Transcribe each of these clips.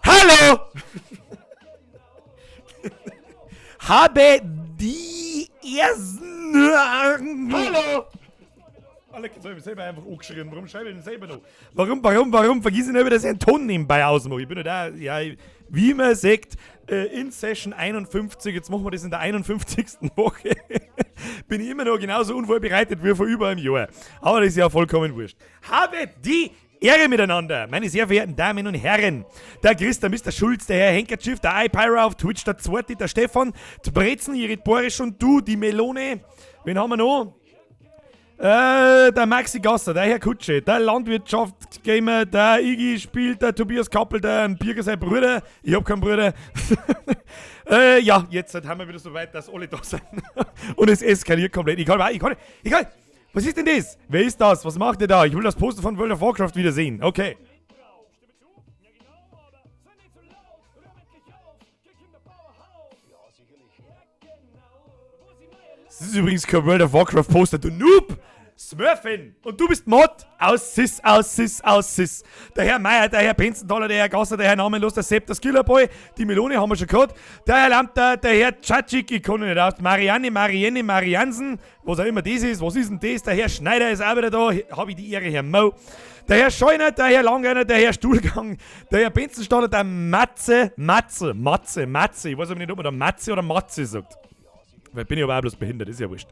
Hallo! Habe die ersten. Hallo! Alex, jetzt hab ich mich selber einfach angeschrien. Warum schreibe ich denn selber noch? Warum, warum, warum vergiss ich nicht, dass ich einen Ton nebenbei ausmache? Ich bin ja da, ja, wie man sieht, in Session 51, jetzt machen wir das in der 51. Woche, bin ich immer noch genauso unvorbereitet wie vor über einem Jahr. Aber das ist ja vollkommen wurscht. Habe die Ehre miteinander, meine sehr verehrten Damen und Herren. Der Chris, der Mr. Schulz, der Herr Henkertschiff, der iPyra auf Twitch, der Zweite, der Stefan, die Brezen, Irit Boris und du, die Melone. Wen haben wir noch? Der Maxi Gasser, der Herr Kutsche, der Landwirtschaftsgamer, der Iggy spielt, der Tobias Kappel, der Birger sein Bruder. Ich hab keinen Bruder. Ja, jetzt haben wir wieder so weit, dass alle da sind. Und es eskaliert komplett. Ich kann, ich kann, ich kann. Was ist denn das? Wer ist das? Was macht der da? Ich will das Poster von World of Warcraft wieder sehen. Okay. Das ist übrigens kein World of Warcraft Poster, du Noob! Smurfin! Und du bist Mod! Aus Sis, aus Sis, aus Sis. Der Herr Meier, der Herr Penzenthaler, der Herr Gasser, der Herr Namenlos, der Sepp, der Skillerboy, die Melone haben wir schon gehabt. Der Herr Lamter, der Herr Tschatschik, ich kann ihn nicht aus. Marianne, Marianne, Mariansen, was auch immer das ist, was ist denn das? Der Herr Schneider ist auch wieder da, habe ich die Ehre, Herr Mo. Der Herr Scheuner, der Herr Langeiner, der Herr Stuhlgang, der Herr Benzenstaller, der Matze, Matze, Matze, Matze. Ich weiß aber nicht, ob man da Matze oder Matze sagt. Weil bin ich aber auch bloß behindert, ist ja wurscht.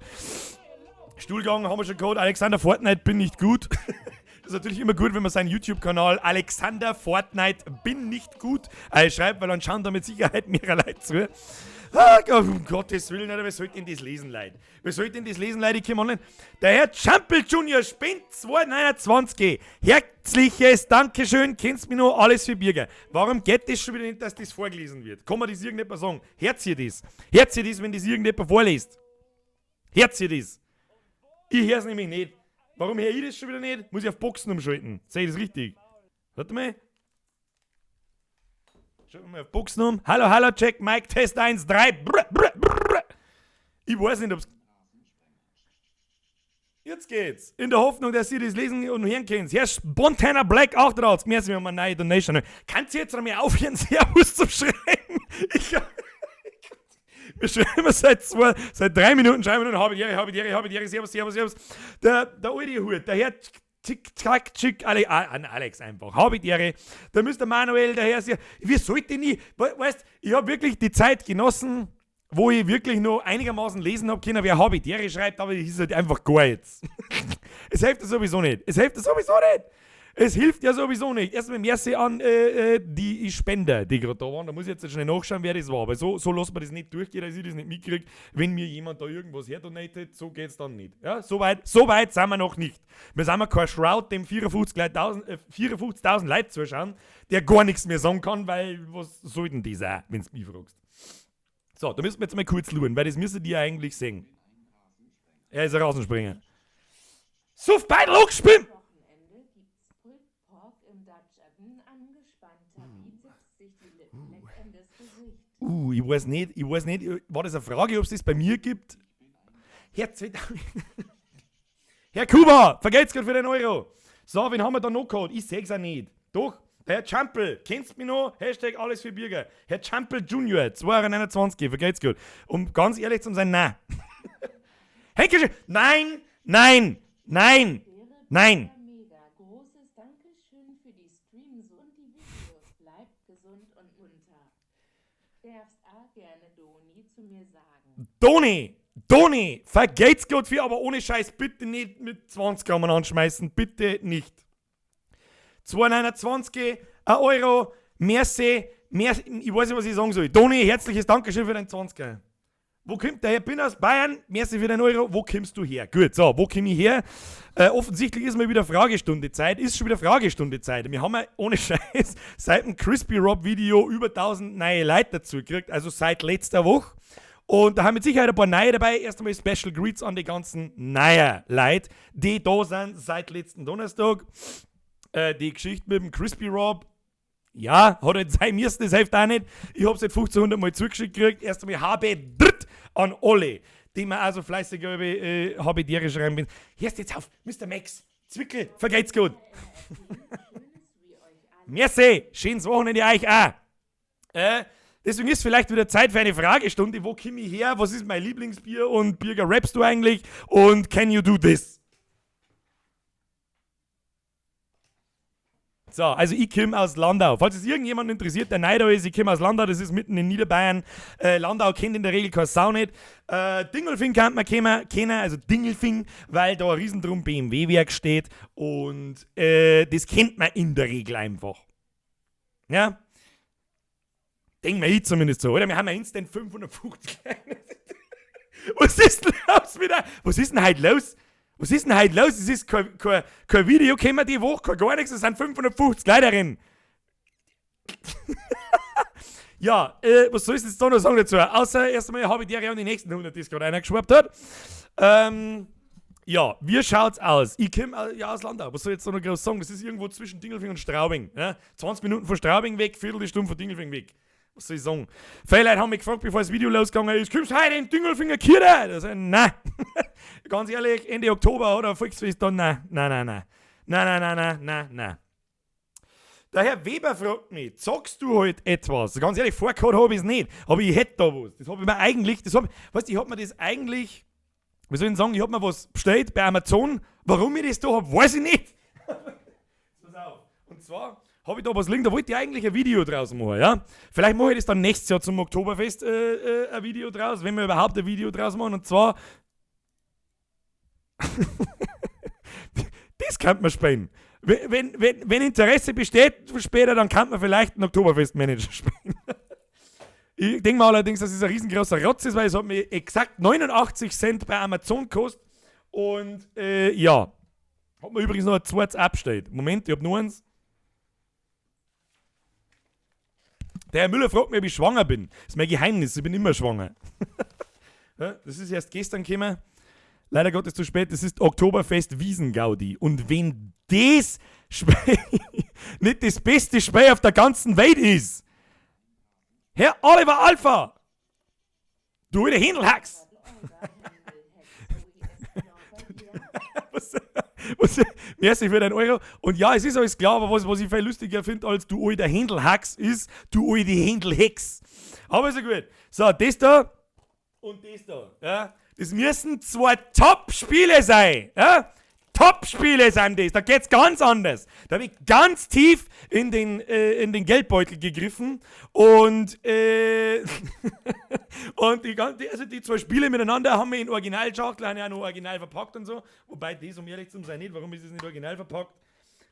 Stuhlgang haben wir schon gehabt. Alexander Fortnite bin nicht gut. Das ist natürlich immer gut, wenn man seinen YouTube-Kanal Alexander Fortnite bin nicht gut schreibt, weil dann schauen da mit Sicherheit mehrere Leute zu. Ah, um Gottes Willen, Alter, wer sollte denn das lesen, Leute? Wer sollte denn das lesen, Leute? Ich komme online. Der Herr Champel Junior spinnt 2,29. Herzliches Dankeschön, kennst mich noch, alles für Birger. Warum geht das schon wieder nicht, dass das vorgelesen wird? Kann man das irgendjemand sagen? Hört ihr das? Hört ihr das, wenn das irgendjemand vorliest? Hört ihr das? Ich hör's nämlich nicht. Warum hör ich das schon wieder nicht? Muss ich auf Boxen umschalten. Sehe ich das richtig? Warte mal. Schalten wir mal auf Boxen um. Hallo, hallo, check, Mic, Test 1, 3. Brr, brr, brr. Ich weiß nicht, ob's. Jetzt geht's. In der Hoffnung, dass ihr das lesen und hören könnt. Herr Spontana Black 88. Merci, wir haben eine neue Donation. Kannst du jetzt einmal aufhören, Servus zu schreiben? Wir schreiben seit 3 Minuten, schreiben wir nur, habe die Ehre, habe die Ehre, habe die Ehre, Servus, Servus, Servus. Der alte Hut, der Herr Tick, Tack, Tschick, Ale, ah, an Alex einfach, habe die Ehre. Der Mr. Manuel, der Herr, wir sollten nie, weißt, ich hab wirklich die Zeit genossen, wo ich wirklich noch einigermaßen lesen hab können, wer habe die Ehre schreibt, aber es ist halt einfach gar jetzt. Es hilft ja sowieso nicht. Es hilft ja sowieso nicht. Es hilft ja sowieso nicht. Erstmal merci an die Spender, die gerade da waren. Da muss ich jetzt schnell nachschauen, wer das war. Aber so lässt man das nicht durchgehen, dass ich das nicht mitkrieg. Wenn mir jemand da irgendwas herdonatet, so geht's dann nicht. Ja, so weit sind wir noch nicht. Wir sind ja kein Shroud, dem 54.000 Leute zuschauen, der gar nichts mehr sagen kann, weil was soll denn das auch, wenn's mich fragst. So, da müssen wir jetzt mal kurz schauen, weil das müssen die ja eigentlich sehen. Er ist ein Rasenspringer. Suff beide angespielt! Ich weiß nicht, war das eine Frage, ob's das bei mir gibt? Herr 2000. Herr Kuba, vergelt's grad für den Euro. So, wen haben wir da noch gehabt? Ich seh's auch nicht. Doch, der Herr Champel, kennst mich noch? Hashtag alles für Birger. Herr Champel Junior, 2,29 Euro, vergelt's gut. Um ganz ehrlich zu sein, nein. Henke, nein, nein, nein, nein. Mega großes Dankeschön für die Streams und die Videos. Bleibt gesund und munter. Darfst auch gerne Doni zu mir sagen. Doni, Doni, vergelt's Gott für, aber ohne Scheiß, bitte nicht mit 20 Gramm anschmeißen, bitte nicht. 2,29, 1 Euro, merci, merci, ich weiß nicht, was ich sagen soll. Doni, herzliches Dankeschön für deinen 20er. Wo kommt der her? Ich bin aus Bayern, merci für den Euro. Wo kommst du her? Gut, so, wo komm ich her? Offensichtlich ist mal wieder Fragestunde Zeit. Ist schon wieder Fragestunde Zeit. Wir haben ja ohne Scheiß seit dem Crispy Rob Video über 1000 neue Leute dazu gekriegt, also seit letzter Woche. Und da haben mit Sicherheit ein paar neue dabei. Erst einmal Special Greets an die ganzen neuen Leute, die da sind seit letzten Donnerstag. Die Geschichte mit dem Crispy Rob Ja, hat halt sein müssen, das hilft auch nicht. Ich hab's jetzt 1500 Mal zugeschickt gekriegt. Erst einmal HB dritt an alle, die mir also fleißig über HB schreiben bin. Hörst jetzt auf, Mr. Max, Zwickel, vergeht's gut. Merci, schönes Wochenende euch auch. Deswegen ist vielleicht wieder Zeit für eine Fragestunde. Wo komme ich her? Was ist mein Lieblingsbier? Und Birger, rappst du eigentlich? Und can you do this? So, also ich komme aus Landau. Falls es irgendjemand interessiert, der neu da ist, ich komme aus Landau, das ist mitten in Niederbayern. Landau kennt in der Regel keine Sau nicht. Dingolfing kann man kennen, also Dingolfing, weil da ein riesendrum BMW-Werk steht und das kennt man in der Regel einfach. Ja? Denken wir ich zumindest so, oder? Wir haben ja instant 550 kleine. Was ist denn los wieder? Was ist denn heute los? Was ist denn heute los? Es ist kein Video gekommen die Woche, kein gar nichts, es sind 550 Leute drin. Ja, was soll ich jetzt da noch sagen dazu? Außer erst einmal habe ich dir ja die nächsten 100, die es gerade einer geschwappt hat. Ja, wie schaut's aus? Ich komme ja aus Landau. Was soll ich jetzt da noch groß sagen? Das ist irgendwo zwischen Dingolfing und Straubing. Ja? 20 Minuten von Straubing weg, Viertelstunde von Dingolfing weg. Was soll ich sagen? Viele Leute haben mich gefragt, bevor das Video losgegangen ist, kommst du heute in Dingolfinger Kirche? Da sag ich, nein. Ganz ehrlich, Ende Oktober oder Volksfest, dann nein, nein, nein, nein. Nein, nein, nein, nein, nein, nein. Der Herr Weber fragt mich, zockst du heute etwas? Ganz ehrlich, vorgehabt habe ich es nicht, aber ich hätte da was. Das habe ich mir eigentlich, das hab, weißt du, ich hab mir das eigentlich, wie soll ich denn sagen, ich hab mir was bestellt bei Amazon. Warum ich das da hab, weiß ich nicht. Pass auf. Und zwar habe ich da was liegen, da wollte ich eigentlich ein Video draus machen, ja? Vielleicht mache ich das dann nächstes Jahr zum Oktoberfest ein Video draus, wenn wir überhaupt ein Video draus machen. Und zwar, das könnte man spielen. Wenn Interesse besteht später, dann kann man vielleicht einen Oktoberfest-Manager spielen. Ich denke mal allerdings, dass es ein riesengroßer Rotz ist, weil es hat mir exakt 89 Cent bei Amazon gekostet. Und ja, hat mir übrigens noch ein zweites abgestellt. Moment, ich hab nur eins. Der Herr Müller fragt mich, ob ich schwanger bin. Das ist mein Geheimnis, ich bin immer schwanger. Ja, das ist erst gestern gekommen. Leider Gottes zu spät, das ist Oktoberfest Wiesengaudi. Und wenn das Spiel nicht das beste Spiel auf der ganzen Welt ist, Herr Oliver Alpha, du alter Händelhacks. Was, merci für deinen Euro. Und ja, es ist alles klar, aber was ich viel lustiger finde als du alter Händelhacks ist, du alte Händelhex. Aber ist ja gut. So, das da und das da. Ja, das müssen zwei Top-Spiele sein. Ja? Top-Spiele sind das. Da geht's ganz anders. Da hab ich ganz tief in den Geldbeutel gegriffen und und die zwei Spiele miteinander haben wir in Originalschachtel, haben ja auch noch original verpackt und so. Wobei das, um ehrlich zu sein, nicht. Warum ist es nicht original verpackt?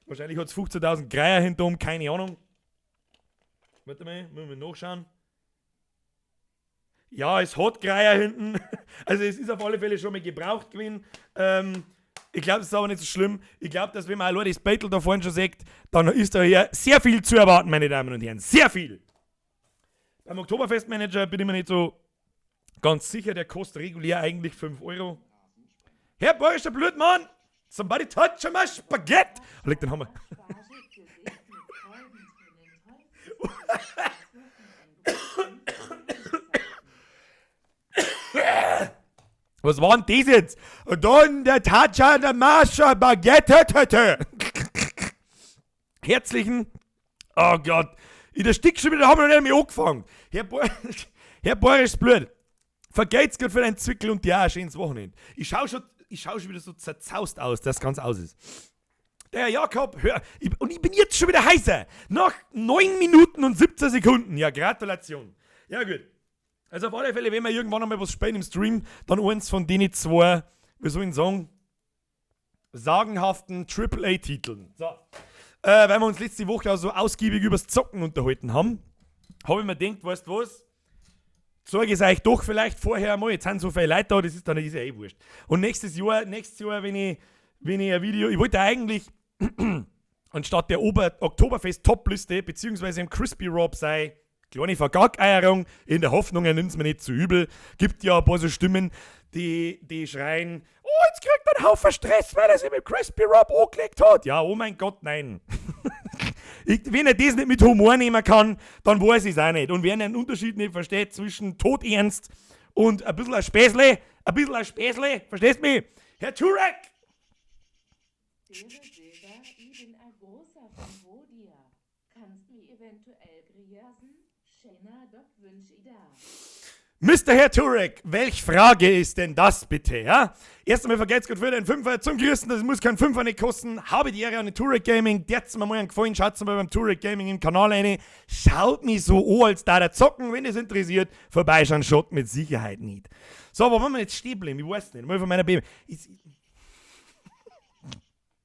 Wahrscheinlich hat's 15.000 Greier hinterm, keine Ahnung. Warte mal, müssen wir nachschauen. Ja, es hat Greier hinten. Also es ist auf alle Fälle schon mal gebraucht gewesen. Ich glaube, das ist aber nicht so schlimm. Ich glaube, dass wenn man allein das Battle da vorne schon sieht, dann ist da hier sehr viel zu erwarten, meine Damen und Herren. Sehr viel! Beim Oktoberfestmanager bin ich mir nicht so ganz sicher. Der kostet regulär eigentlich 5 Euro. Herr Bayerischer Blutmann! Somebody touch my Spaghetti! Leg den Hammer. Was war denn das jetzt? Dann der Tatscha, der Mascha, Baguette, Tete. Herzlichen, oh Gott, in der Stick schon wieder haben wir noch nicht mehr angefangen. Herr Boris Blöd, vergeht's grad für deinen Zwickel und ja, schönes Wochenende. Ich schau schon wieder so zerzaust aus, dass es ganz aus ist. Der Herr Jakob, hör, und ich bin jetzt schon wieder heißer. Nach 9 Minuten und 17 Sekunden. Ja, Gratulation. Ja, gut. Also auf alle Fälle, wenn wir irgendwann einmal was spielen im Stream, dann eins von denen zwei, wie soll ich sagen, sagenhaften AAA-Titeln. So. Weil wir uns letzte Woche auch so ausgiebig übers Zocken unterhalten haben, habe ich mir gedacht, weißt du was, zeige ich es euch doch vielleicht vorher einmal. Jetzt sind so viele Leute da, das ist dann ist ja eh wurscht. Und nächstes Jahr, wenn ich ein Video, ich wollte eigentlich anstatt der Oktoberfest-Top-Liste, beziehungsweise im Crispy Rob sei, kleine Vergackeierung, in der Hoffnung, er nimmt es mir nicht zu übel. Gibt ja ein paar so Stimmen, die schreien, oh, jetzt kriegt er einen Haufen Stress, weil er sich mit Crispy Rob angelegt hat. Ja, oh mein Gott, nein. Wenn er das nicht mit Humor nehmen kann, dann weiß ich es auch nicht. Und wer einen Unterschied nicht versteht zwischen todernst und ein bisschen ein Späßle, ein bisschen ein Späßle, verstehst du mich? Herr Turek! Silber, Silber, ich bin ein großer Fan von dir. Kannst mir eventuell griasen? Schöner Doc wünsch ich da. Mr. Herr Turek, welch Frage ist denn das bitte, ja? Erst einmal vergelt's Gott für den Fünfer zum Grüßen, das muss kein Fünfer nicht kosten. Habe die Ehre an den Turek Gaming, dert's mir mal einen Gefallen, schaut's mal beim Turek Gaming im Kanal rein. Schaut mich so an, als da der zocken, wenn das interessiert. Vorbeischauen schaut mit Sicherheit nicht. So, wo wollen wir jetzt stehen bleiben? Ich weiß nicht. Mal von meiner Baby. Ich,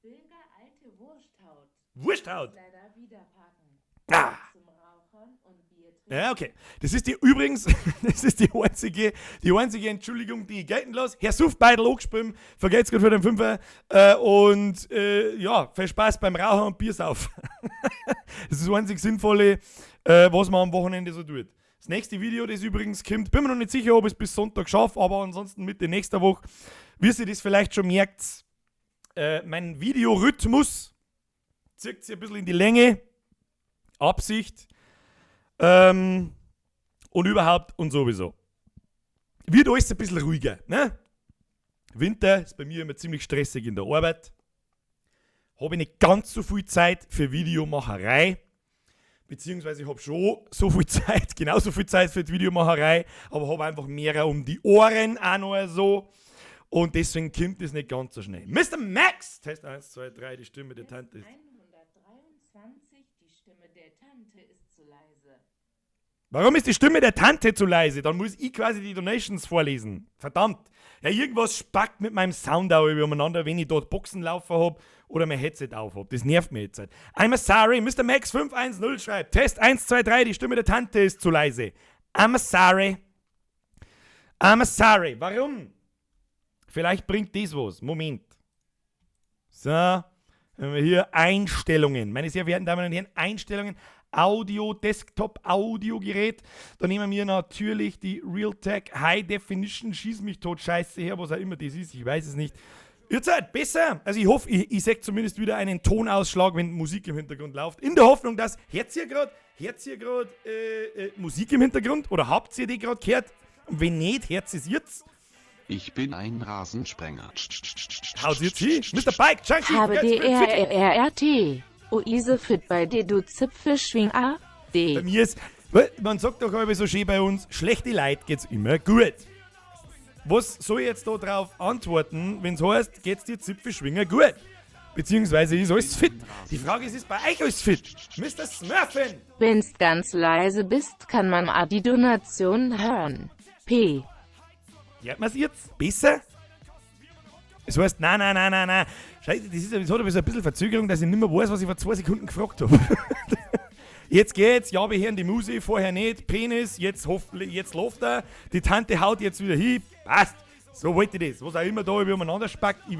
Bilger alte Wursthaut. Wursthaut? Leider wieder packen. Ah. Zum Rauchern und Bier trinken. Ja, okay. Das ist die übrigens, das ist die einzige Entschuldigung, die ich gelten lasse. Herr Suffbeidel angespielt, vergelt's Gott für den Fünfer. Und ja, viel Spaß beim Rauchen und Biersaufen. Das ist das einzig Sinnvolle, was man am Wochenende so tut. Das nächste Video, das übrigens kommt, bin mir noch nicht sicher, ob ich es bis Sonntag schaffe, aber ansonsten Mitte nächster Woche, wie ihr das vielleicht schon merkt, mein Videorhythmus zieht sich ein bisschen in die Länge. Absicht. Und überhaupt und sowieso. Wird alles ein bisschen ruhiger, ne? Winter ist bei mir immer ziemlich stressig in der Arbeit. Habe ich nicht ganz so viel Zeit für Videomacherei. Beziehungsweise ich habe schon so viel Zeit, genauso viel Zeit für die Videomacherei, aber habe einfach mehr um die Ohren auch noch so. Und deswegen kommt es nicht ganz so schnell. Mr. Max! Test 1, 2, 3, die Stimme der Tante ist. 123, die Stimme der Tante ist zu leise. Warum ist die Stimme der Tante zu leise? Dann muss ich quasi die Donations vorlesen. Verdammt. Ja, irgendwas spackt mit meinem Sound auch über umeinander, wenn ich dort Boxen laufen hab oder mein Headset auf hab. Das nervt mich jetzt halt. I'm sorry, Mr. Max 510 schreibt: Test 1, 2, 3, die Stimme der Tante ist zu leise. I'm sorry. I'm sorry. Warum? Vielleicht bringt das was. Moment. So, haben wir hier Einstellungen. Meine sehr verehrten Damen und Herren, Einstellungen. Audio, Desktop, Audiogerät. Da nehmen wir natürlich die Realtek High Definition Schieß mich tot Scheiße her, was auch immer das ist, ich weiß es nicht. Ihr seid besser. Also ich hoffe, ich sehe zumindest wieder einen Tonausschlag, wenn Musik im Hintergrund läuft. In der Hoffnung, dass, hört ihr gerade Musik im Hintergrund oder habt ihr die gerade gehört? Und wenn nicht, hört es jetzt? Ich bin ein Rasensprenger. Haut jetzt hin. Mr. Bike Junkie. Habe D R R R R T. O Ise fit bei dir, du Zipfelschwing A. D. Bei mir ist, man sagt doch immer so schön bei uns, schlechte Leute geht's immer gut. Was soll ich jetzt da drauf antworten, wenn's heißt, geht's dir Zipfelschwinger gut? Beziehungsweise ist alles fit. Die Frage ist, ist bei euch alles fit? Mr. Smurfin! Wenn's ganz leise bist, kann man a die Donation hören. P. Hört man's jetzt? Besser? Es heißt, nein, nein, nein, nein, nein. Scheiße, das hat aber so ein bisschen Verzögerung, dass ich nicht mehr weiß, was ich vor 2 Sekunden gefragt habe. Jetzt geht's, ja, wir hören die Musik, vorher nicht. Penis, jetzt, jetzt läuft er. Die Tante haut jetzt wieder hin. Passt. So wollte ich das. Was auch immer da über umeinander spackt. Ich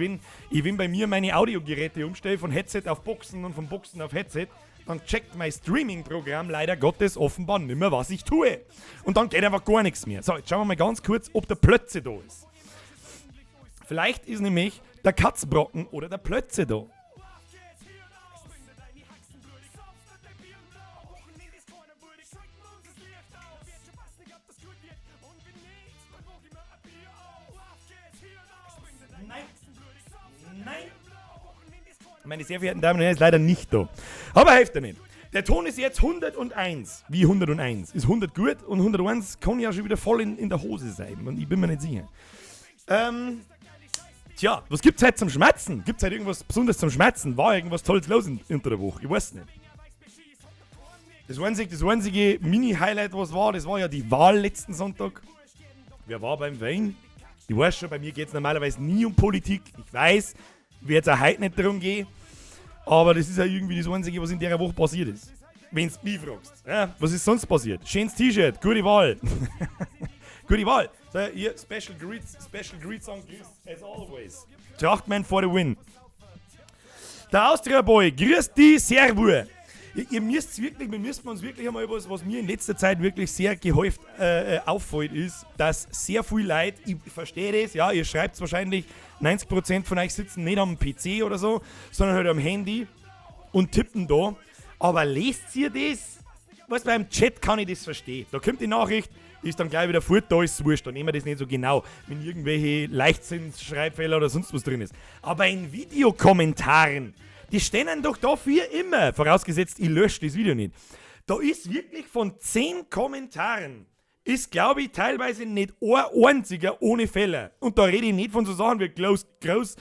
wenn bei mir meine Audiogeräte umstelle, von Headset auf Boxen und von Boxen auf Headset, dann checkt mein Streaming-Programm leider Gottes offenbar nimmer, was ich tue. Und dann geht einfach gar nichts mehr. So, jetzt schauen wir mal ganz kurz, ob der Plötze da ist. Vielleicht ist nämlich der Katzbrocken oder der Plötze da. Nein. Nein. Meine sehr verehrten Damen und Herren, ist leider nicht da. Aber hilft ja nicht. Der Ton ist jetzt 101. Wie 101? Ist 100 gut und 101 kann ja schon wieder voll in der Hose sein. Und ich bin mir nicht sicher. Tja, was gibt's heute zum Schmatzen? Gibt's heute irgendwas Besonderes zum Schmatzen? War irgendwas Tolles los unter der Woche? Ich weiß nicht. Das einzige Mini-Highlight, was war, das war ja die Wahl letzten Sonntag. Wer war beim Wählen? Ich weiß schon, bei mir geht es normalerweise nie um Politik. Ich weiß, wird es auch heute nicht darum gehen. Aber das ist ja irgendwie das Einzige, was in der Woche passiert ist. Wenn du mich fragst. Ja, was ist sonst passiert? Schönes T-Shirt, gute Wahl. Gute Wahl. So, hier, Special Greets an Chris, as always. Trachtman for the win. Der Austria Boy, grüß dich, Servus. Ihr müsst wirklich, wir müssen uns wirklich einmal was, was mir in letzter Zeit wirklich sehr gehäuft auffällt, ist, dass sehr viel Leute, ich verstehe das, ja, ihr schreibt wahrscheinlich, 90% von euch sitzen nicht am PC oder so, sondern halt am Handy und tippen da. Aber lest ihr das? Weißt, beim Chat kann ich das verstehen. Da kommt die Nachricht, die ist dann gleich wieder fort, da ist es wurscht, da nehmen wir das nicht so genau, wenn irgendwelche Leichtsinns-Schreibfehler oder sonst was drin ist. Aber in Videokommentaren, die stehen doch dafür immer, vorausgesetzt, ich lösche das Video nicht. Da ist wirklich von 10 Kommentaren, ist, glaube ich, teilweise nicht ein einziger ohne Fehler. Und da rede ich nicht von so Sachen wie Groß, Groß,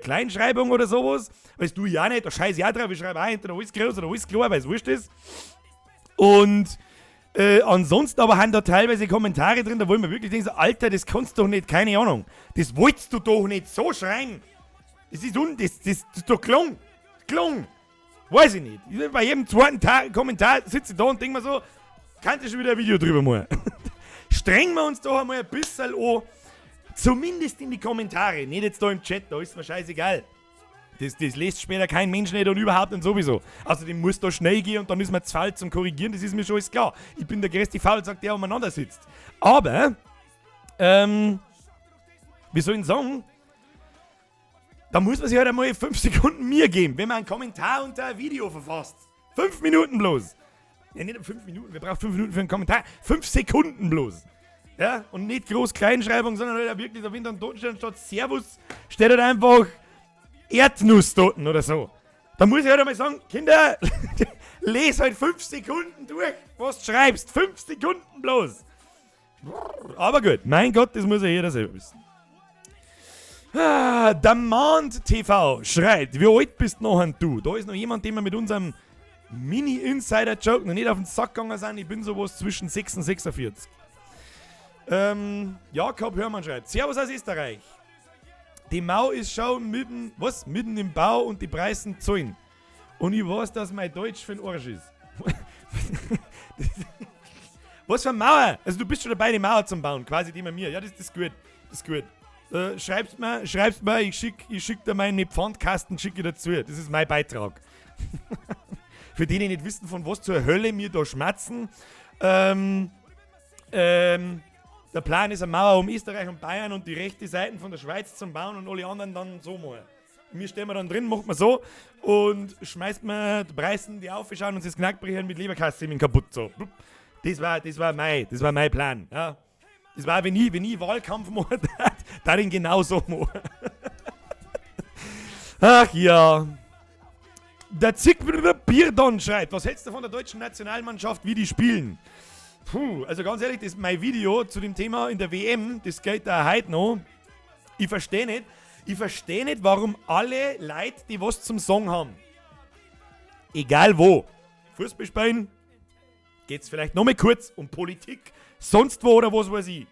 Kleinschreibung oder sowas. Weißt du ja nicht, da scheiße ich auch drauf, ich schreibe auch entweder alles groß oder alles klein, weil es wurscht ist. Und ansonsten aber haben da teilweise Kommentare drin, da wollen wir wirklich denken, so, Alter, das kannst du doch nicht, keine Ahnung. Das wolltest du doch nicht so schreien. Das ist un, das, das, das ist doch klung. Klung. Weiß ich nicht. Bei jedem zweiten Kommentar sitze ich da und denke mir so, kann ich schon wieder ein Video drüber machen. Strengen wir uns doch einmal ein bisschen an, zumindest in die Kommentare, nicht jetzt da im Chat, da ist mir scheißegal. Das liest später kein Mensch nicht und überhaupt und sowieso. Außerdem muss da schnell gehen und dann ist man zu faul zum Korrigieren, das ist mir schon alles klar. Ich bin der größte Faulsack, der umeinander sitzt. Aber, wie soll ich sagen, da muss man sich halt einmal 5 Sekunden mir geben, wenn man einen Kommentar unter ein Video verfasst. 5 Minuten bloß. Ja, nicht 5 Minuten, wir brauchen 5 Minuten für einen Kommentar. 5 Sekunden bloß. Ja, und nicht groß Kleinschreibung, sondern halt auch wirklich, da wenn dann dort steht, statt Servus, steht halt einfach Erdnuss dort oder so. Da muss ich halt einmal sagen, Kinder, les halt 5 Sekunden durch, was du schreibst. 5 Sekunden bloß. Aber gut, mein Gott, das muss ja jeder selber wissen. Ah, Demand TV schreit, wie alt bist noch ein du? Da ist noch jemand, den wir mit unserem Mini-Insider-Joke noch nicht auf den Sack gegangen sind. Ich bin sowas zwischen 6 und 46. Jakob Hörmann schreibt, Servus aus Österreich. Die Mau ist schon mitten, was? Mitten im Bau und die Preisen zahlen. Und ich weiß, dass mein Deutsch für den Arsch ist. Was für eine Mauer? Also du bist schon dabei, die Mauer zu bauen, quasi die bei mir. Ja, das ist gut. Das ist gut. Schreib's mir, ich schick dir meinen Pfandkasten, schicke ich dazu. Das ist mein Beitrag. Für die, die nicht wissen, von was zur Hölle wir da schmatzen. Der Plan ist eine Mauer um Österreich und Bayern und die rechte Seiten von der Schweiz zum Bauen und alle anderen dann so mal. Wir stehen wir dann drin, macht man so und schmeißt man die Preisen, die aufschauen und das Knackbrechen mit Leberkasten kaputt. So. Das war mein Plan. Ja. Das war, wenn ich Wahlkampf mache, dann genau so machen. Ach ja. Der Zick Bierdon schreit, was hältst du von der deutschen Nationalmannschaft, wie die spielen? Puh, also ganz ehrlich, das ist mein Video zu dem Thema in der WM, das geht da heute noch. Ich verstehe nicht, warum alle Leute, die was zum Song haben, egal wo, Fußball spielen, geht's vielleicht noch mal kurz um Politik, sonst wo oder was weiß ich.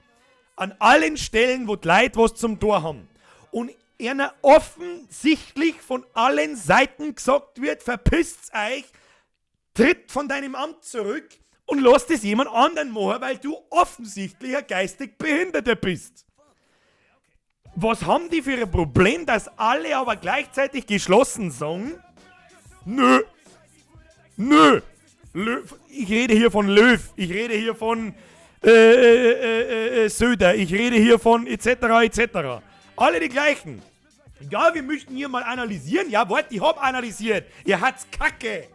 An allen Stellen, wo die Leute was zum Tor haben und einer offensichtlich von allen Seiten gesagt wird, verpisst euch, tritt von deinem Amt zurück und lass das jemand anderen machen, weil du offensichtlich ein geistig Behinderter bist. Was haben die für ein Problem, dass alle aber gleichzeitig geschlossen sagen? Nö. Nö. Löw. Ich rede hier von Löw. Ich rede hier von Söder. Ich rede hier von etc. etc. Alle die gleichen. Ja, wir möchten hier mal analysieren. Ja, warte, ich hab analysiert. Ihr habt's Kacke.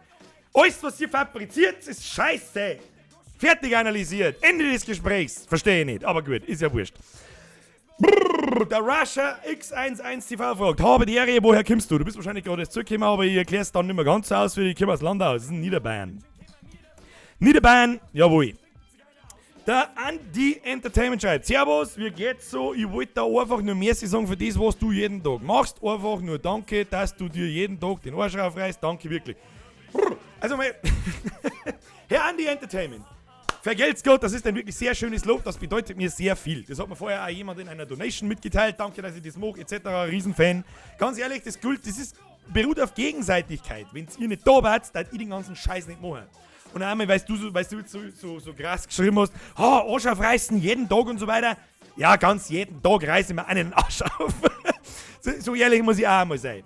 Alles, was ihr fabriziert, ist scheiße. Fertig analysiert. Ende des Gesprächs. Verstehe ich nicht, aber gut, ist ja wurscht. Brrr, der Russia X11 TV fragt, habe die Ehre, woher kommst du? Du bist wahrscheinlich gerade erst zurückgekommen, aber ich erkläre es dann nicht mehr ganz so aus, wie ich komme aus Landau. Das ist in Niederbayern. Niederbayern, jawohl. Der Andy Entertainment schreibt, Servus, wie geht's so? Ich wollte da einfach nur merci sagen für das, was du jeden Tag machst. Einfach nur danke, dass du dir jeden Tag den Arsch aufreißt. Danke wirklich. Also mal, Herr Andy Entertainment, vergelt's Gott, das ist ein wirklich sehr schönes Lob, das bedeutet mir sehr viel. Das hat mir vorher auch jemand in einer Donation mitgeteilt, danke, dass ich das mache, etc., Riesenfan. Ganz ehrlich, das gilt, das ist, beruht auf Gegenseitigkeit. Wenn ihr nicht da wart, dann ich den ganzen Scheiß nicht machen. Und einmal, weißt du, so krass geschrieben hast, ha, Arsch aufreißen, jeden Tag und so weiter. Ja, ganz jeden Tag reiße ich mir einen Arsch auf. So ehrlich muss ich auch einmal sein.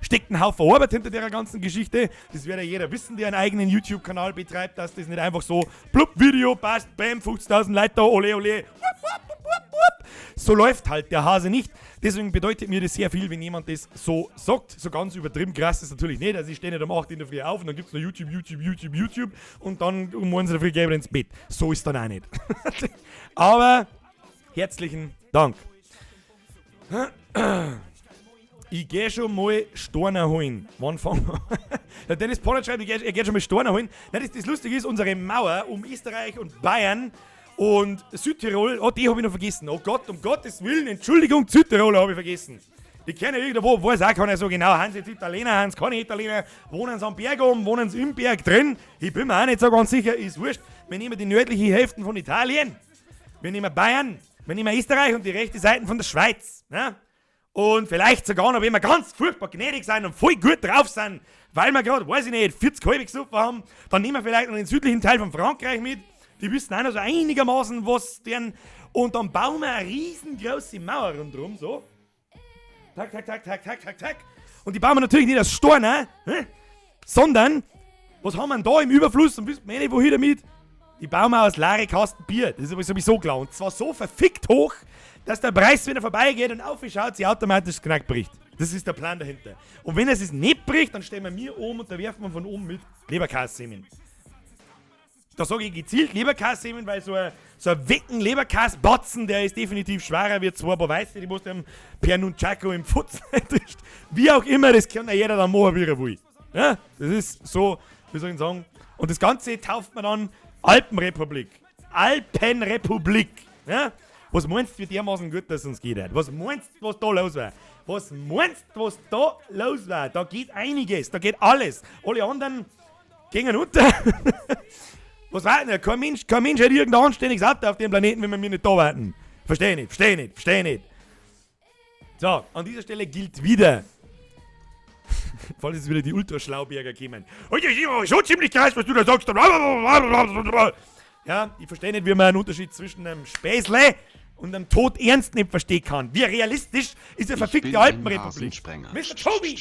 Steckt ein Haufen Arbeit hinter der ganzen Geschichte. Das wird ja jeder wissen, der einen eigenen YouTube-Kanal betreibt, dass das nicht einfach so, blub, Video, passt, bam, 50.000 Leute da, ole, ole, wupp, wupp, wupp, wupp. So läuft halt der Hase nicht. Deswegen bedeutet mir das sehr viel, wenn jemand das so sagt. So ganz übertrieben krass ist natürlich nicht. Also ich stehe nicht um 8 in der Früh auf und dann gibt es nur YouTube, YouTube, YouTube, YouTube und dann um 1 in der Früh gehe ich wieder ins Bett. So ist dann auch nicht. Aber herzlichen Dank. Ich gehe schon mal Storner holen. Wann fangen wir? Der Dennis Pollard schreibt, er geht schon mal Storner holen. Nein, das Lustige ist, unsere Mauer um Österreich und Bayern und Südtirol, oh, die habe ich noch vergessen. Oh Gott, um Gottes Willen, Entschuldigung, Südtirol habe ich vergessen. Die kennen irgendwo, weiß auch keiner so genau. Hans jetzt Italiener, Hans keine Italiener, wohnen sie am Berg oben, wohnen sie im Berg drin. Ich bin mir auch nicht so ganz sicher, ist wurscht. Wir nehmen die nördliche Hälfte von Italien, wir nehmen Bayern, wir nehmen Österreich und die rechte Seite von der Schweiz. Ne? Und vielleicht sogar noch, wenn wir ganz furchtbar gnädig sind und voll gut drauf sind, weil wir gerade, weiß ich nicht, 40 halbe gesoffen haben, dann nehmen wir vielleicht noch den südlichen Teil von Frankreich mit. Die wissen auch noch so einigermaßen, was deren. Und dann bauen wir eine riesengroße Mauer rundherum, so. Tak, tak, tak, tak, tak, tak, tak. Und die bauen wir natürlich nicht aus Stein, ne? Sondern, was haben wir denn da im Überfluss? Und wissen wir eh nicht, wohin damit? Die bauen wir aus leere Kasten Bier. Das ist aber sowieso klar. Und zwar so verfickt hoch, dass der Preis, wenn er vorbeigeht und aufschaut, sich automatisch das Knack bricht. Das ist der Plan dahinter. Und wenn er es nicht bricht, dann stellen wir mir oben und da werfen wir von oben mit Leberkässemmeln. Da sage ich gezielt Leberkässemmeln, weil so ein Wecken Leberkäsbatzen, der ist definitiv schwerer wie zwei paar Weiße, die musst du ihm per Nunchaku im Pfutzen eintischt. Wie auch immer, das kann ja jeder dann machen, wie er will. Ja, das ist so, wie soll ich sagen. Und das Ganze tauft man dann Alpenrepublik. Alpenrepublik. Ja? Was meinst du, wie dermaßen gut, dass es uns geht? Was meinst du, was da los war? Was meinst du, was da los war? Da geht einiges, da geht alles. Alle anderen gingen unter. Was war denn? Kein Mensch hat irgendein anständiges Auto auf dem Planeten, wenn wir mir nicht da warten. Verstehe nicht, verstehe nicht, verstehe nicht. So, an dieser Stelle gilt wieder, falls jetzt wieder die Ultraschlauberger kommen. Oh, das ist aber schon ziemlich krass, was du da sagst. Ja, ich verstehe nicht, wie man einen Unterschied zwischen einem Späßle und einem Todernst nicht verstehen kann. Wie realistisch ist eine Ich verfickte bin ein Alpenrepublik? Rasensprenger. Mr. Toby!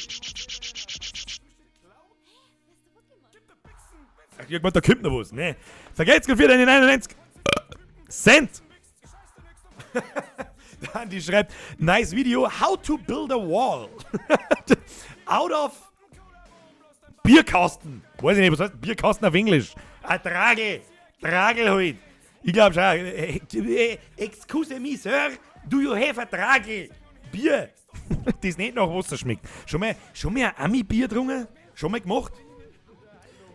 Ach, irgendwann, da kommt noch was, ne? Vergelt's für deine 99 Cent! Der Andi schreibt, nice video, how to build a wall. Out of Bierkasten. Weiß ich nicht, was heißt Bierkasten auf Englisch? Ein Tragel. Tragel halt. Ich glaube schon. Excuse me, Sir, do you have a Tragel? Bier. Das nicht nach Wasser schmeckt. Schon mal ein Ami-Bier getrunken? Schon mal gemacht?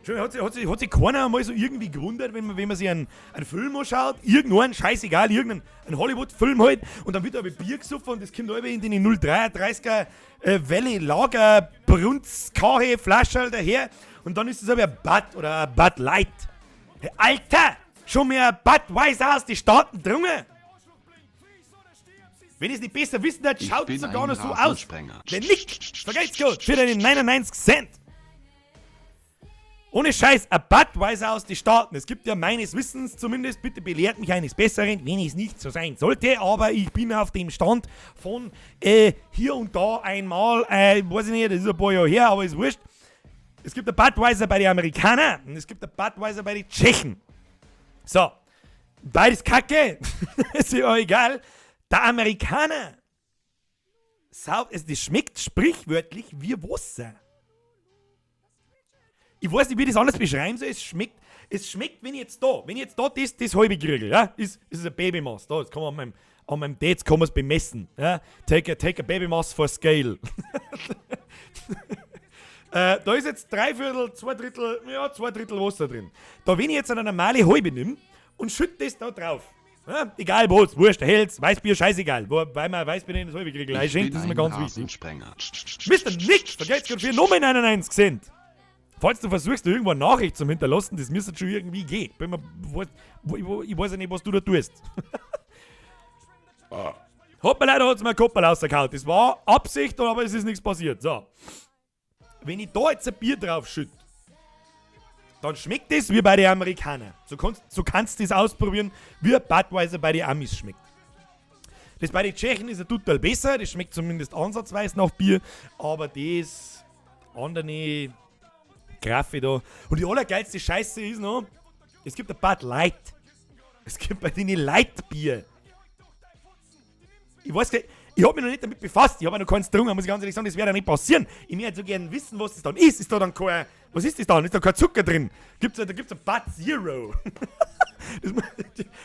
Schon, hat sich keiner einmal so irgendwie gewundert, wenn man sich einen Film anschaut? Irgendeinen, scheißegal, irgendeinen einen Hollywood-Film halt, und dann wird aber Bier gesoffen und das kommt alle in den 0,33er Valley Lager Brunz Kahe Flasche daher und dann ist es aber ein Bud oder ein Bud Light. Hey, Alter! Schon mehr ein Budweiser aus die Staaten drungen? Wenn ich es nicht besser wissen würde, Ich schaut bin es sogar ein noch so aus. Rasensprenger. Der Nick, vergelt's gut für deine 99 Cent. Ohne Scheiß, ein Budweiser aus den Staaten. Es gibt ja meines Wissens zumindest, bitte belehrt mich eines Besseren, wenn es nicht so sein sollte, aber ich bin auf dem Stand von hier und da einmal, weiß ich nicht, das ist ein paar Jahre her, aber ist wurscht. Es gibt ein Budweiser bei den Amerikanern und es gibt ein Budweiser bei den Tschechen. So, beides Kacke, ist ja auch egal. Der Amerikaner, das schmeckt sprichwörtlich wie Wasser. Ich weiß nicht, wie ich das anders beschreiben soll. Es schmeckt, wenn ich jetzt da das halbe kriege, ja, ist ein Babymaß. Da, das kann man an meinem Dates kann man's bemessen. Ja. Take a Babymaß for scale. Da ist jetzt dreiviertel, zwei Drittel, ja, zwei Drittel Wasser drin. Da, wenn ich jetzt eine normale halbe nimm und schütte das da drauf, ja, egal was, wurscht, Helles, Weißbier, scheißegal, weil man Weißbier nicht in das halbe kriegt, Ich schenkt, bin das ist mir ein ganz wichtig. Rasensprenger. Mr. Nick, vergelt's Gott für nochmal 99 Cent. Falls du versuchst, da irgendwo eine Nachricht zum Hinterlassen, das müsste schon irgendwie gehen. Bin mir, ich weiß ja nicht, was du da tust. Hat mir leider hat's mir ein Koppel rausgehauen. Das war Absicht, aber es ist nichts passiert. So. Wenn ich da jetzt ein Bier drauf schütte, dann schmeckt es wie bei den Amerikanern. So kannst du das ausprobieren, wie Budweiser bei den Amis schmeckt. Das bei den Tschechen ist ja total besser, das schmeckt zumindest ansatzweise nach Bier, aber das andere Graffe da. Und die allergeilste Scheiße ist noch, es gibt ein Bud Light. Es gibt bei denen Light Bier. Ich weiß gar nicht, ich hab mich noch nicht damit befasst, ich hab auch noch keins getrunken, muss ich ganz ehrlich sagen, das wird ja nicht passieren. Ich möchte so gerne wissen, was das dann ist. Ist da dann kein, was ist das dann? Ist da kein Zucker drin? Gibt's da, da gibt's ein Bud Zero.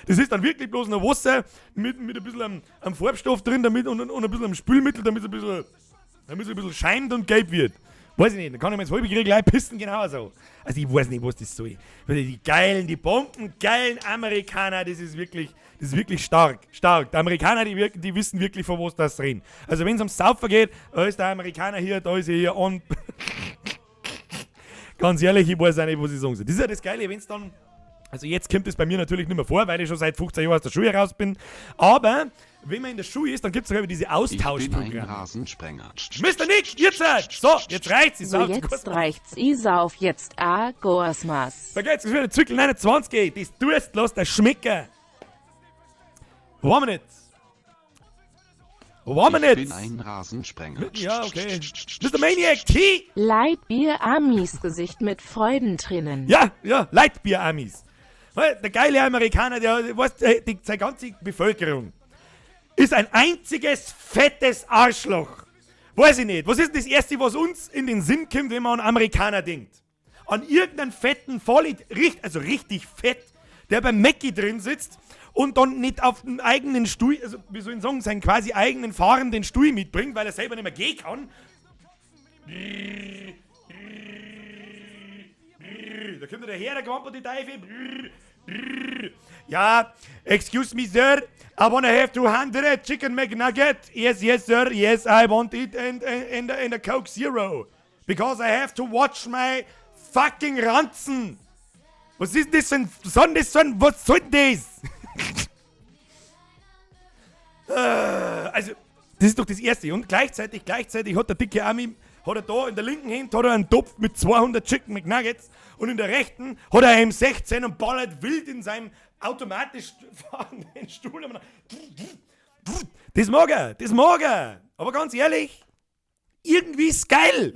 Das ist dann wirklich bloß noch Wasser mit ein bisschen am Farbstoff drin damit und ein bisschen am Spülmittel, damit es ein bisschen schäumt und gelb wird. Weiß ich nicht, dann kann ich mir jetzt halbe Krieg gleich pissen, genauso. Also ich weiß nicht, was das soll. Die geilen, die bombengeilen Amerikaner, das ist wirklich stark, stark. Die Amerikaner, die wissen wirklich, von was das reden. Also wenn es ums Saufen geht, da ist der Amerikaner hier, da ist er hier on. Ganz ehrlich, ich weiß auch nicht, was ich sagen soll. Das ist ja das Geile, wenn's dann... Also jetzt kommt es bei mir natürlich nicht mehr vor, weil ich schon seit 15 Jahren aus der Schule raus bin. Aber wenn man in der Schule ist, dann gibt's doch immer diese Ich bin ein Austauschprogramme. Rasensprenger. Mister Nick, jetzt halt! So, jetzt reicht's. Ich So, sauf zu jetzt kurz. reicht's. Ich sauf jetzt. A, Goasmas. Vergesst, es wird der Zwickel 29. Das tust, lass der schmecken. Wo waren wir jetzt? Wo waren wir Ich jetzt? bin ein Rasensprenger. Ja, okay. Mister Maniac T! Lightbier Amis Gesicht mit Freudentränen. Ja, ja, Lightbier Amis. Weil der geile Amerikaner, der, weißt, die, seine ganze Bevölkerung ist ein einziges fettes Arschloch. Weiß ich nicht. Was ist denn das Erste, was uns in den Sinn kommt, wenn man an Amerikaner denkt? An irgendeinen fetten Vollidiot, also richtig fett, der beim Mackie drin sitzt und dann nicht auf den eigenen Stuhl, also wie soll ich sagen, seinen quasi eigenen fahrenden Stuhl mitbringt, weil er selber nicht mehr gehen kann. Da kommt der her, der gewampert die Teufel. Ja, excuse me, sir, I wanna have 200 Chicken McNugget. Yes, yes, sir, yes, I want it and a Coke Zero. Because I have to watch my fucking Ranzen. Was ist das denn? Was soll das denn? Was soll denn das? Also, das ist doch das Erste. Und gleichzeitig hat der dicke Ami, hat er da in der linken Hand hat er einen Topf mit 200 Chicken McNuggets und in der rechten hat er einen M16 und ballert wild in seinem automatisch fahrenden Stuhl. Das mag er, das mag er. Aber ganz ehrlich, irgendwie ist geil.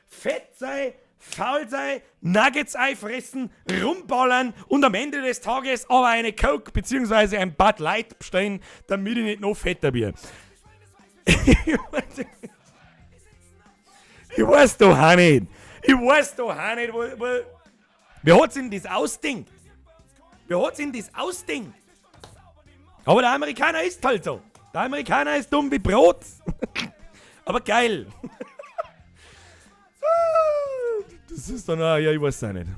Fett sei, faul sei, Nuggets einfressen, rumballern und am Ende des Tages aber eine Coke beziehungsweise ein Bud Light bestellen, damit ich nicht noch fetter bin. Ich weiß doch auch nicht. Ich weiß doch auch nicht, wer hat's denn das ausdenkt? Wer hat's denn das ausdenkt? Aber der Amerikaner ist halt so. Der Amerikaner ist dumm wie Brot. Aber geil. Das ist dann auch, ja, ich weiß es auch nicht.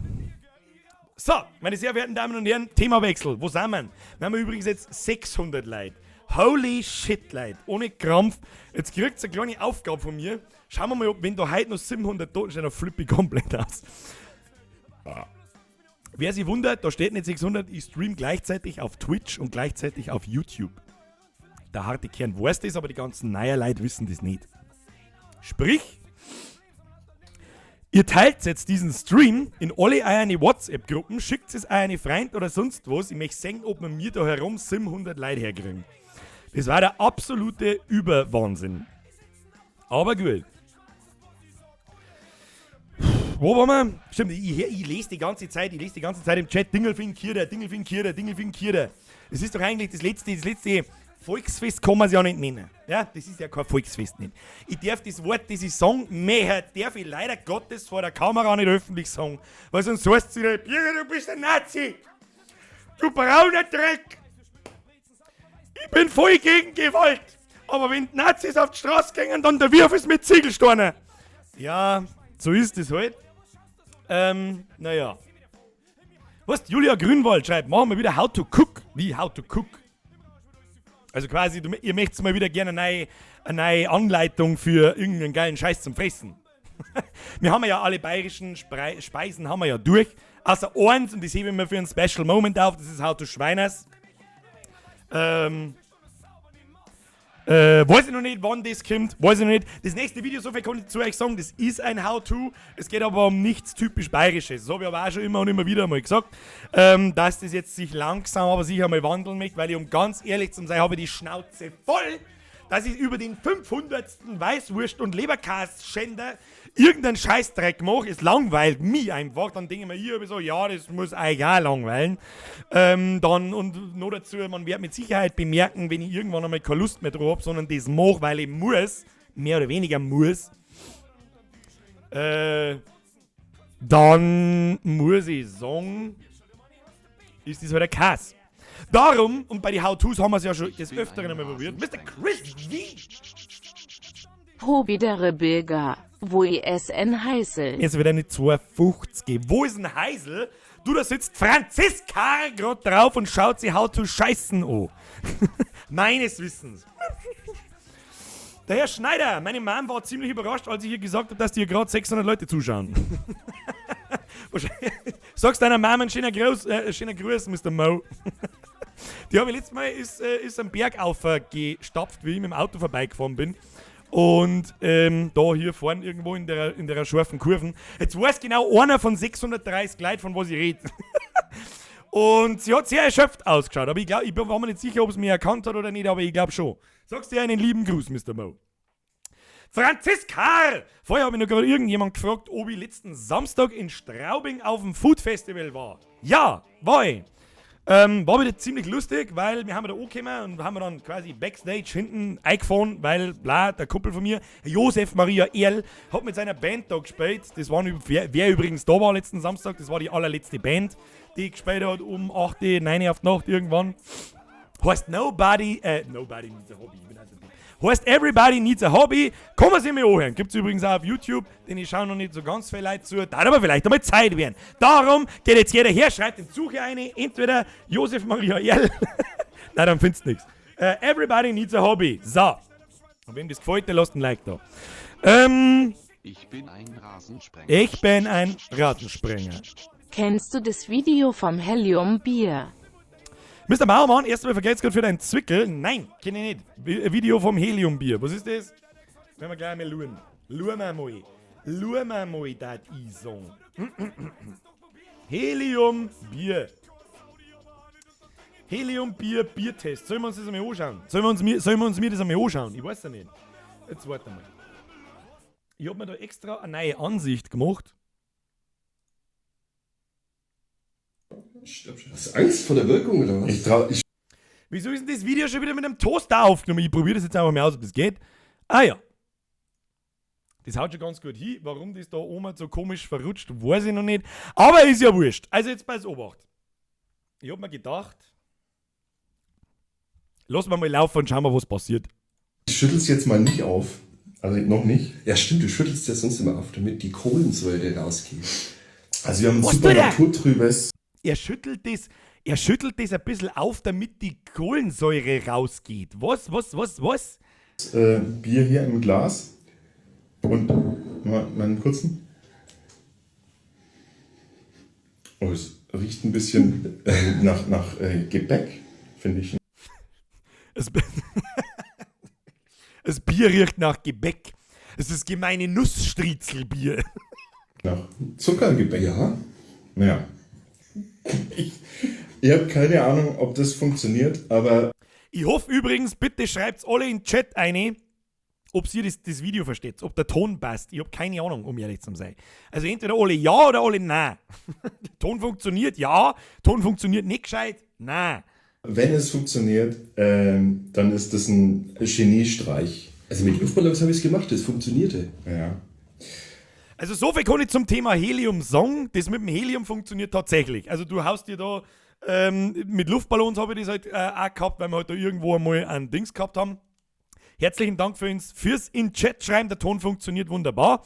So, meine sehr verehrten Damen und Herren, Themawechsel. Wo sind wir? Wir haben übrigens jetzt 600 Leute. Holy shit, Leute. Ohne Krampf. Jetzt kriegt's eine kleine Aufgabe von mir. Schauen wir mal, ob, wenn da heute noch 700 Toten stehen, dann flippe ich komplett aus. Wer sich wundert, da steht nicht 600, ich stream gleichzeitig auf Twitch und gleichzeitig auf YouTube. Der harte Kern weiß das, aber die ganzen neuen Leute wissen das nicht. Sprich, ihr teilt jetzt diesen Stream in alle eure WhatsApp-Gruppen, schickt es eure Freund oder sonst was. Ich möchte sehen, ob man mir da herum 700 Leute herkriegen. Das war der absolute Überwahnsinn. Aber gut. Wo waren wir? Stimmt, ich lese die ganze Zeit, ich lese die ganze Zeit im Chat Dingelfing Kirder, Dingelfing Kirder, Dingelfing Kirder. Das ist doch eigentlich das letzte Volksfest kann man es ja nicht nennen. Ja, das ist ja kein Volksfest nicht. Ich darf das Wort, das ich sagen möchte, darf ich leider Gottes vor der Kamera nicht öffentlich sagen. Weil sonst heißt es wieder, Birger, du bist ein Nazi! Du brauner Dreck! Ich bin voll gegen Gewalt! Aber wenn die Nazis auf die Straße gehen, dann der wirf es mit Ziegelsteinen! Ja, so ist es halt. Naja. Was? Julia Grünwald schreibt, machen wir wieder How to Cook. Wie How to Cook? Also quasi, ihr möchtet mal wieder gerne eine neue Anleitung für irgendeinen geilen Scheiß zum Fressen. Wir haben ja alle bayerischen Speisen haben wir ja durch. Außer eins, und das heben wir für einen Special Moment auf, das ist How to Schweiners. Weiß ich noch nicht, wann das kommt, weiß ich noch nicht. Das nächste Video, so viel kann ich zu euch sagen, das ist ein How-To. Es geht aber um nichts typisch Bayerisches. Das habe ich aber auch schon immer und immer wieder mal gesagt, dass das jetzt sich langsam, aber sicher mal wandeln möchte, weil ich, um ganz ehrlich zu sein, habe die Schnauze voll, dass ich über den 500. Weißwurst- und Leberkässchänder irgendeinen Scheißdreck mache. Es langweilt mich einfach. Dann denke ich mir, ich so, ja, das muss eigentlich auch langweilen. Dann, und noch dazu, man wird mit Sicherheit bemerken, wenn ich irgendwann einmal keine Lust mehr drauf hab, sondern das mache, weil ich muss, mehr oder weniger muss, dann muss ich sagen, ist das halt ein Kass. Darum, und bei den How-Tos haben wir es ja schon des Öfteren einmal probiert, Mr. Chris V. Hobidere Bilger, wo ISN Heisel. Jetzt wieder eine 2,50. Wo ist ein Heisel? Du, da sitzt Franziska grad drauf und schaut sie How to Scheißen an. Meines Wissens. Der Herr Schneider, meine Mom war ziemlich überrascht, als ich ihr gesagt habe, dass dir gerade 600 Leute zuschauen. Sagst deiner Mom einen schönen Gruß, Mr. Mo. Die habe ich letztes Mal ist am Berg aufgestapft, wie ich mit dem Auto vorbeigefahren bin. Und da hier vorne irgendwo in der scharfen Kurven. Jetzt weiß genau einer von 630 Leuten, von was ich rede. Und sie hat sehr erschöpft ausgeschaut. Aber ich glaub, ich war mir nicht sicher, ob sie mich erkannt hat oder nicht, aber ich glaub schon. Sagst dir einen lieben Gruß, Mr. Mo. Franziska! Vorher habe ich noch gerade irgendjemand gefragt, ob ich letzten Samstag in Straubing auf dem Food Festival war. Ja, war ich. War wieder ziemlich lustig, weil wir haben da angekommen und haben dann quasi Backstage hinten eingefahren, weil bla, der Kumpel von mir, Josef Maria Erl, hat mit seiner Band da gespielt. Das waren, wer übrigens da war letzten Samstag, das war die allerletzte Band, die gespielt hat um 8, 9 auf die Nacht irgendwann. Heißt Nobody Needs a Hobby. Ich bin also heißt Everybody Needs a Hobby. Kann man sich mal anhören. Gibt's übrigens auch auf YouTube, denn ich schaue noch nicht so ganz viel Leute zu. Da aber vielleicht einmal Zeit werden. Darum geht jetzt jeder her, schreibt in die Suche eine, entweder Josef Maria Erl. Nein, dann findest du nichts. Everybody Needs a Hobby. So. Und wem das gefällt, der lasst ein Like da. Ich bin ein Rasensprenger. Ich bin ein Rasensprenger. Kennst du das Video vom Helium Bier? Mr. Baumann, erstmal vergelt's Gott für deinen Zwickel. Nein, kenn ich nicht. Video vom Heliumbier. Was ist das? Werden wir gleich mal schauen. Schauen wir mal. Schauen wir mal, dat ich sagen. Heliumbier. Heliumbier, Biertest. Sollen wir uns das einmal anschauen? Sollen wir uns mir das einmal anschauen? Ich weiß ja nicht. Jetzt warte mal. Ich hab mir da extra eine neue Ansicht gemacht. Stopp, stopp. Hast du Angst vor der Wirkung oder was? Ich trau, ich Wieso ist denn das Video schon wieder mit einem Toaster aufgenommen? Ich probiere das jetzt einfach mal aus, ob das geht. Ah ja. Das haut schon ganz gut hin. Warum das da oben so komisch verrutscht, weiß ich noch nicht. Aber ist ja wurscht. Also jetzt pass Obacht. Ich hab mir gedacht, lass mal laufen und schauen wir, was passiert. Ich schüttel's jetzt mal nicht auf. Also noch nicht. Ja stimmt, du schüttelst ja sonst immer auf, damit die Kohlensäure rausgeht. Also wir haben ein Was super tut er? naturtrübes. Er schüttelt das ein bisschen auf, damit die Kohlensäure rausgeht. Was, was, was, was? Bier hier im Glas. Und mal einen kurzen. Oh, es riecht ein bisschen nach Gebäck, finde ich. Das Bier riecht nach Gebäck. Es ist gemeine Nussstriezelbier. Nach Zuckergebäck. Ja. Naja. Ich hab keine Ahnung, ob das funktioniert, aber... Ich hoffe übrigens, bitte schreibt's alle in den Chat rein, ob ihr das Video versteht, ob der Ton passt. Ich hab keine Ahnung, um ehrlich zu sein. Also entweder alle ja oder alle nein. Der Ton funktioniert, ja. Ton funktioniert nicht gescheit, nein. Wenn es funktioniert, dann ist das ein Geniestreich. Also mit Luftballons habe ich's gemacht, das funktionierte. Ja. Also so viel kann ich zum Thema Helium sagen. Das mit dem Helium funktioniert tatsächlich. Also du haust dir da, mit Luftballons habe ich das halt auch gehabt, weil wir halt da irgendwo einmal ein Dings gehabt haben. Herzlichen Dank fürs in Chat schreiben. Der Ton funktioniert wunderbar.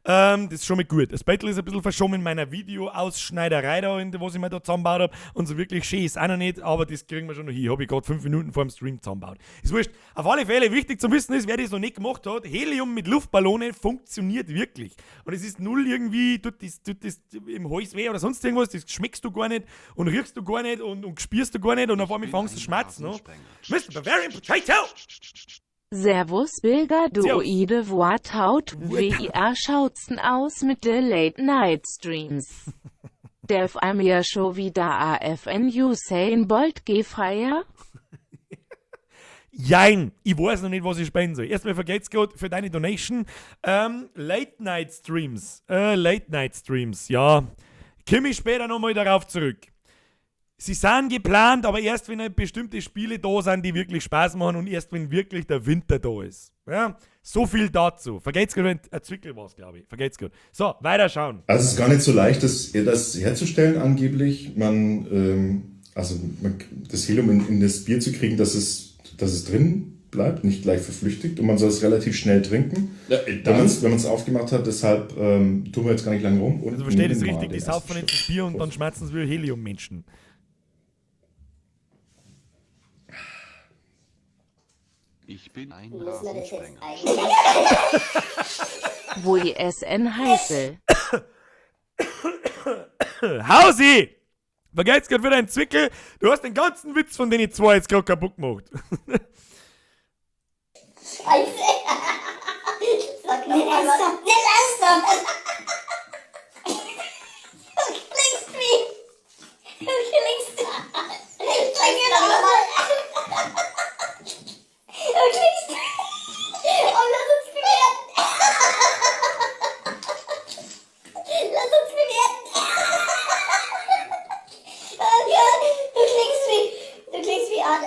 Das ist schon mal gut. Das Battle ist ein bisschen verschoben in meiner Videoausschneiderei da, was ich mir da zusammengebaut hab. Und so wirklich schön ist auch noch nicht, aber das kriegen wir schon noch hin. Hab ich grad 5 Minuten vor dem Stream zusammengebaut. Ist wurscht. Auf alle Fälle wichtig zu wissen ist, wer das noch nicht gemacht hat, Helium mit Luftballonen funktioniert wirklich. Und es ist null irgendwie, tut das im Hals weh oder sonst irgendwas, das schmeckst du gar nicht und riechst du gar nicht und spürst du gar nicht und auf einmal fängst du schmerzen. Ne? Mister Bavarian Potato! Servus Bilger, du Servus. Oide Worthaut, What? wie ihr schaut's aus mit de Late Night Streams? Darf I'm ja schon wieder AFN Usain Bolt geh freier? Jein, ich weiß noch nicht, was ich spielen soll. Erstmal vergelt's Gott für deine Donation. Late Night Streams. Late Night Streams, ja. Komme ich später nochmal darauf zurück. Sie sind geplant, aber erst wenn halt bestimmte Spiele da sind, die wirklich Spaß machen und erst wenn wirklich der Winter da ist. Ja, so viel dazu. Vergelt's Gott, ein Zwickel war's, glaube ich. Vergelt's Gott. So, weiterschauen. Also es ist gar nicht so leicht, das herzustellen angeblich. Das Helium in das Bier zu kriegen, dass es drin bleibt, nicht gleich verflüchtigt und man soll es relativ schnell trinken. Ja, wenn dann man's aufgemacht hat, deshalb tun wir jetzt gar nicht lange rum. Und also versteht es nehmen mal richtig, die den saufen ersten jetzt das Schluck. Bier und dann schmerzen sie wie Helium-Menschen. Ich bin ein Müssen wir das jetzt Rasensprenger. eigentlich? Wo die SN heiße. Hausi! Vergelt's grad wieder ein Zwickel. Du hast den ganzen Witz von denen zwei jetzt grad kaputt gemacht. Scheiße! Sag noch einmal. Nicht ernsthaft! Du klingst wie. Du klingst. Ich trinke noch mal. Du klingst. Oh, lass uns bewerten. Lass uns bewerten. Oh Gott, du klingst wie. Du klingst wie Art.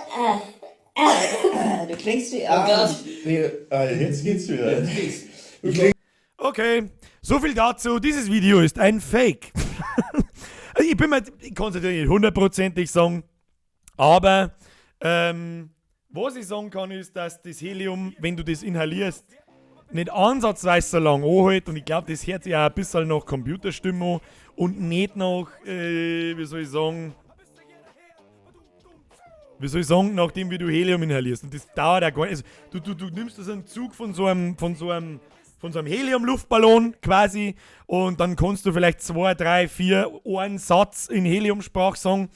Du klingst wie Oh Art. Gott. Nee, jetzt geht's wieder. Jetzt geht's. Okay, so viel dazu. Dieses Video ist ein Fake. Also ich bin mir, ich kann's natürlich nicht hundertprozentig sagen, aber was ich sagen kann, ist, dass das Helium, wenn du das inhalierst, nicht ansatzweise so lange anhält. Und ich glaub, das hört sich auch ein bisschen nach Computerstimme an und nicht nach, wie soll ich sagen, wie soll ich sagen, nachdem wie du Helium inhalierst. Und das dauert auch gar nicht. Also, du nimmst so einen Zug von so einem Helium-Luftballon quasi und dann kannst du vielleicht 2, 3, 4 einen Satz in Heliumsprache sagen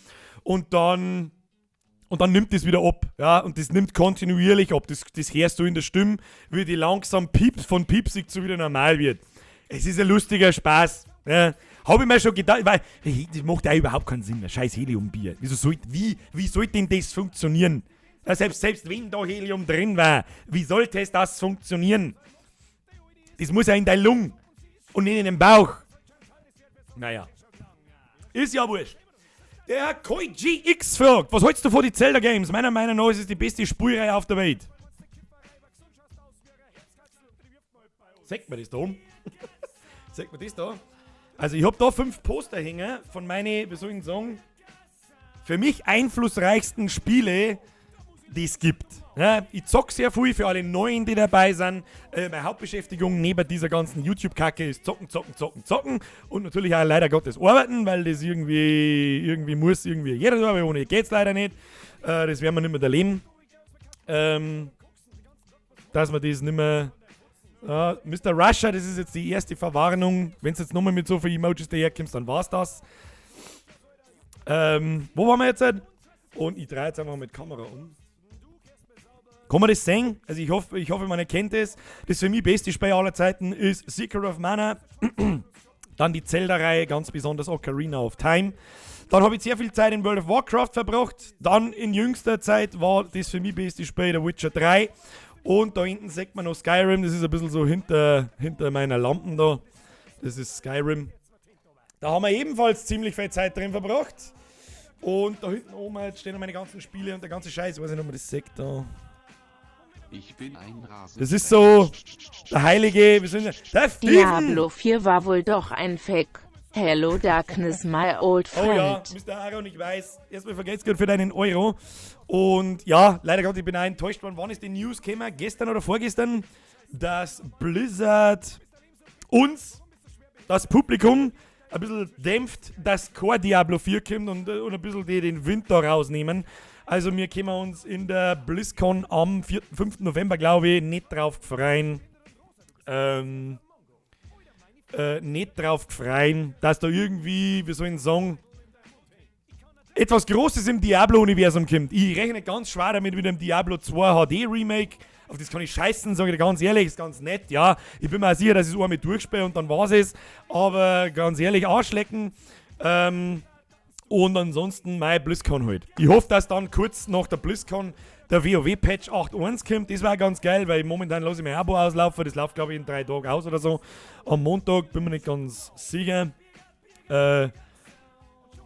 und dann nimmt das wieder ab. Ja, und das nimmt kontinuierlich ab. Das hörst du in der Stimme, wie die langsam von piepsig zu wieder normal wird. Es ist ein lustiger Spaß. Ja. Hab ich mir schon gedacht, weil das macht ja überhaupt keinen Sinn, ein scheiß Heliumbier. Wie soll denn das funktionieren? Ja, selbst wenn da Helium drin war, wie sollte es das funktionieren? Das muss ja in deine Lunge und nicht in den Bauch. Naja. Ist ja wurscht. Der Herr Koi GX fragt, was hältst du von den Zelda Games? Meiner Meinung nach ist es die beste Spielreihe auf der Welt. Sagt man das da oben? Sagt man das da? Also ich hab da 5 Poster hängen von meinen, wie soll ich denn sagen, für mich einflussreichsten Spiele, die es gibt. Ja, ich zock sehr viel für alle Neuen, die dabei sind. Meine Hauptbeschäftigung neben dieser ganzen YouTube-Kacke ist zocken, zocken, zocken, zocken. Und natürlich auch leider Gottes arbeiten, weil das irgendwie muss irgendwie jeder tun, aber ohne geht's leider nicht. Das werden wir nicht mehr erleben. Dass wir das nicht mehr... Ja, Mister Rusher, das ist jetzt die erste Verwarnung. Wenn du jetzt nochmal mit so vielen Emojis daherkommst, dann war's das. Wo waren wir jetzt? Und ich drehe jetzt einfach mit Kamera um. Kann man das sehen? Also ich hoffe, man erkennt es. Das für mich beste Spiel aller Zeiten ist Secret of Mana. Dann die Zelda-Reihe, ganz besonders Ocarina of Time. Dann habe ich sehr viel Zeit in World of Warcraft verbracht. Dann in jüngster Zeit war das für mich beste Spiel The Witcher 3. Und da hinten sieht man noch Skyrim. Das ist ein bisschen so hinter meiner Lampen da. Das ist Skyrim. Da haben wir ebenfalls ziemlich viel Zeit drin verbracht. Und da hinten oben jetzt stehen noch meine ganzen Spiele und der ganze Scheiß. Ich weiß nicht, ob man das sieht da. Ich bin ein Rasen. Das ist so der heilige, wie soll ich sagen, der Steven. Diablo 4 war wohl doch ein Fake. Hello Darkness, my old Oh ja, friend. Mister Aaron, ich weiß. Erstmal vergelt's Gott für deinen Euro. Und ja, leider Gott, ich bin auch enttäuscht worden. Wann ist die News gekommen? Gestern oder vorgestern, dass Blizzard uns, das Publikum, ein bisschen dämpft, dass kein Diablo 4 kommt und ein bisschen den Wind da rausnehmen. Also wir können uns in der BlizzCon am 4., 5. November, glaube ich, nicht drauf freuen. Nicht drauf freuen, dass da irgendwie, wie soll ich sagen, etwas Großes im Diablo-Universum kommt. Ich rechne ganz schwer damit mit dem Diablo 2 HD Remake. Auf das kann ich scheißen, sage ich dir ganz ehrlich, ist ganz nett, ja. Ich bin mir auch sicher, dass ich es einmal durchspiele und dann war's es. Aber ganz ehrlich, Arschlecken. Und ansonsten mein BlizzCon halt. Ich hoffe, dass dann kurz nach der BlizzCon der WoW-Patch 8.1 kommt. Das war ganz geil, weil momentan lasse ich mein Abo auslaufen. Das läuft, glaube ich, in 3 Tagen aus oder so. Am Montag, bin mir nicht ganz sicher.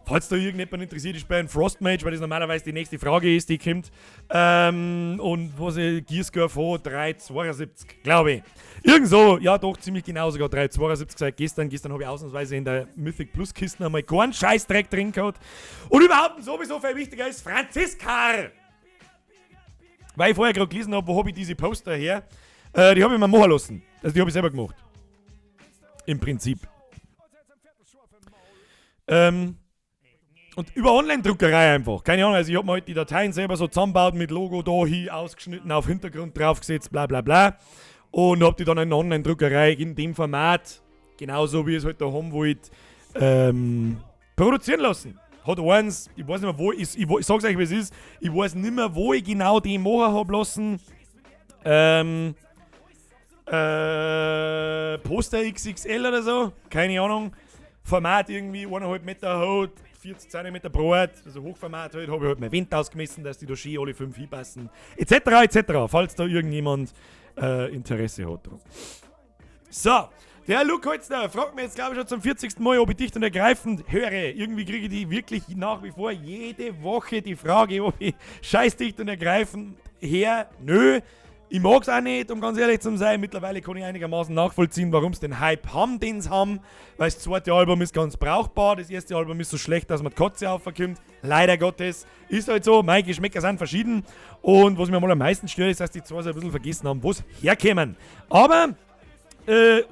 Falls da irgendjemand interessiert ist bei einem Frostmage, weil das normalerweise die nächste Frage ist, die kommt. Und was ich, Gearscore von 3,72, glaube ich. Irgend so, ja doch, ziemlich genau sogar 3,72 seit gestern. Gestern habe ich ausnahmsweise in der Mythic Plus Kiste einmal keinen Scheißdreck drin gehabt. Und überhaupt sowieso viel wichtiger ist Franziska! Weil ich vorher gerade gelesen habe, wo habe ich diese Poster her? Die habe ich mir machen lassen. Also die habe ich selber gemacht. Im Prinzip. Und über Online-Druckerei einfach. Keine Ahnung, also ich habe mir halt die Dateien selber so zusammengebaut mit Logo da, hier ausgeschnitten, auf Hintergrund draufgesetzt, bla bla bla. Und hab die dann in der Online-Druckerei in dem Format, genauso wie ich es halt da haben wollte, produzieren lassen. Hat eins, ich weiß nicht mehr wo, ich sag's euch, wie es ist, ich weiß nicht mehr, wo ich genau die machen hab lassen. Poster XXL oder so, keine Ahnung. Format irgendwie 1,5 Meter hoch, 40 cm breit, also Hochformat halt, habe ich halt mein Wind ausgemessen, dass die da schön alle fünf hinpassen, etc., etc., falls da irgendjemand Interesse hat. So, der Herr Luke Holzner fragt mir jetzt, glaube ich, schon zum 40. Mal, ob ich Dicht und Ergreifend höre. Irgendwie kriege ich die wirklich nach wie vor jede Woche die Frage, ob ich scheiß Dicht und Ergreifend her. Nö, ich mag's auch nicht, um ganz ehrlich zu sein. Mittlerweile kann ich einigermaßen nachvollziehen, warum sie den Hype haben, den sie haben. Weil das zweite Album ist ganz brauchbar. Das erste Album ist so schlecht, dass man die Kotze aufkommt. Leider Gottes. Ist halt so. Meine Geschmäcker sind verschieden. Und was mir mal am meisten stört, ist, dass die zwei so ein bisschen vergessen haben, wo sie herkämen. Aber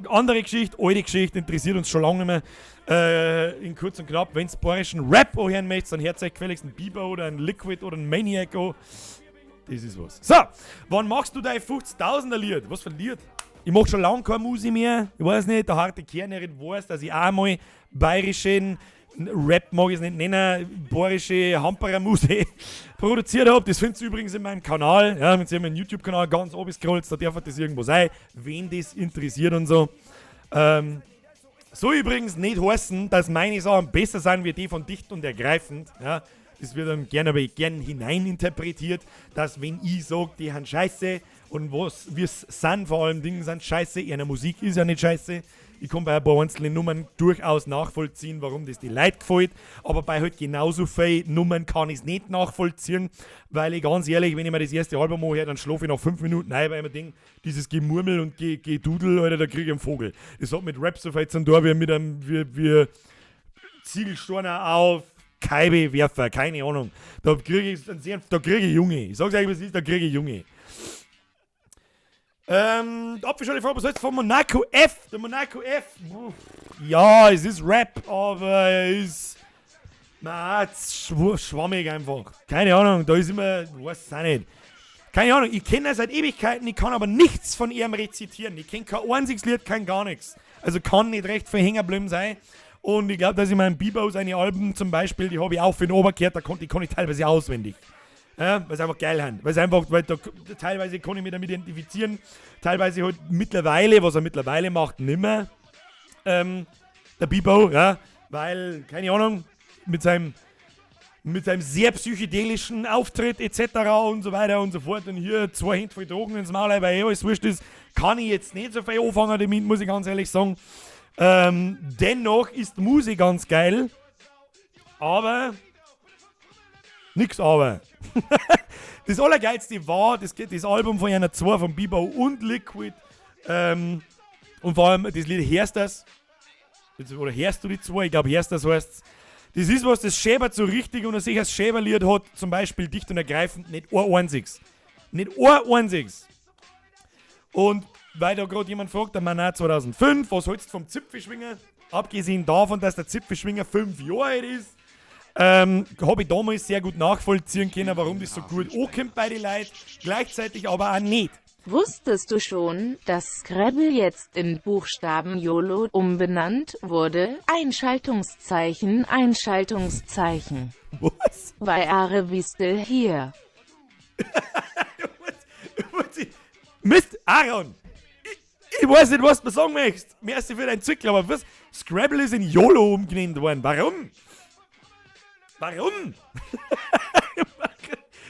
andere Geschichte, alte Geschichte, interessiert uns schon lange nicht mehr. In kurz und knapp, wenn ihr bayerischen Rap hören möchtet, dann hört euch gefälligst einen Biber oder einen Liquid oder einen Maniac an. Das ist was. So, wann machst du dein 50.000er Lied? Was für ein Lied? Ich mach schon lange keine Musik mehr. Ich weiß nicht, der harte Kernerin weiß, dass ich auch mal bayerischen Rap, mag ich es nicht nennen, bayerische Hamperer-Musik produziert habe. Das findest du übrigens in meinem Kanal. Ja, wenn ihr meinen YouTube-Kanal ganz oben scrollt, da darf das irgendwo sein, wen das interessiert und so. Soll übrigens nicht heißen, dass meine Sachen besser sind wie die von Dicht und Ergreifend. Ja, das wird dann gerne, aber gern hineininterpretiert, dass wenn ich sage, die haben Scheiße und was wir sind vor allem Dingen sind Scheiße, ihre Musik ist ja nicht Scheiße. Ich kann bei ein paar einzelnen Nummern durchaus nachvollziehen, warum das die Leute gefällt, aber bei halt genauso vielen Nummern kann ich es nicht nachvollziehen, weil ich ganz ehrlich, wenn ich mir das erste Album anhöre, dann schlafe ich nach 5 Minuten ein, weil ich mir denke, dieses Gemurmel und Gedudel, Alter, da kriege ich einen Vogel. Das hat mit Rap so viel zu tun, wie mit einem, wie Ziegelsteiner auf Kaibe-Werfer, keine Ahnung. Da kriege ich einen sehr, da kriege ich Junge. Ich sag's euch, was ist, da kriege ich Junge. Apfelschorle fragt, was hältst du von Monaco F? Der Monaco F. Ja, es ist Rap, aber es ist. Na, schwammig einfach. Keine Ahnung, da ist immer, weiß es auch nicht. Keine Ahnung, ich kenne er seit Ewigkeiten, ich kann aber nichts von ihm rezitieren. Ich kenne kein einziges Lied, kein gar nichts. Also kann nicht recht viel hängen geblieben sein. Und ich glaube, dass ich meinem Bibo seine Alben zum Beispiel, die habe ich auch für den Oberkehrt, da die kann ich teilweise auswendig. Ja, weil sie einfach geil sind. Weil einfach, weil da teilweise kann ich mich damit identifizieren, teilweise halt mittlerweile, was er mittlerweile macht, nimmer. Der Bibo, ja, weil, keine Ahnung, mit seinem sehr psychedelischen Auftritt etc. und so weiter und so fort und hier zwei Hände voll Drogen ins Maul, weil eh alles wurscht ist, kann ich jetzt nicht so viel anfangen damit, muss ich ganz ehrlich sagen. Dennoch ist Musik ganz geil, aber nix aber. Das Allergeilste war das Album von einer 2 von Bibo und Liquid und vor allem das Lied Hörst das? Oder hörst du die zwei? Ich glaube, Hörst das heißt. Das ist was, das schäbert so richtig und ein sicher Schäberlied hat zum Beispiel Dicht und Ergreifend nicht ein einziges. Nicht ein einziges. Und weil da gerade jemand fragt, der Manat 2005, was hältst du vom Zipfelschwinger? Abgesehen davon, dass der Zipfelschwinger 5 Jahre alt ist, habe ich damals sehr gut nachvollziehen können, warum das so gut ankommt bei den Leuten, gleichzeitig aber auch nicht. Wusstest du schon, dass Scrabble jetzt in Buchstaben YOLO umbenannt wurde? Einschaltungszeichen, Einschaltungszeichen. Was? Why are we still here? Mist, Aaron! Ich weiß nicht, was du mir sagen möchtest. Merci für deinen Zückel, aber was? Scrabble ist in YOLO umgenannt worden. Warum? Warum?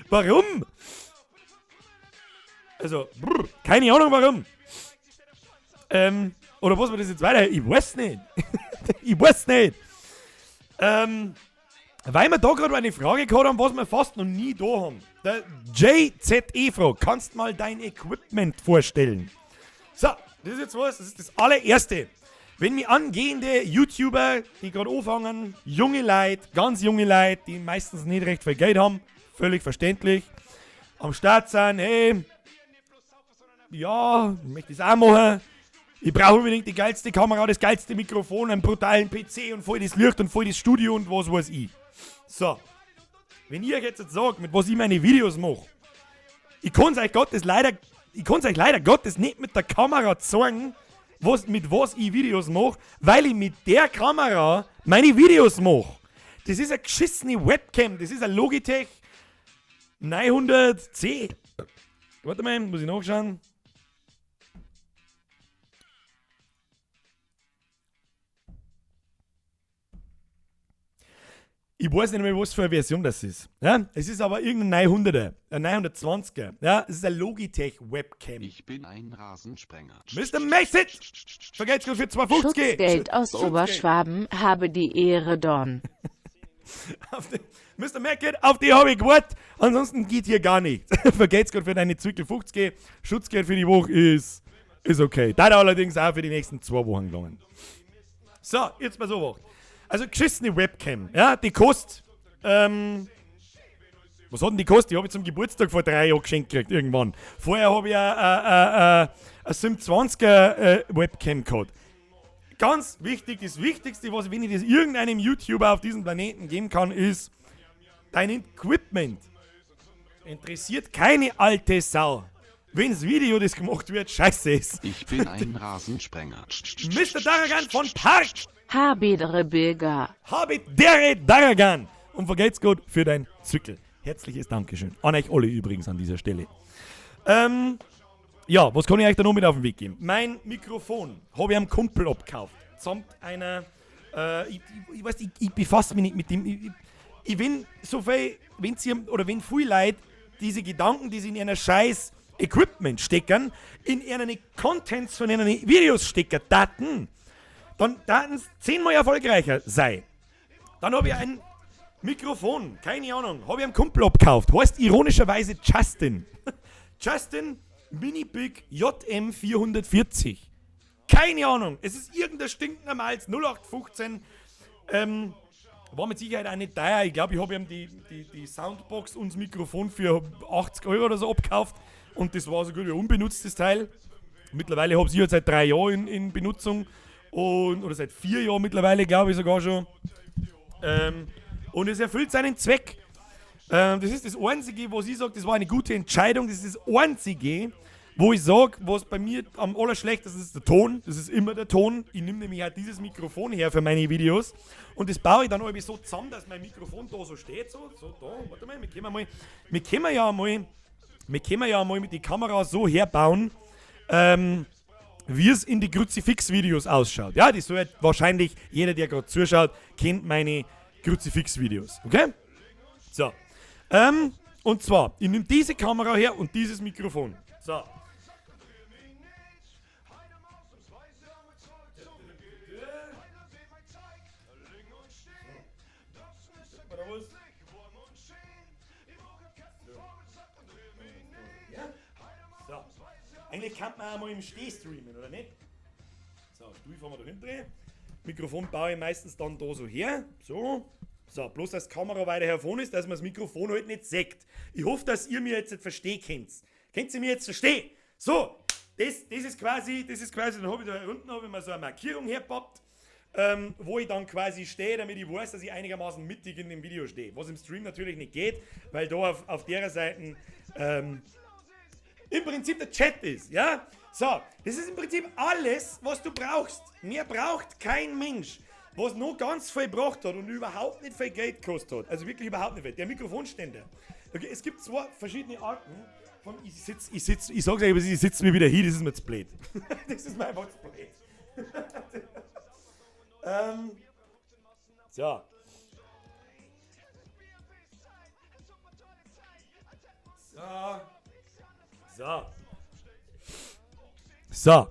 Warum? Also, brr, keine Ahnung warum. Oder was war das jetzt weiter? Ich weiß nicht. Ich weiß nicht. Weil wir da gerade eine Frage gehabt haben, was wir fast noch nie da haben. Der JZE fragt, kannst mal dein Equipment vorstellen? So, das ist jetzt was, das ist das allererste. Wenn mir angehende YouTuber, die gerade anfangen, junge Leute, ganz junge Leute, die meistens nicht recht viel Geld haben, völlig verständlich, am Start sind, hey, ja, ich möchte das auch machen. Ich brauche unbedingt die geilste Kamera, das geilste Mikrofon, einen brutalen PC und voll das Licht und voll das Studio und was weiß ich. So, wenn ich euch jetzt sagt, mit was ich meine Videos mache, ich kann's euch Gottes leider, ich kann's euch leider Gottes nicht mit der Kamera zeigen, mit was ich Videos mache, weil ich mit der Kamera meine Videos mache. Das ist eine geschissene Webcam, das ist eine Logitech 900C. Warte mal, muss ich nachschauen. Ich weiß nicht mehr, was für eine Version das ist. Ja? Es ist aber irgendein 900er, ein 920er. Ja? Es ist eine Logitech Webcam. Ich bin ein Rasensprenger. Mr. Messit! Vergelt's gut für 2,50. Schutzgeld aus Schutzgeld. Oberschwaben, habe die Ehre, Don. Mr. Merkel, auf die habe ich gewartet. Ansonsten geht hier gar nichts. Vergelt's gut für deine Zykl 50. Schutzgeld für die Woche ist okay. Da allerdings auch für die nächsten 2 Wochen gelangen. So, jetzt mal so was. Also geschissene Webcam, ja, die kostet, was hat denn die gekostet? Die hab ich zum Geburtstag vor 3 Jahren geschenkt gekriegt, irgendwann. Vorher hab ich eine 27er Webcam gehabt. Ganz wichtig, das Wichtigste, was wenn ich das irgendeinem YouTuber auf diesem Planeten geben kann, ist dein Equipment. Interessiert keine alte Sau. Wenn's Video, das gemacht wird, scheiße ist. Ich bin ein Rasensprenger. Mr. Daragan von Park. Habedere Bilger. Habedere Daragan. Und vergelt's gut für dein Zückel. Herzliches Dankeschön. An euch alle übrigens an dieser Stelle. Ja, was kann ich euch da noch mit auf den Weg geben? Mein Mikrofon habe ich einem Kumpel abgekauft. Samt einer, ich weiß, ich befasse mich nicht mit dem. Ich bin so viel, wenn sie, oder wenn viele Leute diese Gedanken, die sie in einer scheiß Equipment stecken, in ihren Contents von ihren Videos stecken, Daten, dann Daten 10-mal erfolgreicher sei. Dann habe ich ein Mikrofon, keine Ahnung, habe ich einem Kumpel abgekauft. Heißt ironischerweise Justin. Justin Mini Big JM 440. Keine Ahnung, es ist irgendein stinkender Malz 0815. War mit Sicherheit auch nicht teuer. Ich glaube, ich habe ihm die Soundbox und das Mikrofon für 80 Euro oder so abgekauft. Und das war so gut wie unbenutztes Teil. Mittlerweile habe ich sie seit 3 Jahren in Benutzung. Oder seit 4 Jahren mittlerweile, glaube ich sogar schon. Und es erfüllt seinen Zweck. Das ist das Einzige, was ich sage, das war eine gute Entscheidung. Das ist das Einzige, wo ich sage, was bei mir am allerschlechtesten ist, ist der Ton. Das ist immer der Ton. Ich nehme nämlich halt dieses Mikrofon her für meine Videos. Und das baue ich dann irgendwie so zusammen, dass mein Mikrofon da so steht. So, so da. Warte mal, wir können ja mal mit der Kamera so herbauen, wie es in die Kruzifix-Videos ausschaut. Ja, das soll halt wahrscheinlich jeder, der gerade zuschaut, kennt meine Kruzifix-Videos. Okay? So. Und zwar, ich nehme diese Kamera her und dieses Mikrofon. So. So. Eigentlich kann man auch mal im Steh streamen, oder nicht? So, Stuhl fahren wir da hinten. Mikrofon baue ich meistens dann da so her. So. So, bloß dass die Kamera weiter hervor ist, dass man das Mikrofon halt nicht sieht. Ich hoffe, dass ihr mir jetzt nicht verstehen könnt. Könnt ihr mir jetzt verstehen? So, das ist quasi, dann habe ich da unten hab ich mir so eine Markierung hergepappt, wo ich dann quasi stehe, damit ich weiß, dass ich einigermaßen mittig in dem Video stehe. Was im Stream natürlich nicht geht, weil da auf der Seite im Prinzip der Chat ist, ja? So, das ist im Prinzip alles, was du brauchst. Mehr braucht kein Mensch. Was noch ganz viel gebracht hat und überhaupt nicht viel Geld gekostet hat. Also wirklich überhaupt nicht viel. Der Mikrofonständer. Okay, es gibt zwei verschiedene Arten von. Ich sag's euch, ich sitze mir wieder hier, das ist mir zu blöd. Das ist mir einfach zu blöd. So. So. So. So,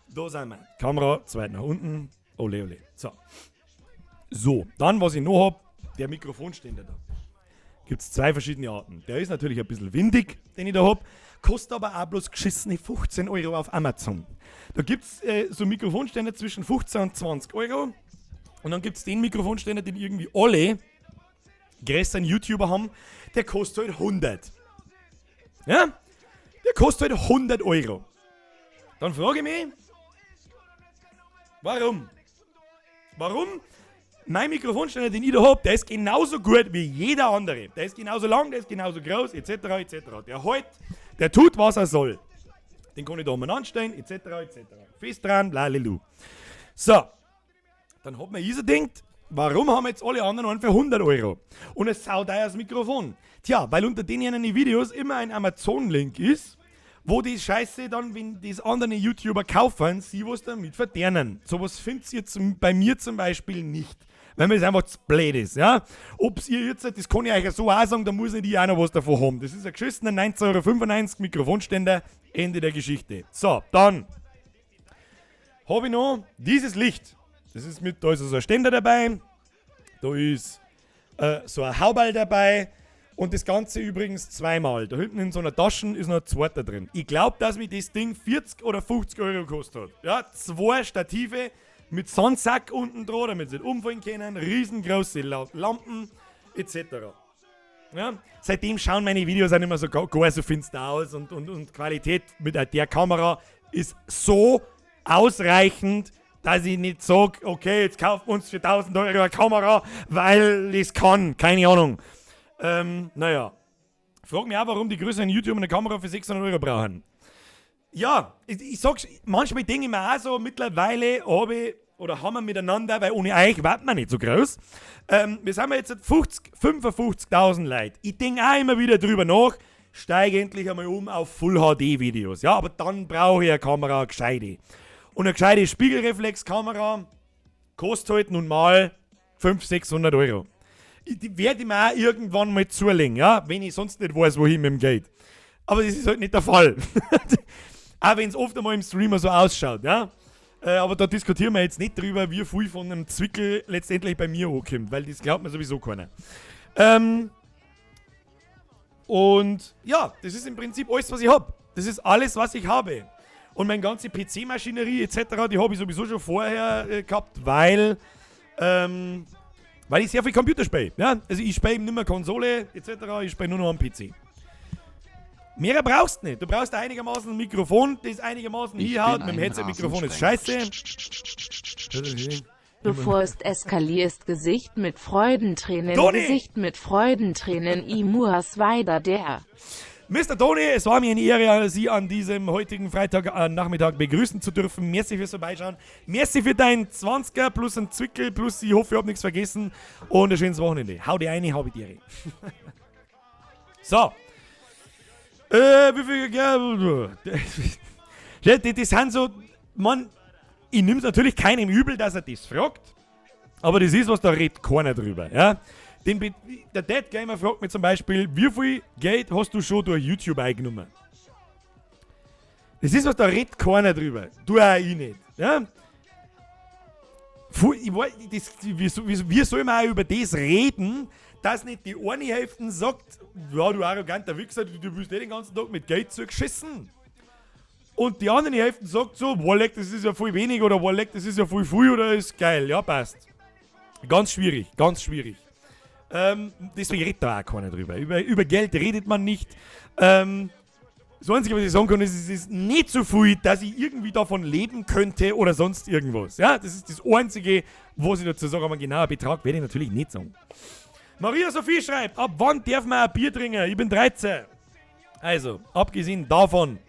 da sind wir. Kamera, zweit nach unten. Ole, ole. So. So, dann, was ich noch hab, der Mikrofonständer da. Gibt es zwei verschiedene Arten. Der ist natürlich ein bisschen windig, den ich da hab, kostet aber auch bloß geschissene 15 Euro auf Amazon. Da gibt es so Mikrofonständer zwischen 15 und 20 Euro. Und dann gibt es den Mikrofonständer, den irgendwie alle größeren YouTuber haben, der kostet halt 100. Ja? Der kostet halt 100 Euro. Dann frage ich mich, warum? Warum? Mein Mikrofonständer, den ich da hab, der ist genauso gut wie jeder andere. Der ist genauso lang, der ist genauso groß, etc., etc. Der hält, der tut, was er soll. Den kann ich da umeinander stellen, etc., etc. Fest dran, lalilu. So, dann hat mir Isa gedacht, warum haben jetzt alle anderen einen für 100 Euro? Und ein sauteures Mikrofon. Tja, weil unter den Videos immer ein Amazon-Link ist, wo die Scheiße dann, wenn das andere YouTuber kaufen, sie was damit verdienen. Sowas findet ihr bei mir zum Beispiel nicht. Weil mir das einfach zu blöd ist, ja. Ob's ihr jetzt, das kann ich euch ja so auch sagen, da muss nicht ich auch noch was davon haben. Das ist ein geschissener 19,95 Euro Mikrofonständer, Ende der Geschichte. So, dann habe ich noch dieses Licht. Das ist mit, da ist so ein Ständer dabei, da ist so ein Hauball dabei und das Ganze übrigens zweimal. Da hinten in so einer Tasche ist noch ein zweiter drin. Ich glaub, dass mich das Ding 40 oder 50 Euro gekostet hat. Ja, zwei Stative mit Sandsack unten dran, damit sie nicht umfallen können, riesengroße Lampen etc. Ja, seitdem schauen meine Videos auch nicht mehr so gar so finster aus und Qualität mit der Kamera ist so ausreichend, dass ich nicht sag, okay, jetzt kaufen wir uns für 1000 Euro eine Kamera, weil ich's kann. Keine Ahnung. Naja. Frag mich auch, warum die größeren YouTuber eine Kamera für 600 Euro brauchen. Ja, ich sag's, manchmal denke ich mir auch so, mittlerweile habe ich, oder haben wir miteinander, weil ohne euch wird man nicht so groß. Wir sind jetzt 55.000 Leute. Ich denke auch immer wieder drüber nach, steige endlich einmal um auf Full HD Videos. Ja, aber dann brauche ich eine Kamera, eine gescheite. Und eine gescheite Spiegelreflexkamera kostet halt nun mal 500, 600 Euro. Die werde ich mir auch irgendwann mal zulegen, ja, wenn ich sonst nicht weiß, wohin mit dem Geld. Aber das ist halt nicht der Fall. Auch wenn's oft einmal im Streamer so ausschaut, ja. Aber da diskutieren wir jetzt nicht drüber, wie viel von einem Zwickel letztendlich bei mir ankommt, weil das glaubt mir sowieso keiner. Und ja, das ist im Prinzip alles, was ich hab. Das ist alles, was ich habe. Und meine ganze P C-Maschinerie et cetera, die hab ich sowieso schon vorher gehabt, weil ich sehr viel Computer spiele. Ja? Also ich spiele eben nicht mehr Konsole et cetera, ich spiele nur noch am PC. Mehr brauchst du nicht. Du brauchst einigermaßen ein Mikrofon, das einigermaßen Ich hinhaut. bin Mit dem ein Headset-Mikrofon ist Rasensprenger. scheiße. Bevor es eskalierst, Gesicht mit Freudentränen, Toni! Gesicht mit Freudentränen, Imuas weiter der. Mister Toni, es war mir eine Ehre, Sie an diesem heutigen Freitag Nachmittag begrüßen zu dürfen. Merci fürs Vorbeischauen. Merci für deinen 20er plus ein Zwickel plus ich hoffe, ich hab nichts vergessen. Und ein schönes Wochenende. Hau dir eine, hau die Ehre. So. Wie viel Geld? Ja, das sind so, man, ich nehm's natürlich keinem übel, dass er das fragt, aber das ist was, da redet keiner drüber, ja. Der Dead Gamer fragt mich zum Beispiel, wie viel Geld hast du schon durch YouTube eingenommen? Das ist was, da redet keiner drüber. Du auch ich nicht, ja. Fu-, ich weiß, das, wie, wie, wie soll man auch über das reden, dass nicht die eine Hälfte sagt, ja, du arroganter Wichser, du bist eh den ganzen Tag mit Geld zugeschissen. Und die andere Hälfte sagt so, boah, leck, das ist ja voll wenig oder boah, leck, das ist ja voll viel oder ist geil, ja, passt. Ganz schwierig, ganz schwierig. Deswegen redet da auch keiner drüber. Über Geld redet man nicht. Das Einzige, was ich sagen kann, ist, es ist nicht so viel, dass ich irgendwie davon leben könnte oder sonst irgendwas. Ja, das ist das Einzige, was ich dazu sage, aber einen genauen Betrag werde ich natürlich nicht sagen. Maria Sophie schreibt, ab wann darf man ein Bier trinken? Ich bin 13. Also, abgesehen davon,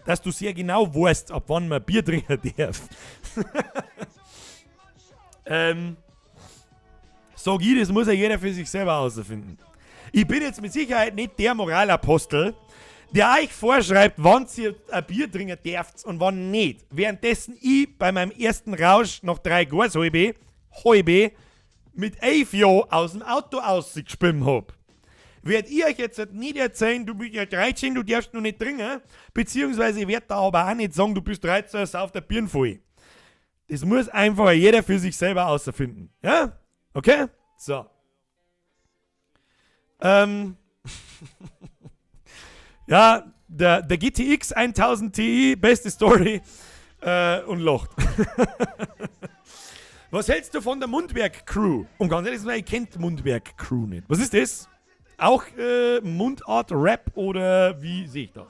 dass du sehr genau weißt, ab wann man Bier trinken darf. Sag ich, das muss ja jeder für sich selber herausfinden. Ich bin jetzt mit Sicherheit nicht der Moralapostel, der euch vorschreibt, wann ihr ein Bier trinken dürft und wann nicht. Währenddessen ich bei meinem ersten Rausch noch 3 Glas halbe mit 11 Jahren aus dem Auto ausgeschwimmt hab. Werd ich euch jetzt nicht erzählen, du bist ja 13, du darfst noch nicht trinken. Beziehungsweise ich werde da aber auch nicht sagen, du bist 13, sauf der Birn voll. Das muss einfach jeder für sich selber außerfinden. Ja? Okay? So. Ja, der GTX 1000 Ti, beste Story. Und lacht. Was hältst du von der Mundwerk-Crew? Um ganz ehrlich zu sein, ich kenn die Mundwerk-Crew nicht. Was ist das? Auch Mundart-Rap oder wie sehe ich das?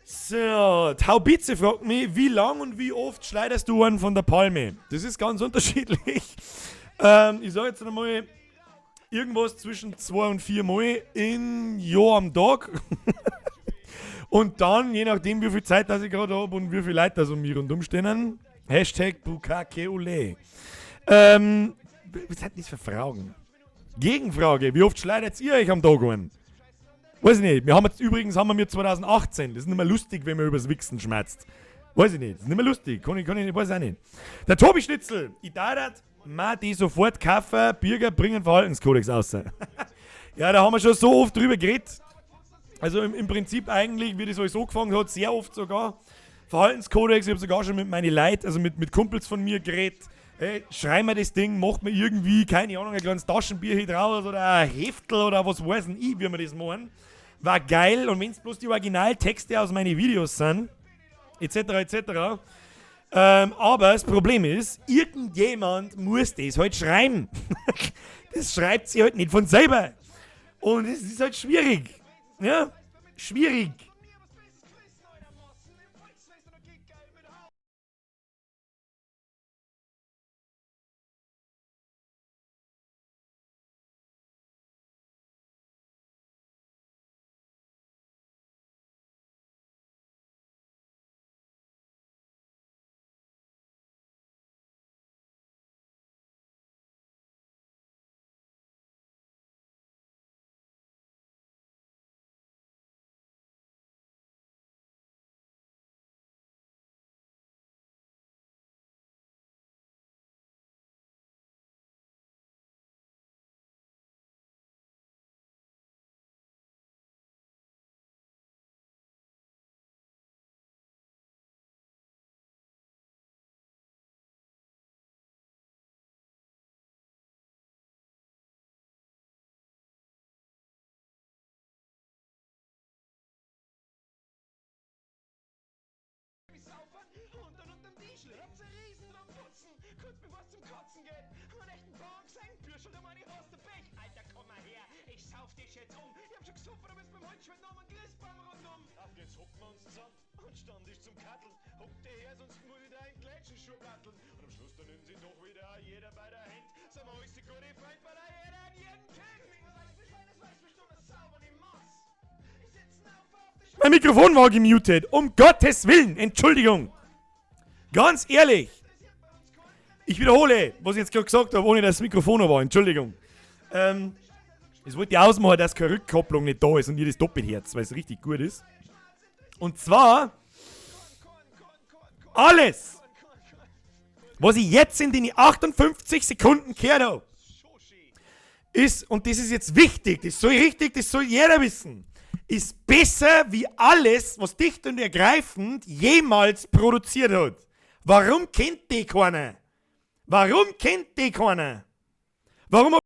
So, Taubize fragt mich, wie lang und wie oft schleuderst du einen von der Palme? Das ist ganz unterschiedlich. Ich sag jetzt einmal, irgendwas zwischen 2 und 4 Mal in Jahr am Tag. Und dann, je nachdem, wie viel Zeit das ich gerade hab und wie viele Leute da so um mich rundum stehen, Hashtag Bukake Ole. Was sind das für Fragen? Gegenfrage, wie oft schleudert ihr euch am Tag einen? Weiß ich nicht. Wir haben jetzt übrigens, haben wir 2018. Das ist nicht mehr lustig, wenn man übers Wichsen schmerzt. Weiß ich nicht. Das ist nicht mehr lustig. Kann ich nicht, weiß ich auch nicht. Der Tobi Schnitzel. Ich darf ma die sofort kaufen, Bürger bringen Verhaltenskodex raus. Ja, da haben wir schon so oft drüber geredet. Also im Prinzip eigentlich, wie das alles angefangen hat, sehr oft sogar. Verhaltenskodex, ich hab sogar schon mit meinen Leuten, also mit Kumpels von mir geredet. Hey, schrei mir das Ding, macht mir irgendwie, keine Ahnung, ein kleines Taschenbier hier draus oder ein Heftel oder was weiß denn ich, wie wir das machen. War geil, und wenn's bloß die Originaltexte aus meinen Videos sind, et cetera, et cetera. Aber das Problem ist, irgendjemand muss das halt schreiben. Das schreibt sie halt nicht von selber. Und es ist halt schwierig. Ja, schwierig. Mein Mikrofon war gemutet. Um Gottes Willen. Entschuldigung. Ganz ehrlich. Ich wiederhole, was ich jetzt gerade gesagt habe, ohne dass das Mikrofon war. Entschuldigung. Es wollte ich ausmachen, dass keine Rückkopplung nicht da ist und ihr das Doppelherz, weil es richtig gut ist. Und zwar alles, was ich jetzt in den 58 Sekunden gehört habe, ist, und das ist jetzt wichtig, das soll richtig, das soll jeder wissen, ist besser wie alles, was dicht und ergreifend jemals produziert hat. Warum kennt die keiner? Warum kennt die keiner? Warum hab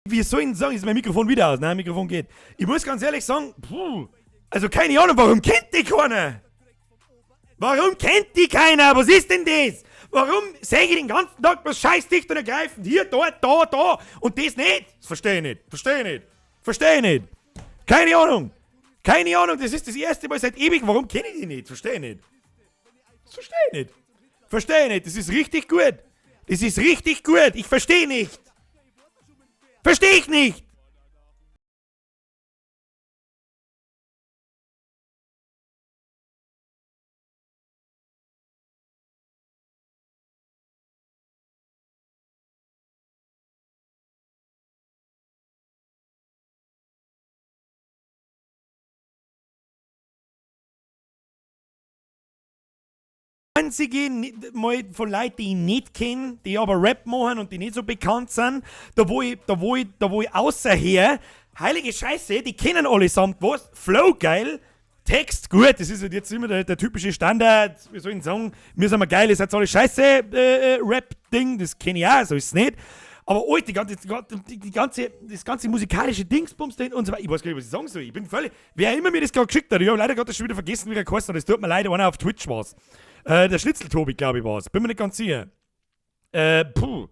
Wie soll ich denn sagen, ist mein Mikrofon wieder aus? Nein, mein Mikrofon geht. Ich muss ganz ehrlich sagen, puh, Also keine Ahnung, warum kennt die keiner? Warum kennt die keiner? Was ist denn das? Warum sage ich den ganzen Tag was scheiß dicht und ergreifend? Hier, dort, da, da und das nicht? Das verstehe ich nicht. Verstehe ich nicht. Verstehe ich nicht. Keine Ahnung. Keine Ahnung, das ist das erste Mal seit ewig. Warum kenne ich die nicht? Verstehe ich nicht. Das verstehe ich nicht. Verstehe ich nicht. Das ist richtig gut. Das ist richtig gut. Ich verstehe nicht. Verstehe ich nicht. Einzige mal von Leuten, die ich nicht kenne, die aber Rap machen und die nicht so bekannt sind, da wo ich außerher, heilige Scheiße, die kennen allesamt was, Flow geil, Text gut, das ist halt jetzt immer der typische Standard, wie soll ich sagen, mir sind wir geil, ihr seid alle scheiße, Rap-Ding, das kenne ich auch, so ist es nicht. Aber oh, das ganze musikalische Dingsbums da und so weiter, ich weiß gar nicht, was ich sagen soll. Ich bin völlig, wer immer mir das gerade geschickt hat, ich habe leider gerade schon wieder vergessen, wie er geheißen hat, es tut mir leid, einer auf Twitch war's. Der Schnitzel-Tobi, glaube ich, war's. Bin mir nicht ganz sicher. Puh.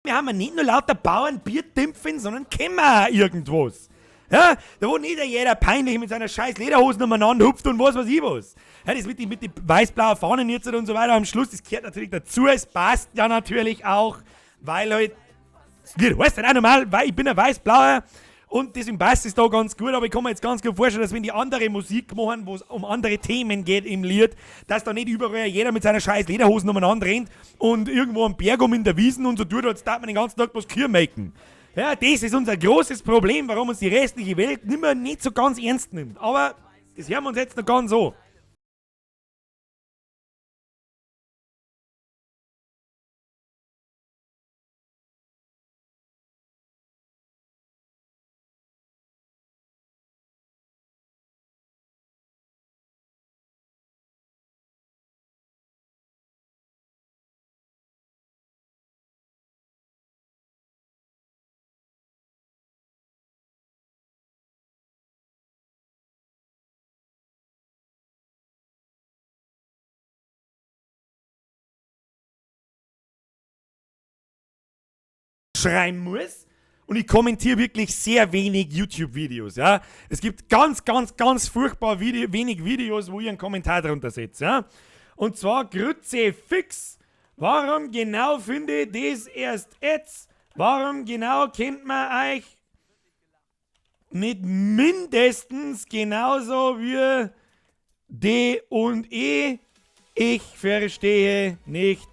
Wir haben nicht nur lauter Bauern Bierdimpfen, sondern kennen wir auch irgendwas. Ja, da wo nicht jeder peinlich mit seiner scheiß Lederhosen umeinander hupft und was weiß ich was. Ja, das mit die weiß-blauen Fahnen jetzt und so weiter am Schluss, das gehört natürlich dazu, es passt ja natürlich auch, weil halt, das Lied heißt halt auch normal, weil ich bin ein weiß-blauer und deswegen passt es da ganz gut, aber ich kann mir jetzt ganz gut vorstellen, dass wenn die andere Musik machen, wo es um andere Themen geht im Lied, dass da nicht überall jeder mit seiner scheiß Lederhosen umeinander rennt und irgendwo am Berg um in der Wiesen und so tut, als darf man den ganzen Tag bloß Kühe melken. Ja, das ist unser großes Problem, warum uns die restliche Welt nimmer nicht so ganz ernst nimmt. Aber das hören wir uns jetzt noch ganz so. Schreien muss. Und ich kommentiere wirklich sehr wenig YouTube-Videos, ja. Es gibt ganz, ganz, ganz furchtbar wenig Videos, wo ich einen Kommentar drunter setze, ja. Und zwar Grütze fix. Warum genau finde ich das erst jetzt? Warum genau kennt man euch nicht mindestens genauso wie D und E? Ich verstehe nicht.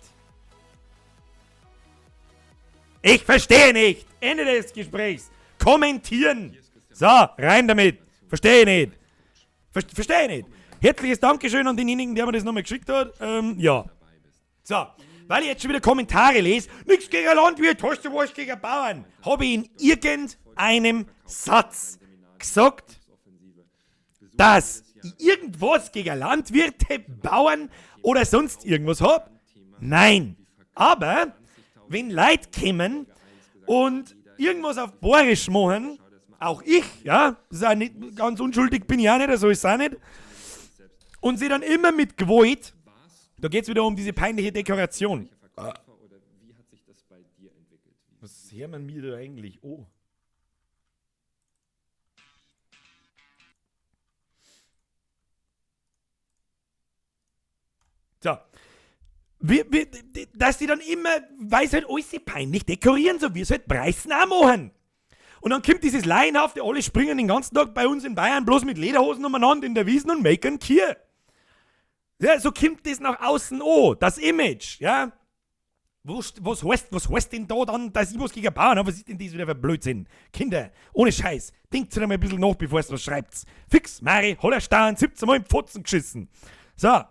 Ich verstehe nicht! Ende des Gesprächs. Kommentieren. So, rein damit. Verstehe nicht. Verstehe nicht. Herzliches Dankeschön an denjenigen, der mir das nochmal geschickt hat. Ja. So, weil ich jetzt schon wieder Kommentare lese. Nichts gegen Landwirt, hast du was gegen Bauern? Habe ich in irgendeinem Satz gesagt, dass ich irgendwas gegen Landwirte, Bauern oder sonst irgendwas hab? Nein. Aber wenn Leute kommen und irgendwas auf Bayerisch machen, auch ich, ja, das ist auch nicht, ganz unschuldig bin ich auch nicht, so ist es auch nicht, und sie dann immer mit Gewalt, da geht's wieder um diese peinliche Dekoration. Was hört man mir da eigentlich? Oh. So. Dass die dann immer, weil sie halt alles peinlich dekorieren, so wie es halt Preißen auch machen. Und dann kommt dieses Laienhafte, alle springen den ganzen Tag bei uns in Bayern bloß mit Lederhosen umeinander in der Wiesn und maken Kier. Ja, so kommt das nach außen an, das Image, ja. Was heißt denn da dann, dass ich was gegen Bauern habe? Was ist denn das wieder für Blödsinn? Kinder, ohne Scheiß, denkt sich mal ein bisschen nach, bevor ihr was schreibt. Fix, Mari, Hollerstein, 17 Mal im Pfotzen geschissen. So.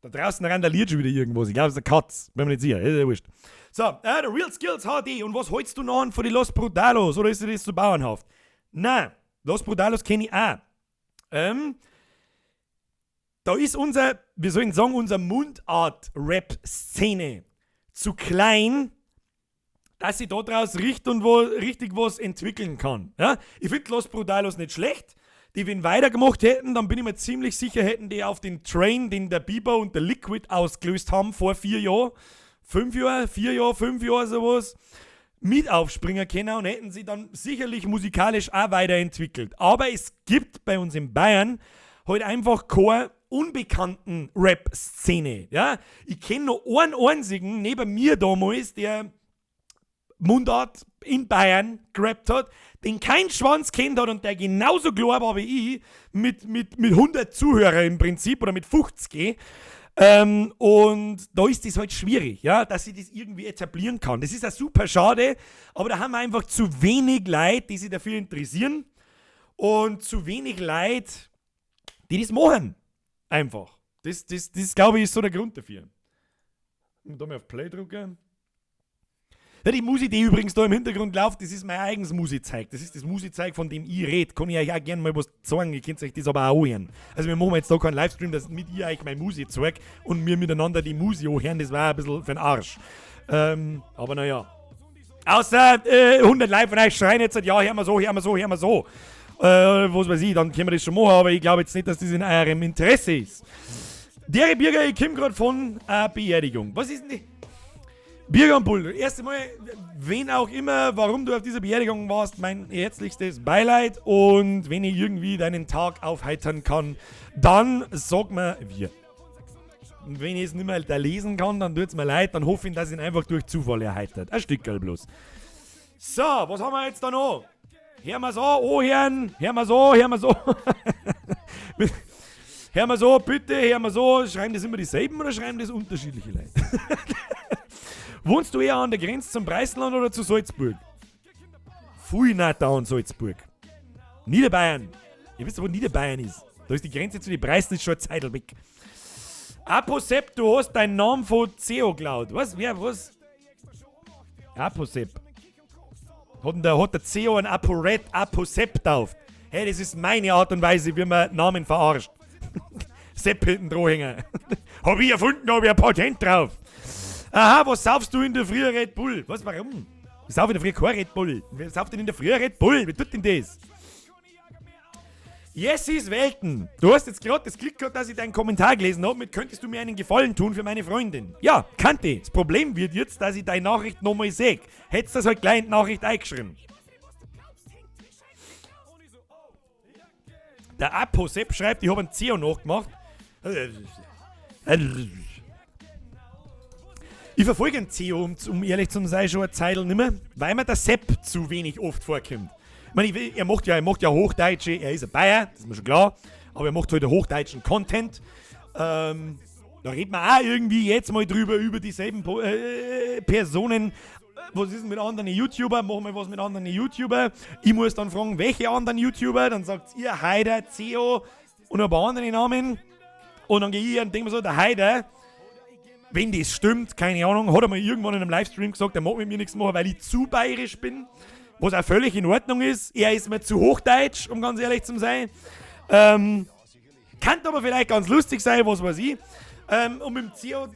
Da draußen randaliert schon wieder irgendwas. Ich glaube, es ist eine Katz. Bin mir nicht sicher. Ist ja wurscht. So, der Real Skills HD. Und was hältst du noch von den Los Brutalos? Oder ist das zu bauernhaft? Nein, Los Brutalos kenn ich auch. Da ist unser, wir sollen sagen, unser Mundart-Rap-Szene zu klein, dass sie daraus richtig und wo, richtig was entwickeln kann. Ja? Ich find Los Brutalos nicht schlecht. Die, wenn weitergemacht hätten, dann bin ich mir ziemlich sicher, hätten die auf den Train, den der Biber und der Liquid ausgelöst haben vor 4 Jahren, 5 Jahren, 4 Jahren, 5 Jahren, sowas, mit aufspringen können und hätten sie dann sicherlich musikalisch auch weiterentwickelt. Aber es gibt bei uns in Bayern halt einfach keine unbekannten Rap-Szene. Ja? Ich kenn noch einen einzigen neben mir damals, der Mundart in Bayern gerappt hat, den kein Schwanz kennt hat und der genauso klar war wie ich, mit 100 Zuhörer im Prinzip oder mit 50. Und da ist es halt schwierig, ja, dass ich das irgendwie etablieren kann. Das ist ja super schade, aber da haben wir einfach zu wenig Leute, die sich dafür interessieren und zu wenig Leute, die das machen. Einfach. Das glaube ich, ist so der Grund dafür. Und da mal auf Play drücken. Ja, die Musik, die übrigens da im Hintergrund läuft, das ist mein eigenes Musikzeug. Das ist das Musikzeug, von dem ich rede. Kann ich euch auch gerne mal was zeigen. Ihr könnt euch das aber auch anhören. Also wir machen jetzt da keinen Livestream, dass mit ihr euch mein Musik zeigt und wir miteinander die Musik anhören. Das war ein bisschen für den Arsch. Aber naja. Außer 100 Leute von euch schreien jetzt, ja, hören wir so, hören wir so, hören wir so. Was weiß ich, dann können wir das schon machen, aber ich glaube jetzt nicht, dass das in eurem Interesse ist. Der Birger, ich komme gerade von einer Beerdigung. Was ist denn die? Birger und Bull, erst einmal, wen auch immer, warum du auf dieser Beerdigung warst, mein herzlichstes Beileid und wenn ich irgendwie deinen Tag aufheitern kann, dann sag mir wir. Und wenn ich es nicht mehr da lesen kann, dann tut's mir leid, dann hoffe ich, dass ich ihn einfach durch Zufall erheitert. Ein Stückerl bloß. So, was haben wir jetzt da noch? Hören wir so, anhören, hören wir so, hören wir so. Hören wir so, bitte, hören wir so. Schreiben das immer dieselben oder schreiben das unterschiedliche Leute? Wohnst du eher an der Grenze zum Breisland oder zu Salzburg? Pfui, nicht da an Salzburg. Niederbayern. Ihr wisst, wo Niederbayern ist. Da ist die Grenze zu den Breisen schon eine Zeit weg. Aposep, du hast deinen Namen von CEO geklaut. Was? Wer? Was? Aposep. Hat der CEO ein ApoRed Aposep tauft? Hey, das ist meine Art und Weise, wie man Namen verarscht. Sepp hinten dran hängen. Hab ich erfunden, hab ich ein Patent drauf. Aha, was saufst du in der Früh Red Bull? Was, warum? Ich sauf in der Früh kein Red Bull. Wer sauft denn in der Früh Red Bull? Wie tut denn das? Jessis Welten. Du hast jetzt gerade das Glück gehabt, dass ich deinen Kommentar gelesen hab mit könntest du mir einen Gefallen tun für meine Freundin? Ja, kannte. Das Problem wird jetzt, dass ich deine Nachricht nochmal seh. Hättest das halt gleich in die Nachricht eingeschrieben. Der Aposep schreibt, ich hab einen CEO nachgemacht. Ich verfolge einen CEO, um ehrlich zu sein, schon eine Zeit nicht mehr, weil mir der Sepp zu wenig oft vorkommt. Ich meine, er macht ja Hochdeutsche, er ist ein Bayer, das ist mir schon klar, aber er macht halt hochdeutschen Content. Da redet man auch irgendwie jetzt mal drüber, über dieselben Personen. Was ist denn mit anderen YouTuber? Machen wir was mit anderen YouTuber? Ich muss dann fragen, welche anderen YouTuber? Dann sagt ihr Heider, CEO und ein paar andere Namen. Und dann gehe ich und denke mir so, der Heider, wenn das stimmt, keine Ahnung, hat er mal irgendwann in einem Livestream gesagt, er mag mit mir nichts machen, weil ich zu bayerisch bin. Was auch völlig in Ordnung ist. Er ist mir zu hochdeutsch, um ganz ehrlich zu sein. Kann aber vielleicht ganz lustig sein, was weiß ich. Und mit dem CEO,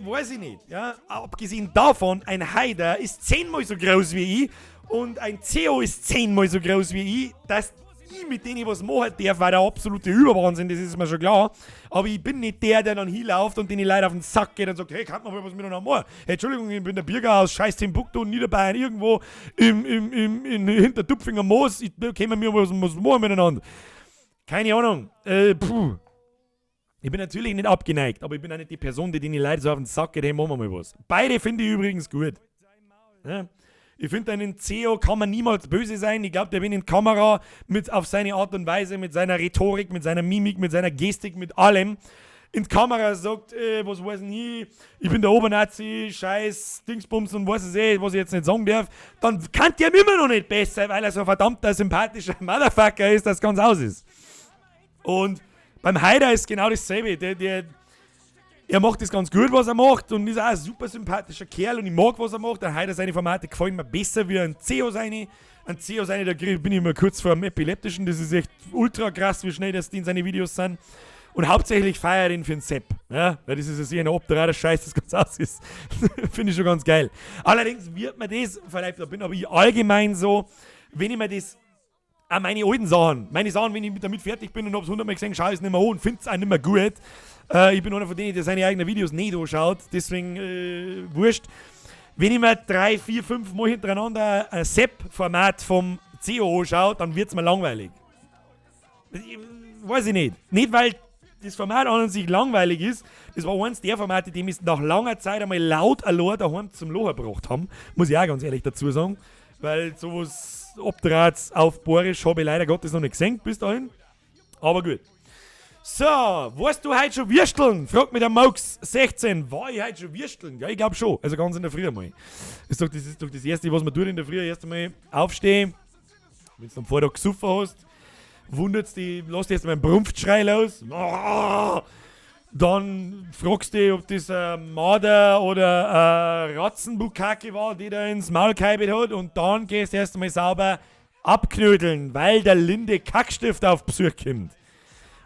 weiß ich nicht. Ja? Abgesehen davon, ein Heider ist 10-mal so groß wie ich und ein CEO ist 10-mal so groß wie ich, dass ich mit denen was machen darf, war der absolute Überwahnsinn, das ist mir schon klar. Aber ich bin nicht der, der dann hinläuft und den die Leute auf den Sack geht und sagt, hey, kann man mal was miteinander machen? Hey, Entschuldigung, ich bin der Birger aus scheiß Timbuktu, Niederbayern, irgendwo in Hintertupfinger Moos, ich, können wir was machen miteinander? Keine Ahnung. Puh. Ich bin natürlich nicht abgeneigt, aber ich bin auch nicht die Person, die die Leute so auf den Sack geht, hey, machen wir mal was. Beide finde ich übrigens gut. Ja. Ich finde, einen CEO kann man niemals böse sein. Ich glaube, der, wenn in Kamera mit auf seine Art und Weise, mit seiner Rhetorik, mit seiner Mimik, mit seiner Gestik, mit allem in die Kamera sagt, was weiß ich, ich bin der Obernazi, scheiß Dingsbums und was es eh, was ich jetzt nicht sagen darf, dann kann der immer noch nicht besser, weil er so ein verdammter sympathischer Motherfucker ist, das ganz aus ist. Und beim Haider ist genau dasselbe. Er macht das ganz gut, was er macht, und ist auch ein super sympathischer Kerl und ich mag, was er macht. Der Haider, seine Formate gefallen mir besser wie ein CEO seine. Ein CEO seine, da bin ich immer kurz vor dem Epileptischen. Das ist echt ultra krass, wie schnell das in seine Videos sind. Und hauptsächlich feiere ich ihn für den Sepp. Ja, weil das ist ja sicher ein obdurater Scheiß, das ganz aus ist. Finde ich schon ganz geil. Allerdings wird mir das, vielleicht da bin aber ich allgemein so, wenn ich mir das auch meine alten Sachen, meine Sachen, wenn ich damit fertig bin und hab's 100-mal gesehen, schau ich es nicht mehr an und find's auch nicht mehr gut. Ich bin einer von denen, der seine eigenen Videos nicht anschaut, deswegen wurscht. Wenn ich mir 3, 4, 5 Mal hintereinander ein Sepp-Format vom CEO anschaue, dann wird's mir langweilig. Weiß ich nicht. Nicht, weil das Format an und sich langweilig ist. Das war eins der Formate, die mich nach langer Zeit einmal laut allein daheim zum Lachen gebracht haben. Muss ich auch ganz ehrlich dazu sagen. Weil sowas Obdrats auf Borisch habe ich leider Gottes noch nicht gesehen bis dahin. Aber gut. So, warst du heute schon würsteln? Fragt mich der Maux 16. War ich heute schon würsteln? Ja, ich glaub schon. Also ganz in der Früh einmal. Das ist doch das Erste, was man tut in der Früh. Erst einmal aufstehen. Wenn du am Vortag gesoffen hast, wundert's dich, lass dich erst einmal einen Brumpfschrei los. Dann fragst du dich, ob das ein Marder oder ein Ratzenbukake war, die da ins Maul gehalten hat. Und dann gehst du erst einmal sauber abknödeln, weil der Linde Kackstift auf Besuch kommt.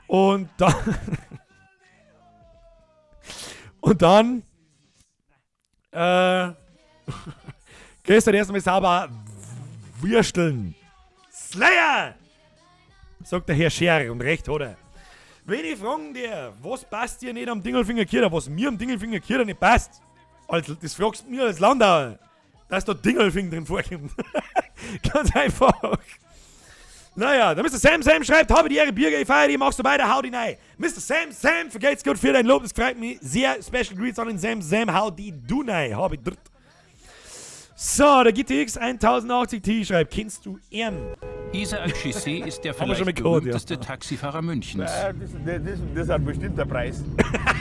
Und dann. Und dann. Gehst du erst einmal sauber würsteln. Slayer! Sagt der Herr Scherer und recht hat er. Wenn ich fragen dir, was passt dir nicht am Dingelfinger Kircher, was mir am Dingelfinger Kircher nicht passt, also, das fragst du mir als Landauer, dass da Dingelfing drin vorkommt. Ganz einfach. Naja, der Mr. Sam Sam schreibt, habe die Ehre, Birger, ich feiere dich, machst du weiter, hau die rein. Mr. Sam Sam, vergelt's Gott für dein Lob, das freut mich sehr. Special Greets an den Sam Sam, hau die du rein, hab ich dritt. So, der GTX 1080 Ti schreibt, kennst du ihn? Isaac Chissé ist der Haben wir schon vielleicht mal gehört, ja. berühmteste Taxifahrer Münchens. Ja, das hat bestimmt der Preis.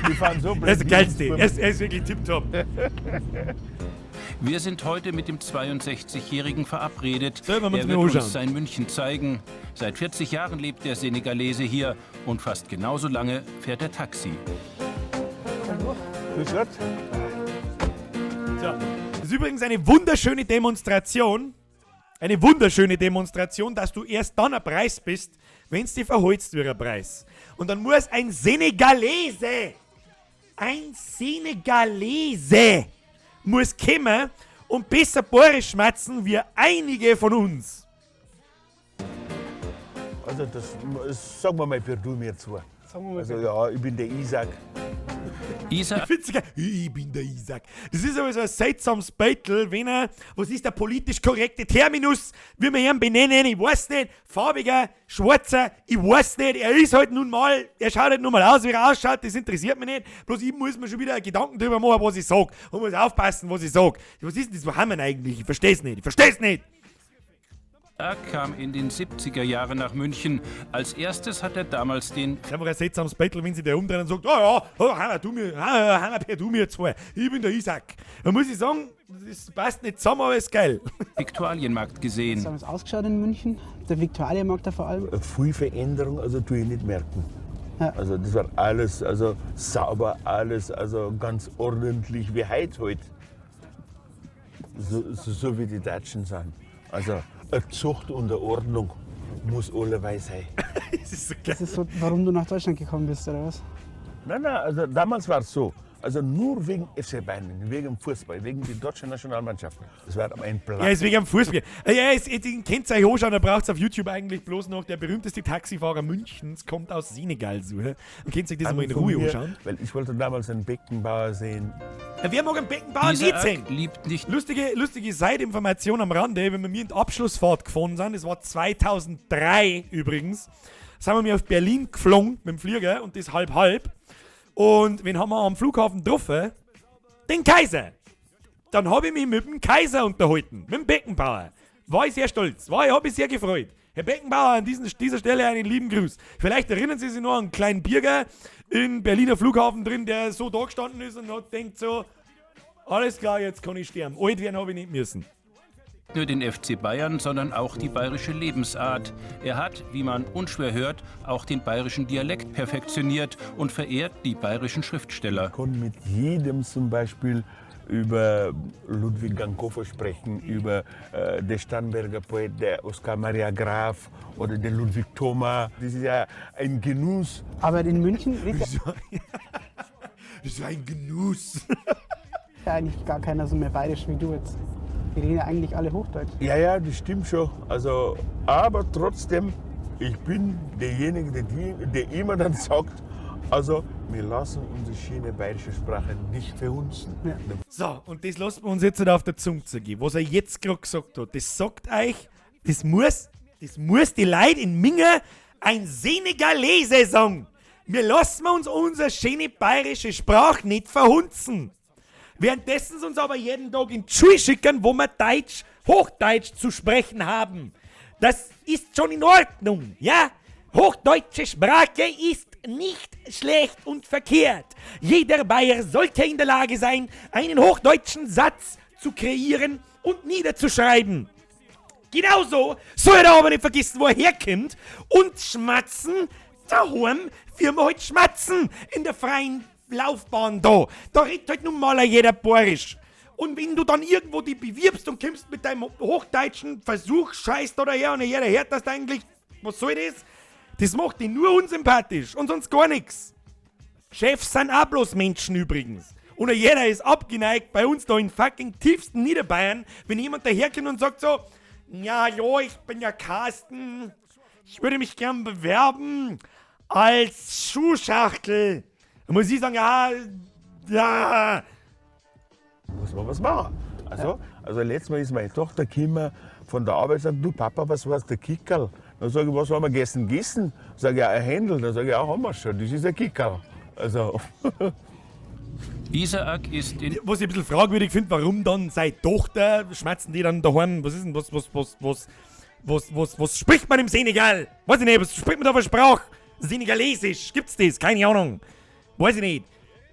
Die fahren so Er ist der geilste, er ist wirklich tipptopp. Wir sind heute mit dem 62-Jährigen verabredet. Selber muss Er mir wird uns anschauen. sein München zeigen. Seit 40 Jahren lebt der Senegalese hier und fast genauso lange fährt er Taxi. Grüß Gott. So. Das ist übrigens eine wunderschöne Demonstration. Eine wunderschöne Demonstration, dass du erst dann ein Preis bist, wenn's dich verholst wie ein Preis. Und dann muss ein Senegalese, ein Senegalese muss kommen und besser Borisch schmatzen wie einige von uns. Also das, sagen wir mal per Du mir zu. Also ja, ich bin der Isaac. Isaac Witziger, ich bin der Isaac. Das ist aber so ein seltsames Beitel, wenn er, was ist der politisch korrekte Terminus, wie wir ihn benennen, ich weiß nicht, farbiger, schwarzer, ich weiß nicht, er ist halt nun mal, er schaut halt nun mal aus, wie er ausschaut, das interessiert mich nicht, bloß ich muss mir schon wieder Gedanken drüber machen, was ich sag und muss aufpassen, was ich sag. Was ist denn das, wo haben wir denn eigentlich? Ich versteh's nicht, ich versteh's nicht! kam in den 70er Jahren nach München. Als erstes hat er damals den Das ist einfach ein seltsames Battle, wenn sich der umdreht und sagt, oh ja, oh, Hanna, du mir, Hanna, per du mir zwei, ich bin der Isaac. Da muss ich sagen, das passt nicht zusammen, aber ist geil. Viktualienmarkt gesehen. So haben es ausgeschaut in München, der Viktualienmarkt da vor allem. Viel Veränderung, also tue ich nicht merken. Ja. Also das war alles also sauber, alles also ganz ordentlich, wie heute halt. So wie die Deutschen sind. Also eine Zucht und eine Ordnung muss allerweil sein. Das ist so geil. Das ist so, warum du nach Deutschland gekommen bist, oder was? Nein, nein, also damals war es so. Also nur wegen FC Bayern, wegen dem Fußball, wegen der deutschen Nationalmannschaft. Das war ein Plan. Ja, ist wegen dem Fußball. Ja, den könnt ihr euch anschauen, da braucht es auf YouTube eigentlich bloß noch, der berühmteste Taxifahrer Münchens kommt aus Senegal suchen. Und könnt ihr euch das mal in Von Ruhe mir, anschauen. Weil ich wollte damals einen Beckenbauer sehen. Ja, wer mag einen Beckenbauer nicht sehen? Isaac liebt nicht Lustige Seiteinformation am Rande, wenn wir mir in die Abschlussfahrt gefahren sind, das war 2003 übrigens, sind wir mir auf Berlin geflogen mit dem Flieger und das halb halb. Und wen haben wir am Flughafen getroffen? Den Kaiser. Dann habe ich mich mit dem Kaiser unterhalten, mit dem Beckenbauer. War ich sehr stolz, habe ich sehr gefreut. Herr Beckenbauer, an dieser Stelle einen lieben Gruß. Vielleicht erinnern Sie sich noch an einen kleinen Birger im Berliner Flughafen drin, der so da gestanden ist und hat denkt so, alles klar, jetzt kann ich sterben. Alt werden habe ich nicht müssen. Nur den FC Bayern, sondern auch die bayerische Lebensart. Er hat, wie man unschwer hört, auch den bayerischen Dialekt perfektioniert und verehrt die bayerischen Schriftsteller. Ich kann mit jedem zum Beispiel über Ludwig Gangkofer sprechen, über den Starnberger Poet, der Oskar Maria Graf oder der Ludwig Thoma. Das ist ja ein Genuss. Aber in München redet Das ist ein Genuss. ja eigentlich gar keiner so mehr bayerisch wie du jetzt. Die reden ja eigentlich alle Hochdeutsch. Ja, ja, das stimmt schon. Also, aber trotzdem, ich bin derjenige, der immer dann sagt, also wir lassen unsere schöne bayerische Sprache nicht verhunzen. Ja. So, und das lassen wir uns jetzt nicht auf der Zunge zergehen. Was er jetzt gerade gesagt hat, das sagt euch, das muss die Leute in Minga ein Senegalese sagen. Wir lassen uns unsere schöne bayerische Sprache nicht verhunzen. Währenddessen sie uns aber jeden Tag in die Schule schicken, wo wir Deutsch, Hochdeutsch zu sprechen haben. Das ist schon in Ordnung, ja? Hochdeutsche Sprache ist nicht schlecht und verkehrt. Jeder Bayer sollte in der Lage sein, einen hochdeutschen Satz zu kreieren und niederzuschreiben. Genauso soll er aber nicht vergessen, wo er herkommt und schmatzen daheim, wie wir halt schmatzen in der freien Laufbahn da. Da redet halt nun mal jeder bayerisch. Und wenn du dann irgendwo die bewirbst und kommst mit deinem hochdeutschen Versuch, scheiß da daher und jeder hört das eigentlich, was soll das? Das macht dich nur unsympathisch und sonst gar nichts. Chefs sind auch bloß Menschen übrigens. Und jeder ist abgeneigt bei uns da in fucking tiefsten Niederbayern, wenn jemand daherkommt und sagt so, ja, jo, ich bin ja Carsten, ich würde mich gern bewerben als Schuhschachtel. Da muss ich sagen, ja, ja. Muss man was machen. Also letztes Mal ist meine Tochter gekommen von der Arbeit und sagt, du Papa, was war der Kickerl? Dann sage ich, was haben wir gestern gegessen? Sag ich, ja, ein Händel. Dann sage ich, ja, haben wir schon, das ist ein Kickerl. Also. Isaak ist in... Was ich ein bisschen fragwürdig finde, warum dann seine Tochter, schmerzen die dann daheim, was ist denn, was spricht man im Senegal? Weiß ich nicht, was spricht man da für Sprache? Senegalesisch, gibt's das? Keine Ahnung. Weiß ich nicht.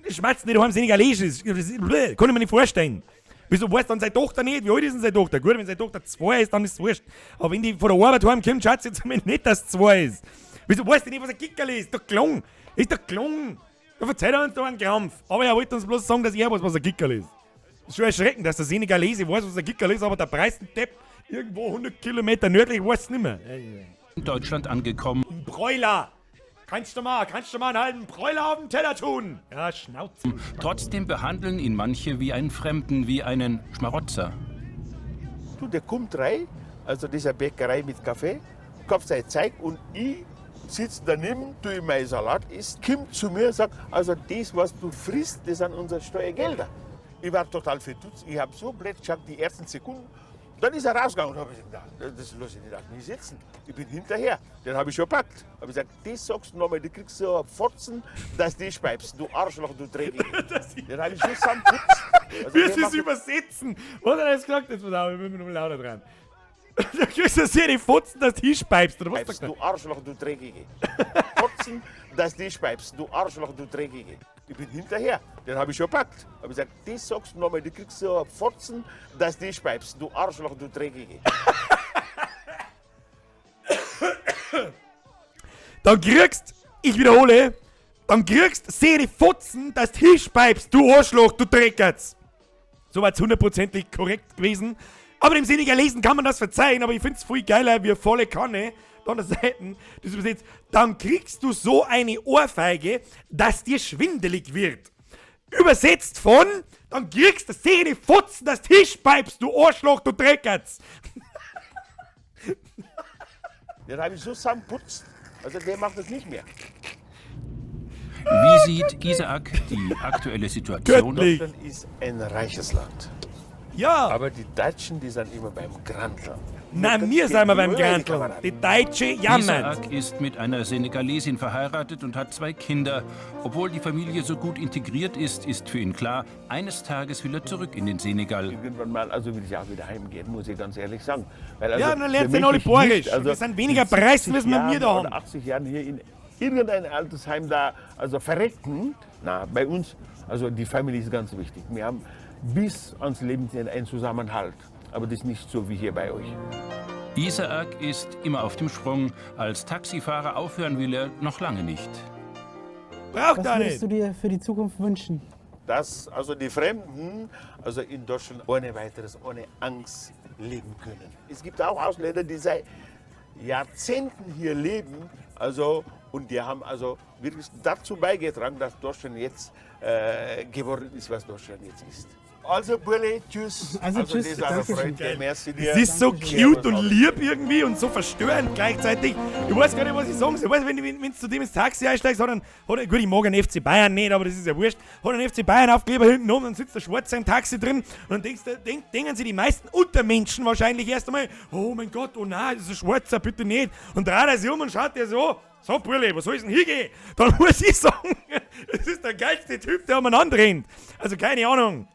Schmerzen die daheim Senegalesisch, kann ich mir nicht vorstellen. Wieso weiß dann seine Tochter nicht? Wie alt ist denn seine Tochter? Gut, wenn seine Tochter 2 ist, dann ist es wurscht. Aber wenn die von der Arbeit heimkommt, schaut sie jetzt nicht, dass es 2 ist. Wieso weiß die nicht, was ein Kickerl ist? Doch gelungen. Ist doch gelungen. Da verzeiht er uns da einen Krampf. Aber er wollte uns bloß sagen, dass er weiß, was ein Kickerl ist. Ist schon erschreckend, dass der Senegalese weiß, was ein Kickerl ist, aber der Preisendepp irgendwo 100 Kilometer nördlich weiß es nicht mehr. In Deutschland angekommen. Ein Bräuler! Kannst du mal einen halben Bräuler auf den Teller tun? Ja, Schnauze. Trotzdem behandeln ihn manche wie einen Fremden, wie einen Schmarotzer. Du, der kommt rein, also dieser Bäckerei mit Kaffee, kauft sein Zeug und ich sitze daneben, tue meinen Salat isst, kommt zu mir und sagt, also das, was du frisst, das sind unsere Steuergelder. Ich war total verdutzt, ich habe so blöd geschaut, die ersten Sekunden. Dann ist er rausgegangen und habe gesagt, das lasse ich nicht auf mich sitzen. Ich bin hinterher. Den habe ich schon gepackt. Habe ich gesagt, das sagst du nochmal, du kriegst so einen Fotzen, dass du speibst. Du Arschloch, du Dreckige. Den habe ich schon zusammengeputzt. Also, Wirst du es übersetzen? Was hat er jetzt gesagt? Jetzt pass auf, ich bin noch lauter dran. Du kriegst das hier die Fotzen, dass du hinspeibst, oder was? Du Arschloch, du Dreckige. Fotzen, dass du speibst. Du Arschloch, du Dreckige. Ich bin hinterher. Den habe ich schon gepackt. Habe ich gesagt, das sagst du nochmal, du kriegst so einen Fotzen, dass du speibst. Du Arschloch, du Dreckige. Dann kriegst, ich wiederhole, dann kriegst sehr die Fotzen, dass du hinspeibst, du Arschloch, du Dreckertz. So war es hundertprozentig korrekt gewesen. Aber dem Senegalesen kann man das verzeihen, aber ich find's viel geiler, wie volle Kanne. An der Seite, das übersetzt, dann kriegst du so eine Ohrfeige, dass dir schwindelig wird. Übersetzt von, dann kriegst du die Fotzen, dass du hinspeibst, du Arschloch, du Dreckertz. Den habe ich so zusammenputzt, also der macht das nicht mehr. Wie sieht Isaak die aktuelle Situation? Deutschland ist ein reiches Land. Ja. Aber die Deutschen, die sind immer beim Granteln. Nein, wir sind wir beim Granteln. Die Deutsche jammern. Isaac ist mit einer Senegalesin verheiratet und hat zwei Kinder. Obwohl die Familie so gut integriert ist, ist für ihn klar, eines Tages will er zurück in den Senegal. Irgendwann mal, also will ich auch wieder heimgehen, muss ich ganz ehrlich sagen. Weil also Ja, dann lernt für ihr alle mich Bayerisch. nicht, also Wir sind weniger mit Preisen, 70 was wir mir da Jahren haben. oder 80 Jahren hier in irgendein Altersheim da, also verrecken. Na, bei uns, also die Familie ist ganz wichtig. Wir haben bis ans Lebensende einen Zusammenhalt. Aber das ist nicht so wie hier bei euch. Isaac ist immer auf dem Sprung. Als Taxifahrer aufhören will er noch lange nicht. Braucht Was er würdest nicht. du dir für die Zukunft wünschen? Dass also die Fremden also in Deutschland ohne weiteres, ohne Angst leben können. Es gibt auch Ausländer, die seit Jahrzehnten hier leben, also und die haben also wirklich dazu beigetragen, dass Deutschland jetzt geworden ist, was Deutschland jetzt ist. Also Burle, tschüss. Also, tschüss, das war eine Dankeschön. Freude, merci dir. Es ist so Servus, cute und lieb irgendwie und so verstörend gleichzeitig. Ich weiß gar nicht, was ich sagen soll. Weißt du, wenn du zu dem ins Taxi einsteigst, hat er, gut, ich mag einen FC Bayern nicht, aber das ist ja wurscht, hat einen FC Bayern Aufkleber hinten um, dann sitzt der Schwarze im Taxi drin und dann denken sich die meisten Untermenschen wahrscheinlich erst einmal, oh mein Gott, oh nein, das ist ein Schwarzer, bitte nicht. Und dreht er sich um und schaut der so, so Burle, wo soll ich denn hingehen? Dann muss ich sagen, das ist der geilste Typ, der umeinander rennt. Also keine Ahnung.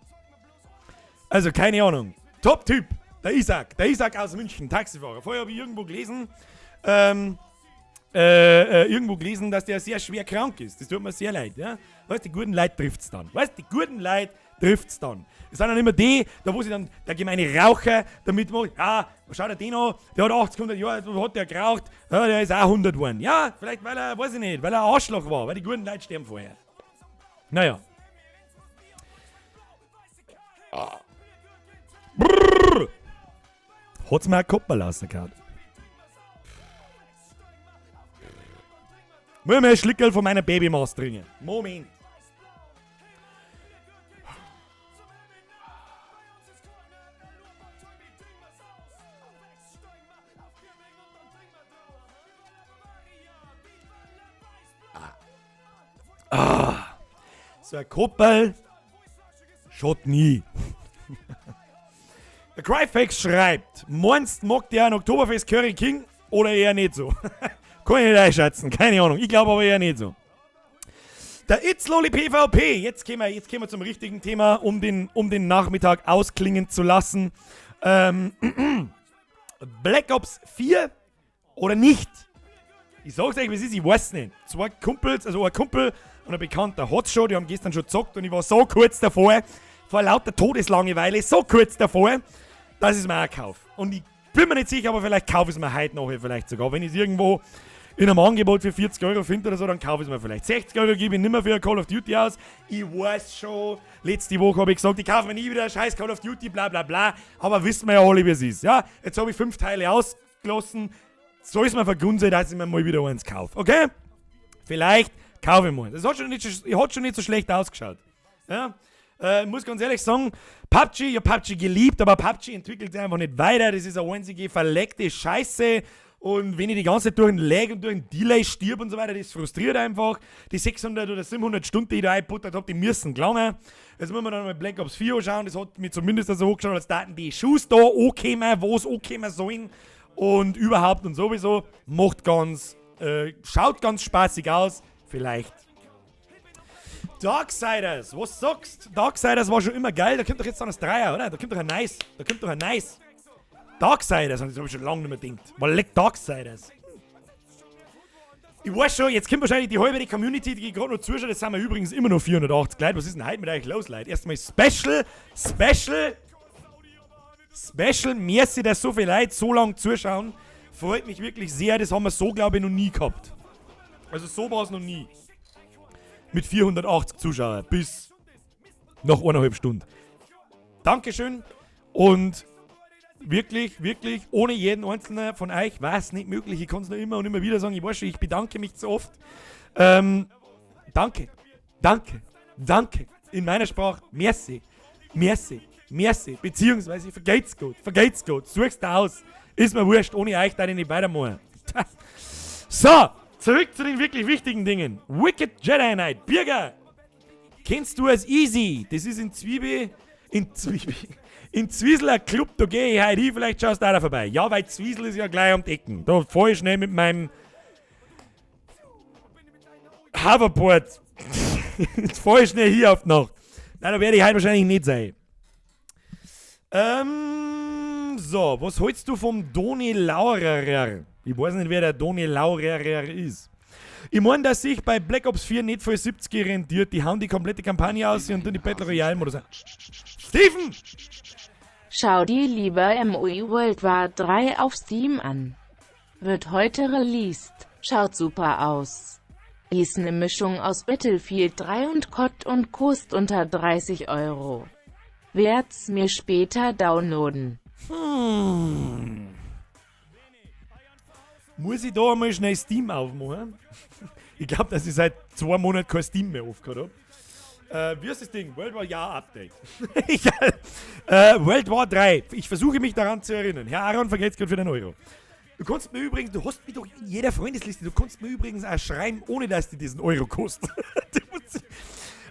Also, keine Ahnung. Top-Typ, der Isaac. Der Isaac aus München, Taxifahrer. Vorher habe ich irgendwo gelesen, dass der sehr schwer krank ist. Das tut mir sehr leid, ja. Weißt du, die guten Leute trifft's dann. Weißt du, die guten Leute trifft's dann. Es sind dann immer die, da wo sie dann, der gemeine Raucher damit macht, ja, schau dir den an, der hat 80, 100 Jahre, hat der geraucht, ja, der ist auch 100 geworden. Ja, vielleicht weil er, weiß ich nicht, weil er ein Arschloch war, weil die guten Leute sterben vorher. Naja. Brrr. Hat's mir auch Koppel rausgehauen. Muss ich mir ein Schlickerl von meiner Babymaus trinken. Moment. Ah. So ein Koppel schaut nie. Der Cryfax schreibt, meinst, mag der ein Oktoberfest Curry King oder eher nicht so? Kann ich nicht einschätzen, keine Ahnung. Ich glaube aber eher nicht so. Der It's Loli PvP. Jetzt kommen wir zum richtigen Thema, um den Nachmittag ausklingen zu lassen. Black Ops 4 oder nicht? Ich sag's euch, wie es ist, ich weiß nicht. Zwei Kumpels, also ein Kumpel und ein Bekannter hat's schon, die haben gestern schon gezockt und ich war so kurz davor, vor lauter Todeslangeweile, so kurz davor, dass ich es mir auch kaufe. Und ich bin mir nicht sicher, aber vielleicht kaufe ich es mir heute noch, vielleicht sogar. Wenn ich es irgendwo in einem Angebot für 40 Euro finde oder so, dann kaufe ich es mir vielleicht. 60 Euro gebe ich nicht mehr für Call of Duty aus. Ich weiß schon, letzte Woche habe ich gesagt, ich kaufe mir nie wieder scheiß Call of Duty, bla bla bla. Aber wissen wir ja alle, wie es ist. Ja, jetzt habe ich 5 Teile ausgelassen. Soll es mir vergunsen, dass ich mir mal wieder eins kaufe, okay? Vielleicht kaufe ich mal. Das hat schon nicht so schlecht ausgeschaut. Ja? Ich muss ganz ehrlich sagen, PUBG, ich hab PUBG geliebt, aber PUBG entwickelt sich einfach nicht weiter. Das ist eine einzige verleckte Scheiße. Und wenn ich die ganze Zeit durch den Lag und durch den Delay stirb und so weiter, das frustriert einfach. Die 600 oder 700 Stunden, die ich da eingebuttert hab, die müssen gelangen. Jetzt müssen wir dann mal Black Ops 4 anschauen. Das hat mir zumindest so angeschaut, als Daten die Schuss da ankommen, wo es ankommen sollen. Und überhaupt und sowieso, macht ganz, schaut ganz spaßig aus. Vielleicht. Darksiders, was sagst? Darksiders war schon immer geil, da kommt doch jetzt dann das Dreier, oder? Da kommt doch ein Nice, da kommt doch ein Nice. Darksiders, das hab ich schon lange nicht mehr gedacht. Mal leck Darksiders. Ich weiß schon, jetzt kommt wahrscheinlich die halbe Community, die gerade noch zuschaut, jetzt sind wir übrigens immer noch 480 Leute. Was ist denn heute mit euch los, Leute? Erstmal Special, merci, dass so viele Leute so lange zuschauen. Freut mich wirklich sehr, das haben wir so, glaube ich, noch nie gehabt. Also so war es noch nie. Mit 480 Zuschauern bis nach 1,5 Stunden. Dankeschön und wirklich, wirklich, ohne jeden einzelnen von euch war es nicht möglich. Ich kann es nur immer und immer wieder sagen. Ich weiß schon, ich bedanke mich zu oft. Danke, danke, danke. In meiner Sprache, merci, merci, merci. Beziehungsweise, vergeht's gut, vergeht's gut. Such's da aus. Ist mir wurscht, ohne euch da ich nicht weitermachen. So, zurück zu den wirklich wichtigen Dingen. Wicked Jedi Knight, Birger, kennst du als Easy? Das ist in Zwiebel. In Zwiebel. In Zwiesel ein Club, da gehe ich heute hin, vielleicht schaust du auch da vorbei. Ja, weil Zwiesel ist ja gleich um die Ecken. Da fahr ich schnell mit meinem Hoverboard. Jetzt fahr ich schnell hier auf die Nacht. Nein, da werde ich heute wahrscheinlich nicht sein. So, was hältst du vom Doni Laurerer? Ich weiß nicht, wer der Doni Laurerer ist. Ich mein, dass sich bei Black Ops 4 nicht für 70 rentiert. Die hauen die komplette Kampagne aus und dann die Battle Royale Modus an. Steven! Schau dir lieber MOE World War 3 auf Steam an. Wird heute released. Schaut super aus. Ist eine Mischung aus Battlefield 3 und COD und kostet unter 30 Euro. Werd's mir später downloaden. Muss ich da einmal schnell Steam aufmachen? Ich glaub, dass ich seit 2 Monaten kein Steam mehr aufgehört hab. Wie ist das Ding? World War Ja Update. Egal. World War 3. Ich versuche mich daran zu erinnern. Herr Aaron, vergelt's grad für den Euro. Du kannst mir übrigens, du hast mich doch in jeder Freundesliste, du kannst mir übrigens auch schreiben, ohne dass die diesen Euro kostet.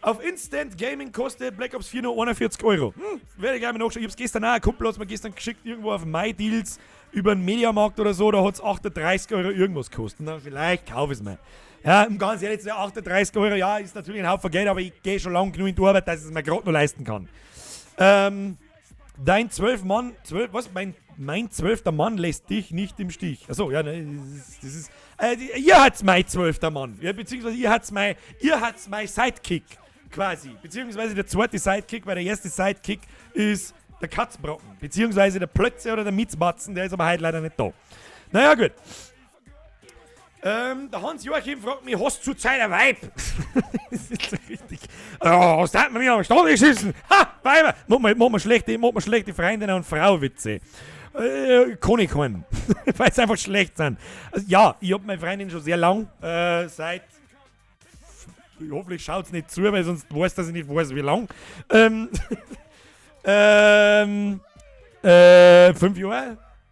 Auf Instant Gaming kostet Black Ops 4 nur 41 Euro. Werde ich gleich mal nachschauen. Ich hab's gestern auch, ein Kumpel hat's mir gestern geschickt, irgendwo auf MyDealz über den Mediamarkt oder so, da hat's 38 Euro irgendwas gekostet. Na, vielleicht kauf ich's mir. Ja, um ganz ehrlich zu sein, 38 Euro, ja, ist natürlich ein Haufen Geld, aber ich geh schon lang genug in die Arbeit, dass ich's mir grad noch leisten kann. Dein 12 Mann, 12, was? Mein, mein 12. Mann lässt dich nicht im Stich. Achso, ja, ne, das ist, das ist die, ihr hat's mein 12. Mann. Ja, beziehungsweise ihr hat's mein, ihr hat's mein Sidekick. Quasi. Beziehungsweise der zweite Sidekick, weil der erste Sidekick ist der Katzbrocken. Beziehungsweise der Plötze oder der Mitzbatzen, der ist aber heute leider nicht da. Naja, gut. Der Hans-Joachim fragt mich, hast du zurzeit ein Weib? Das ist so richtig. Oh, was hat man mir am Stand geschissen? Ha, Weiber! Mach mal schlechte Freundinnen und Frau-Witze. Kann ich keinen. Weil es einfach schlecht sind. Also, ja, ich hab meine Freundin schon sehr lang. Seit. Hoffentlich schaut's nicht zu, weil sonst weiß, dass ich nicht weiß, wie lang. 5 Jahre?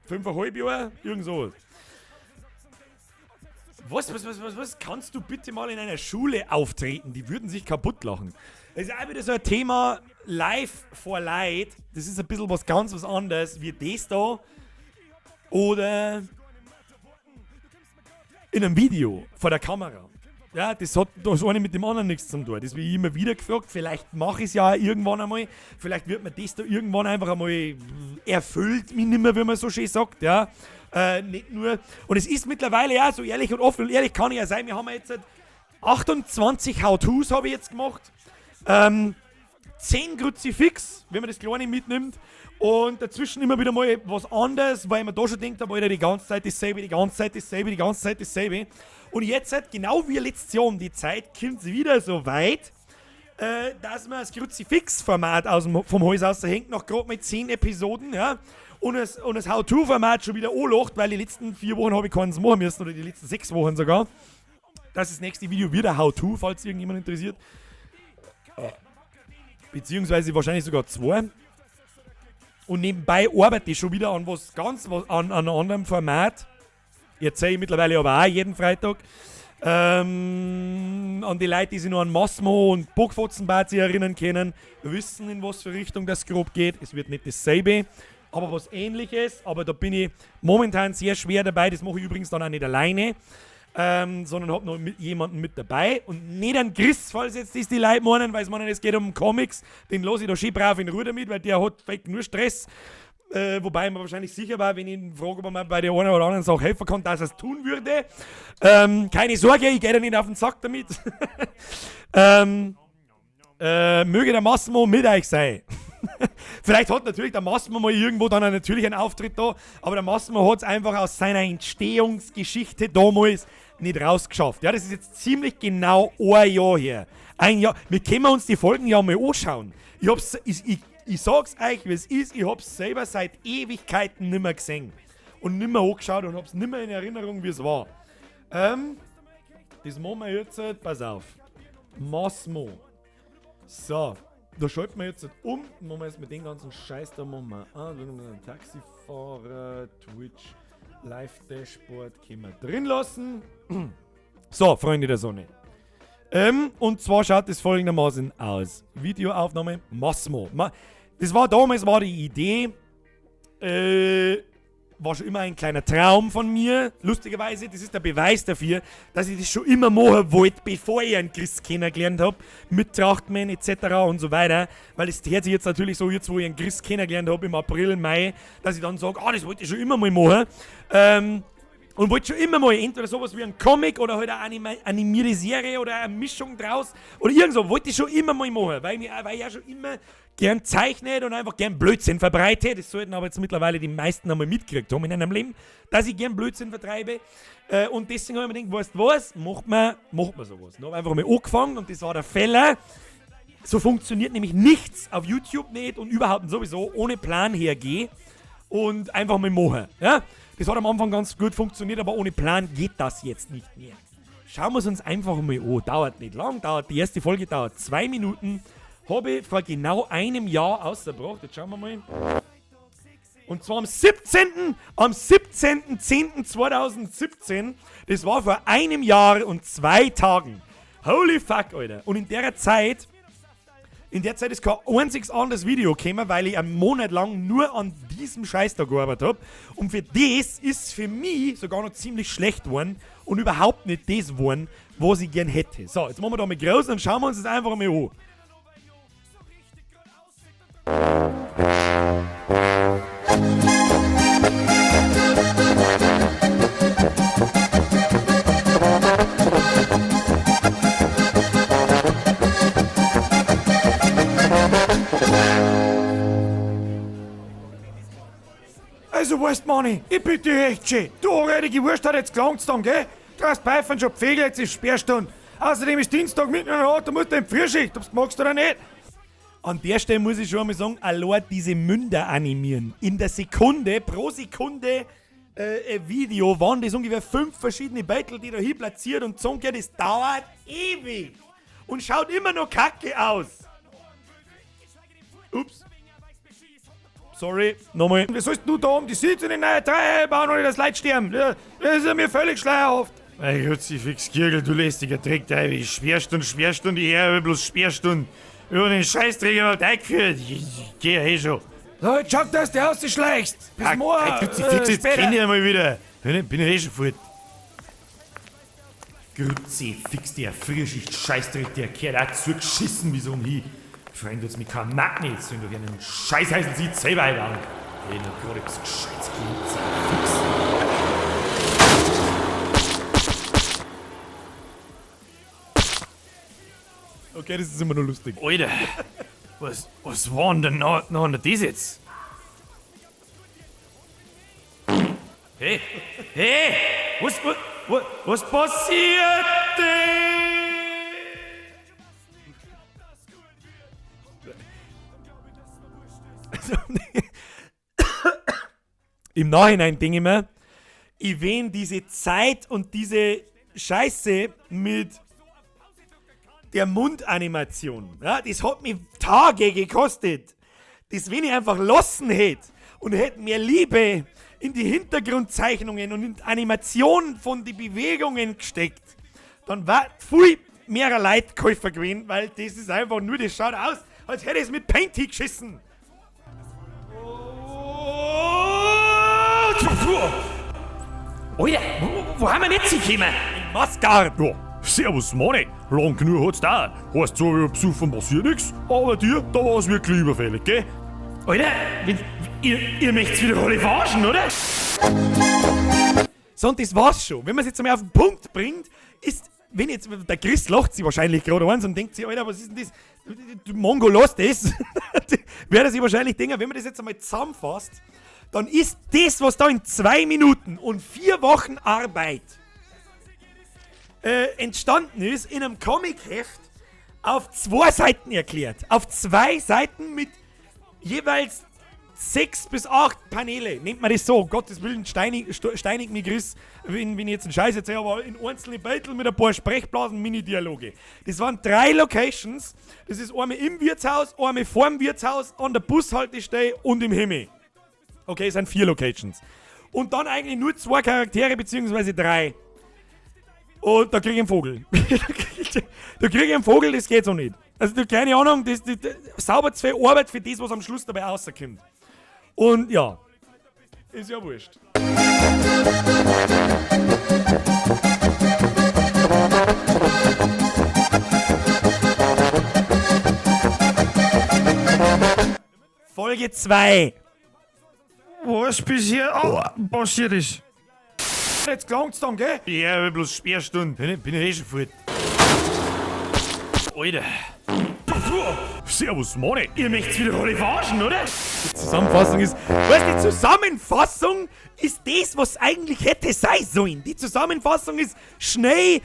5,5 Jahre? Irgend sowas. Was kannst du bitte mal in einer Schule auftreten? Die würden sich kaputt lachen. Das ist auch wieder so ein Thema Live for Light. Das ist ein bisschen was ganz was anderes wie das da. Oder in einem Video vor der Kamera. Ja, das hat das eine mit dem anderen nichts zu tun. Das wird immer wieder gefragt. Vielleicht mache ich's ja auch irgendwann einmal. Vielleicht wird mir das da irgendwann einfach einmal erfüllt, mich nimmer, wie man so schön sagt. Ja, nicht nur. Und es ist mittlerweile ja so ehrlich und offen und ehrlich kann ich ja sein. Wir haben jetzt 28 How-Tos habe ich jetzt gemacht. 10 Kruzifix, wenn man das Kleine mitnimmt. Und dazwischen immer wieder mal was anderes, weil man da schon denkt, Alter, die ganze Zeit dasselbe, die ganze Zeit dasselbe, die ganze Zeit dasselbe. Und jetzt halt, genau wie letztes Jahr um die Zeit, kommt's wieder so weit, dass man das Kruzifix-Format vom Hals raushängt, nach grad mal 10 Episoden, ja. Und das How-To-Format schon wieder anlacht, weil die letzten 4 Wochen habe ich keins machen müssen, oder die letzten 6 Wochen sogar. Das ist das nächste Video wieder How-To, falls irgendjemand interessiert. Beziehungsweise wahrscheinlich sogar 2. Und nebenbei arbeite ich schon wieder an was ganz, was, an, an einem anderen Format. Jetzt sehe ich mittlerweile aber auch jeden Freitag. An die Leute, die sich noch an Massimo und Bockfotzenbad sich erinnern können, wissen, in was für Richtung das grob geht. Es wird nicht dasselbe, aber was Ähnliches. Aber da bin ich momentan sehr schwer dabei. Das mache ich übrigens dann auch nicht alleine, sondern hab noch mit jemanden mit dabei. Und nicht an Chris, falls jetzt das die Leute meinen, weil sie meinen, es geht um Comics. Den lasse ich da schön brav in Ruhe damit, weil der hat vielleicht nur Stress. Wobei man wahrscheinlich sicher war, wenn ich ihn frage, ob er mir bei der einen oder anderen Sache helfen kann, dass er es tun würde. Keine Sorge, ich gehe da nicht auf den Sack damit. Möge der Massimo mit euch sein. Vielleicht hat natürlich der Massimo mal irgendwo dann natürlich einen Auftritt da, aber der Massimo hat's einfach aus seiner Entstehungsgeschichte damals nicht rausgeschafft. Ja, das ist jetzt ziemlich genau ein Jahr her. Ein Jahr. Wir können uns die Folgen ja mal anschauen. Ich sag's euch, wie es ist, ich hab's selber seit Ewigkeiten nimmer gesehen. Und nimmer angeschaut und hab's nimmer in Erinnerung, wie es war. Das machen wir jetzt, pass auf. Massimo. So, da schalten wir jetzt um. Machen wir jetzt mit dem ganzen Scheiß da, machen wir an. Taxifahrer, Twitch, Live-Dashboard können wir drin lassen. So, Freunde der Sonne. Und zwar schaut es folgendermaßen aus. Videoaufnahme Massimo. Das war damals war die Idee, war schon immer ein kleiner Traum von mir. Lustigerweise, das ist der Beweis dafür, dass ich das schon immer machen wollte, bevor ich einen Chris kennengelernt hab, mit Trachtman et cetera und so weiter. Weil es hört sich jetzt natürlich so, jetzt wo ich einen Chris kennengelernt hab im April, Mai, dass ich dann sag, ah, das wollte ich schon immer mal machen. Und wollte schon immer mal entweder sowas wie ein Comic oder halt eine animierte Serie oder eine Mischung draus oder irgend so, wollte ich schon immer mal machen, weil ich ja schon immer gern zeichnet und einfach gern Blödsinn verbreite. Das sollten aber jetzt mittlerweile die meisten einmal mitgekriegt haben in einem Leben, dass ich gern Blödsinn vertreibe. Und deswegen habe ich mir gedacht, weißt du was, macht man sowas. Dann habe ich einfach mal angefangen und das war der Fehler. So funktioniert nämlich nichts auf YouTube nicht und überhaupt sowieso ohne Plan hergehen und einfach mal machen. Ja? Das hat am Anfang ganz gut funktioniert, aber ohne Plan geht das jetzt nicht mehr. Schauen wir es uns einfach mal an. Dauert nicht lang, die erste Folge dauert 2 Minuten. Habe ich vor genau einem Jahr ausgebracht. Jetzt schauen wir mal. Und zwar am 17.10.2017. Das war vor einem Jahr und 2 Tagen. Holy fuck, Alter. Und in der Zeit ist kein einziges anderes Video gekommen, weil ich einen Monat lang nur an diesem Scheiß da gearbeitet hab. Und für das ist für mich sogar noch ziemlich schlecht geworden und überhaupt nicht das geworden, was ich gern hätte. So, jetzt machen wir da mal groß und schauen wir uns das einfach mal an. Also weißt, Manni, ich bitte dich echt schön. Du anredig Wurst hat jetzt gelangt dann, gell? Du hast Pfeifen schon Pflegel, jetzt ist Sperrstunde. Außerdem ist Dienstag mitten in der Nacht, da musst du in die Frühschicht, ob's magst oder nicht. An der Stelle muss ich schon einmal sagen, allein diese Münder animieren. In der Sekunde, pro Sekunde Video waren das ungefähr 5 verschiedene Beutel, die da hier platziert und gezogen werden. Das dauert ewig und schaut immer noch kacke aus. Ups. Sorry, nochmal. Wie sollst du da um die Sitze in die neue Dreie bauen, ohne dass Leute sterben? Ja, das ist mir völlig schleierhaft. Mein Gott, sie fix Kirgel, du lästiger Dreck, der ich Sperrstunde, Sperrstunde, ich höre bloß Sperrstunde. Über den Scheißdreck überhaupt eingeführt. Ich geh ja eh schon. So, jetzt schau, dass du rausschleichst. Bis Ah, morgen, Gott, sie fix, jetzt später. kenn ich einmal wieder. Bin ich eh schon fort. Grüezi, fix der Frühschicht, Scheißdreck, der kehrt auch zugeschissen wie so ein Hi. Freund uns mit keinem Magnet, sollen doch einen Scheißheißen sieht selber einbauen. Ey, noch gerade etwas Gescheites Grüezi, fix. Okay, das ist immer nur lustig. Alter, was war denn denn noch das jetzt? Hey, hey, was passiert denn? Im Nachhinein denke ich mir, ich wenn diese Zeit und diese Scheiße mit der Mundanimation, ja, das hat mich Tage gekostet. Das, wenn ich einfach lassen hätte und hätte mehr Liebe in die Hintergrundzeichnungen und in die Animation von den Bewegungen gesteckt, dann war viel mehr Leute Käufer gewesen, weil das ist einfach nur, das schaut aus, als hätte ich es mit Paint geschissen. Alter, wo haben wir denn jetzt hingekommen? In Masgard. Ja, servus, Manni. Lang genug hat's da. Heißt zwar, wir besoffen passiert nix, aber dir, da war's wirklich überfällig, gell? Alter, ihr möchtet's wieder alle verarschen, oder? So, und das war's schon. Wenn man's jetzt einmal auf den Punkt bringt, ist, wenn jetzt, der Chris lacht sich wahrscheinlich gerade eins und denkt sich, Alter, was ist denn das? Du Mongo, lass das. Werde sich wahrscheinlich denken, wenn man das jetzt einmal zusammenfasst, dann ist das, was da in 2 Minuten und 4 Wochen Arbeit entstanden ist, in einem Comicheft auf 2 Seiten erklärt. Auf 2 Seiten mit jeweils 6 bis 8 Paneele. Nennt man das so, um Gottes Willen, steinig mich Chris, wenn ich jetzt einen Scheiß erzähle, aber in einzelne Beutel mit ein paar Sprechblasen, Mini-Dialoge. Das waren 3 Locations. Das ist einmal im Wirtshaus, einmal vorm Wirtshaus, an der Bushaltestelle und im Himmel. Okay, es sind 4 Locations. Und dann eigentlich nur 2 Charaktere, beziehungsweise 3. Und da krieg ich einen Vogel. Da krieg ich einen Vogel, das geht so nicht. Also, du, keine Ahnung, das sauber zu viel Arbeit für das, was am Schluss dabei rauskommt. Und ja, ist ja wurscht. Folge 2. Was bisher passiert ist. Jetzt klang's dann, gell? Ja, bloß Sperrstunde. Bin ich eh schon fort. Alter. Servus, Manni. Ihr möcht's wieder alle verarschen, oder? Die Zusammenfassung ist... Weißt du, die Zusammenfassung ist das, was eigentlich hätte sein sollen. Die Zusammenfassung ist schnell,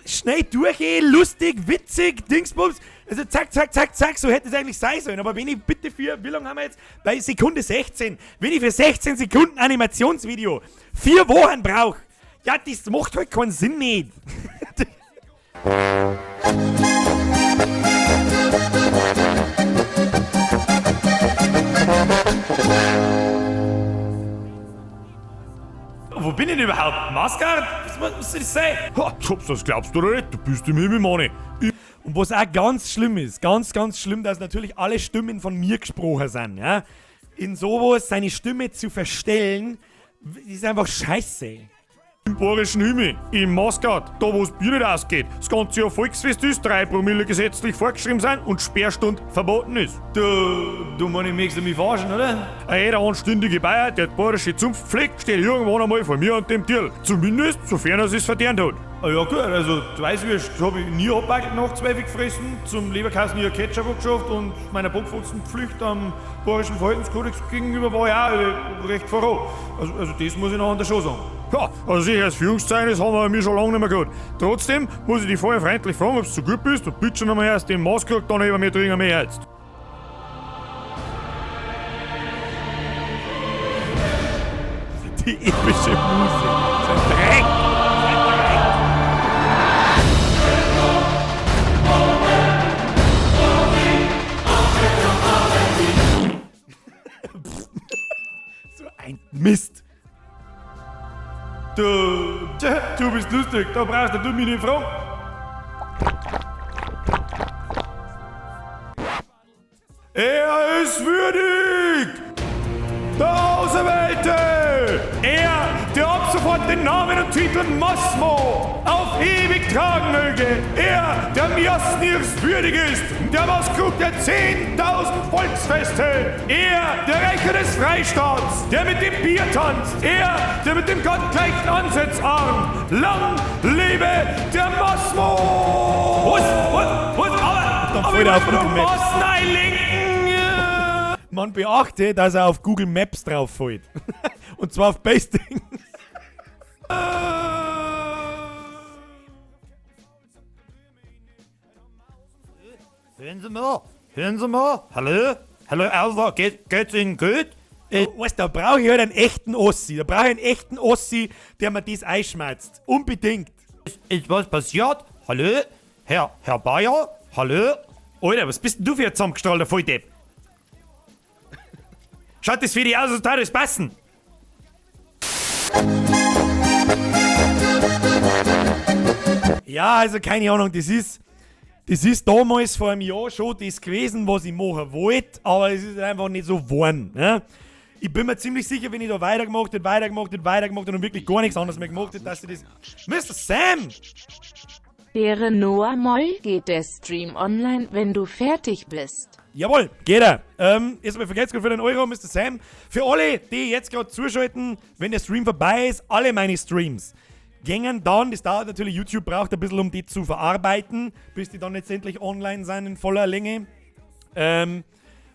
schnell durch, lustig, witzig, Dingsbums. Also zack, zack, zack, zack, so hätte es eigentlich sein sollen. Aber wenn ich bitte für, wie lange haben wir jetzt? Bei Sekunde 16. Wenn ich für 16 Sekunden Animationsvideo 4 Wochen brauche, ja, das macht halt keinen Sinn nicht. Wo bin ich denn überhaupt? Masgard? Was soll das sein? Ha, das glaubst du doch nicht, du bist im Himmel, Manni. Und was auch ganz schlimm ist, ganz, ganz schlimm, dass natürlich alle Stimmen von mir gesprochen sind, ja? In sowas seine Stimme zu verstellen, ist einfach scheiße. Im bayerischen Himmel, im Masgard, da wo's Bier nicht ausgeht, das ganze Jahr Volksfest ist, 3 Promille gesetzlich vorgeschrieben sind und Sperrstunde verboten ist. Du Manni, möchtest du mich verarschen, oder? Jeder anständige Bayer, der die bayerische Zunft pflegt, steht irgendwann einmal vor mir und dem Tierl. Zumindest, sofern er es verdient hat. Ah ja gut, also die Weißwürst hab ich nie abgebacken nach 12 gefressen, zum Leberkassen nie Ketchup abgeschafft und meiner Bockfotzenpflicht am bayerischen Verhaltenskodex gegenüber war ich auch recht voran. Also das muss ich noch an der Show sagen. Ja, also sicher, als Führungszeugnis haben wir schon lange nicht mehr gehabt. Trotzdem muss ich dich vorher freundlich fragen, ob du so gut bist und bitte schon einmal erst den Maßkrug dann über mir trinken mehr jetzt. Die epische Musik. Sein Dreck! Sein Dreck! So ein Mist! Du bist lustig, da brauchst du mich nicht fragen. Er ist würdig! Der Auserwählte! Er, der ab sofort den Namen und Titel Massmo auf ewig tragen möge! Er, der Mjosnirs würdig ist, der Maßkrug der 10.000 Volksfeste! Er, der Rächer des Freistaats, der mit dem Bier tanzt! Er, der mit dem gottgleichen Ansetzarm! Lang lebe der Massmo! Was? Was? Aber, aber ich muss mir doch Massen einlenken! Man beachte, dass er auf Google Maps drauf fällt. Und zwar auf Pasting. Hören Sie mal, hören Sie mal, hallo, hallo Alva, geht's Ihnen gut? Weißt du, da brauche ich halt einen echten Ossi. Da brauche ich einen echten Ossi, der mir das einschmerzt. Unbedingt. Ist was passiert? Hallo? Herr Bayer? Hallo? Alter, was bist denn du für ein zusammengestrahlter Volldepp? Schaut das für dich aus, als würde das passen? Ja, also keine Ahnung, das ist damals vor einem Jahr schon das gewesen, was ich machen wollte, aber es ist einfach nicht so geworden. Ne? Ich bin mir ziemlich sicher, wenn ich da weitergemacht hätte, weitergemacht hätte und wirklich gar nichts anderes mehr gemacht hätte, dass ich das... Mr. Sam! Wäre Noah Moll, geht der Stream online, wenn du fertig bist. Jawohl, geht er. Erstmal vergesst für den Euro, Mr. Sam. Für alle, die jetzt gerade zuschalten, wenn der Stream vorbei ist, alle meine Streams gängen dann, das dauert natürlich, YouTube braucht ein bisschen, um die zu verarbeiten, bis die dann letztendlich online sind in voller Länge.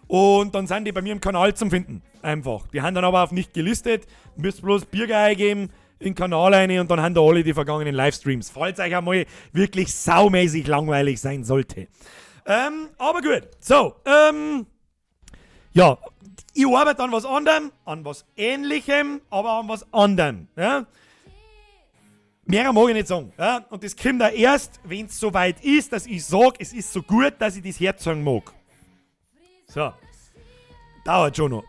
Und dann sind die bei mir im Kanal zum Finden. Einfach. Die haben dann aber auf nicht gelistet, müsst bloß Birger eingeben, in den Kanal rein und dann haben da alle die vergangenen Livestreams, falls euch einmal wirklich saumäßig langweilig sein sollte. Aber gut. So, ja, ich arbeite an was anderem, an was Ähnlichem, aber an was anderem. Ja? Mehr mag ich nicht sagen. Ja? Und das kommt auch erst, wenn es soweit ist, dass ich sage, es ist so gut, dass ich das herzeigen mag. So. Dauert schon noch.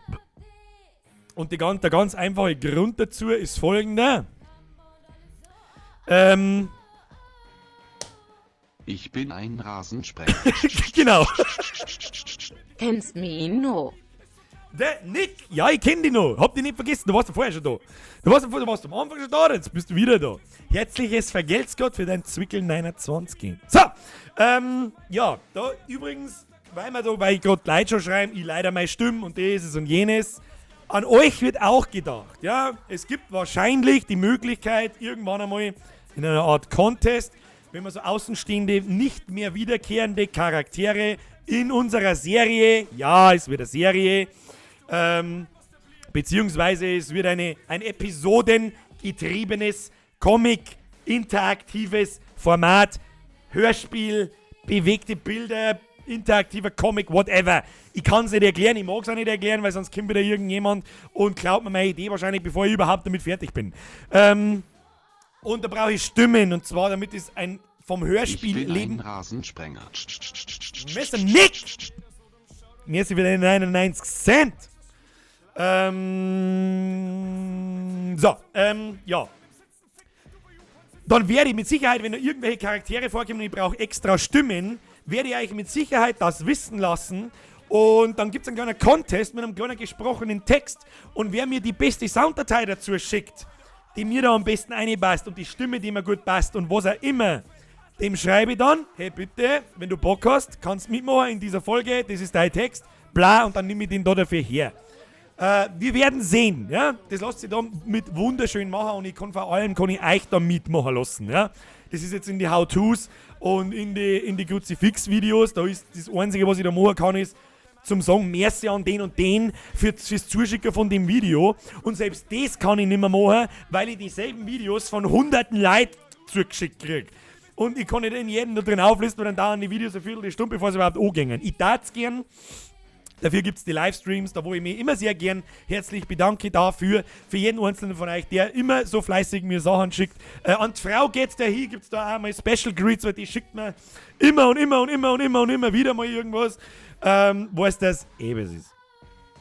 Und der ganz einfache Grund dazu ist folgender. Ich bin ein Rasensprenger. Genau. Kennst mich noch? Der Nick, ja, ich kenn dich noch. Hab dich nicht vergessen, du warst ja vorher schon da. Du warst am Anfang schon da, jetzt bist du wieder da. Herzliches Vergelt's Gott für dein Zwickel 29. So, ja, da übrigens, weil ich gerade Leute schon schreiben, ich leider meine Stimme und dieses und jenes. An euch wird auch gedacht, ja. Es gibt wahrscheinlich die Möglichkeit, irgendwann einmal in einer Art Contest, wenn man so außenstehende, nicht mehr wiederkehrende Charaktere in unserer Serie, ja, es wird eine Serie, beziehungsweise es wird ein episodengetriebenes, Comic-interaktives Format, Hörspiel, bewegte Bilder, interaktiver Comic, whatever. Ich kann's nicht erklären, ich mag's auch nicht erklären, weil sonst kommt wieder irgendjemand und klaut mir meine Idee wahrscheinlich, bevor ich überhaupt damit fertig bin. Und da brauche ich Stimmen, und zwar damit es ein vom Hörspiel Ich bin leben. ein Rasensprenger. Mr. Nick! Mir sind wieder 99 Cent. So, ja. Dann werde ich mit Sicherheit, wenn da irgendwelche Charaktere vorkommen und ich brauche extra Stimmen, werde ich euch mit Sicherheit das wissen lassen. Und dann gibt's einen kleinen Contest mit einem kleinen gesprochenen Text. Und wer mir die beste Sounddatei dazu schickt, die mir da am besten reinpasst und die Stimme, die mir gut passt und was auch immer, dem schreibe ich dann, hey bitte, wenn du Bock hast, kannst mitmachen in dieser Folge, das ist dein Text, bla, und dann nehme ich den da dafür her. Wir werden sehen, ja? Das lässt sich da mit wunderschön machen und ich kann vor allem, kann ich euch da mitmachen lassen, ja? Das ist jetzt in die How-Tos und in die Kruzifix-Videos, da ist das Einzige, was ich da machen kann, ist zum Sagen, merci an den und den fürs Zuschicken von dem Video. Und selbst das kann ich nicht mehr machen, weil ich dieselben Videos von hunderten Leuten zugeschickt krieg. Und ich kann nicht in jedem da drin auflisten und dann dauern die Videos eine Viertelstunde, bevor sie überhaupt angehen. Ich tat's gern. Dafür gibt's die Livestreams, da wo ich mich immer sehr gern herzlich bedanke dafür, für jeden einzelnen von euch, der immer so fleißig mir Sachen schickt. An die Frau geht's da hin, gibt's da auch mal Special Greets, weil die schickt mir immer und immer und immer und immer und immer wieder mal irgendwas. Weiß das, eh was ist.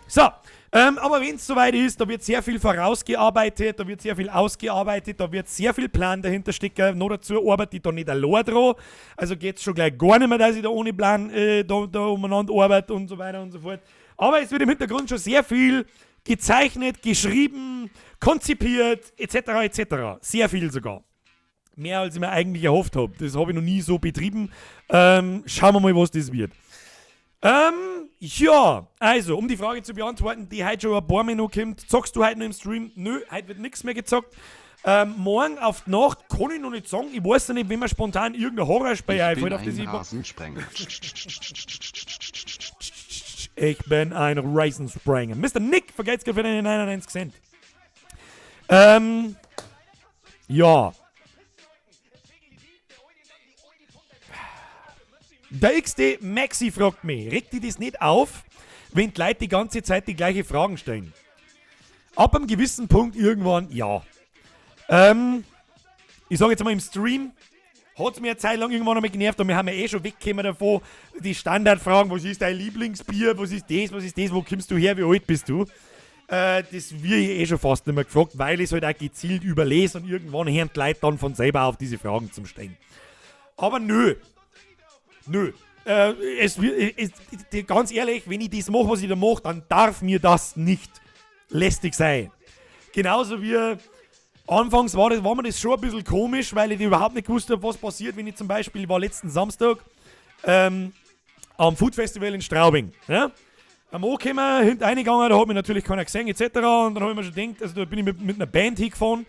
So, aber wenn's soweit ist, da wird sehr viel vorausgearbeitet, da wird sehr viel ausgearbeitet, da wird sehr viel Plan dahinter stecken. Noch dazu arbeite ich da nicht allein dran. Also geht's schon gleich gar nicht mehr, dass ich da ohne Plan da umeinander arbeite und so weiter und so fort. Aber es wird im Hintergrund schon sehr viel gezeichnet, geschrieben, konzipiert, et cetera, et cetera. Sehr viel sogar. Mehr als ich mir eigentlich erhofft hab. Das hab ich noch nie so betrieben. Schauen wir mal, was das wird. Ja, also, um die Frage zu beantworten, die heute schon ein paar Mal noch kommt, zockst du heute noch im Stream? Nö, heute wird nix mehr gezockt. Morgen auf die Nacht kann ich noch nicht sagen. Ich weiß ja nicht, wenn mir spontan irgendein Horrorspiel Ich einfällt, bin auf das ein ich Bock- Rasensprenger. Ich bin ein Rasensprenger. Mister Nick, vergelt's für deine 99 Cent. Ja. Der XD Maxi fragt mich, regt dich das nicht auf, wenn die Leute die ganze Zeit die gleiche Fragen stellen? Ab einem gewissen Punkt irgendwann, ja. Ich sag jetzt mal im Stream, hat's mir eine Zeit lang irgendwann einmal genervt und wir haben ja eh schon weggekommen davon, die Standardfragen, was ist dein Lieblingsbier, was ist das, was ist das, wo kommst du her, wie alt bist du? Das wird ich eh schon fast nicht mehr gefragt, weil ich's halt auch gezielt überlese und irgendwann hören die Leute dann von selber auf, diese Fragen zu stellen. Aber nö. Nö. Ganz ehrlich, wenn ich das mache, was ich da mache, dann darf mir das nicht lästig sein. Genauso wie anfangs war mir das schon ein bisschen komisch, weil ich überhaupt nicht gewusst hab, was passiert, wenn ich zum Beispiel, ich war letzten Samstag am Food Festival in Straubing. Ja? Am angekommen, hinten reingegangen, da hat mich natürlich keiner gesehen, et cetera. Und dann hab ich mir schon gedacht, also da bin ich mit einer Band hingefahren.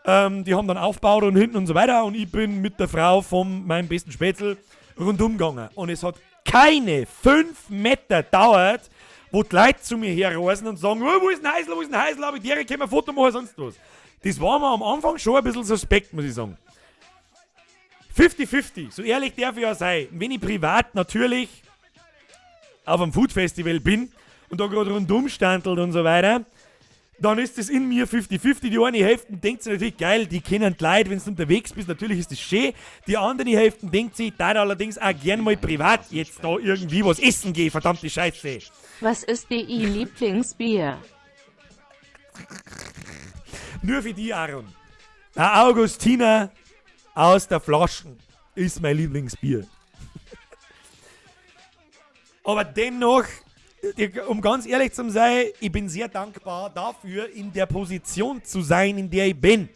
Die haben dann aufgebaut und hinten und so weiter. Und ich bin mit der Frau von meinem besten Spätzl rundum gegangen. Und es hat keine 5 Meter gedauert, wo die Leute zu mir herreisen und sagen, oh, wo ist ein Heisel, wo ist ein Heisel, aber die können wir ein Foto machen, sonst was. Das war mir am Anfang schon ein bisschen suspekt, muss ich sagen. 50-50, so ehrlich darf ich ja sein. Wenn ich privat natürlich auf einem Food Festival bin und da gerade rundum standelt und so weiter, dann ist das in mir 50-50. Die eine Hälfte denkt sich natürlich, geil, die kennen die Leute, wenn du unterwegs bist, natürlich ist das schön. Die andere Hälfte denkt sich, da allerdings auch gern mal privat jetzt da irgendwie was essen gehen, verdammte Scheiße. Was ist dein Lieblingsbier? Nur für die, Aaron. Der Augustiner aus der Flaschen. ist mein Lieblingsbier. Aber dennoch, um ganz ehrlich zu sein, ich bin sehr dankbar dafür, in der Position zu sein, in der ich bin.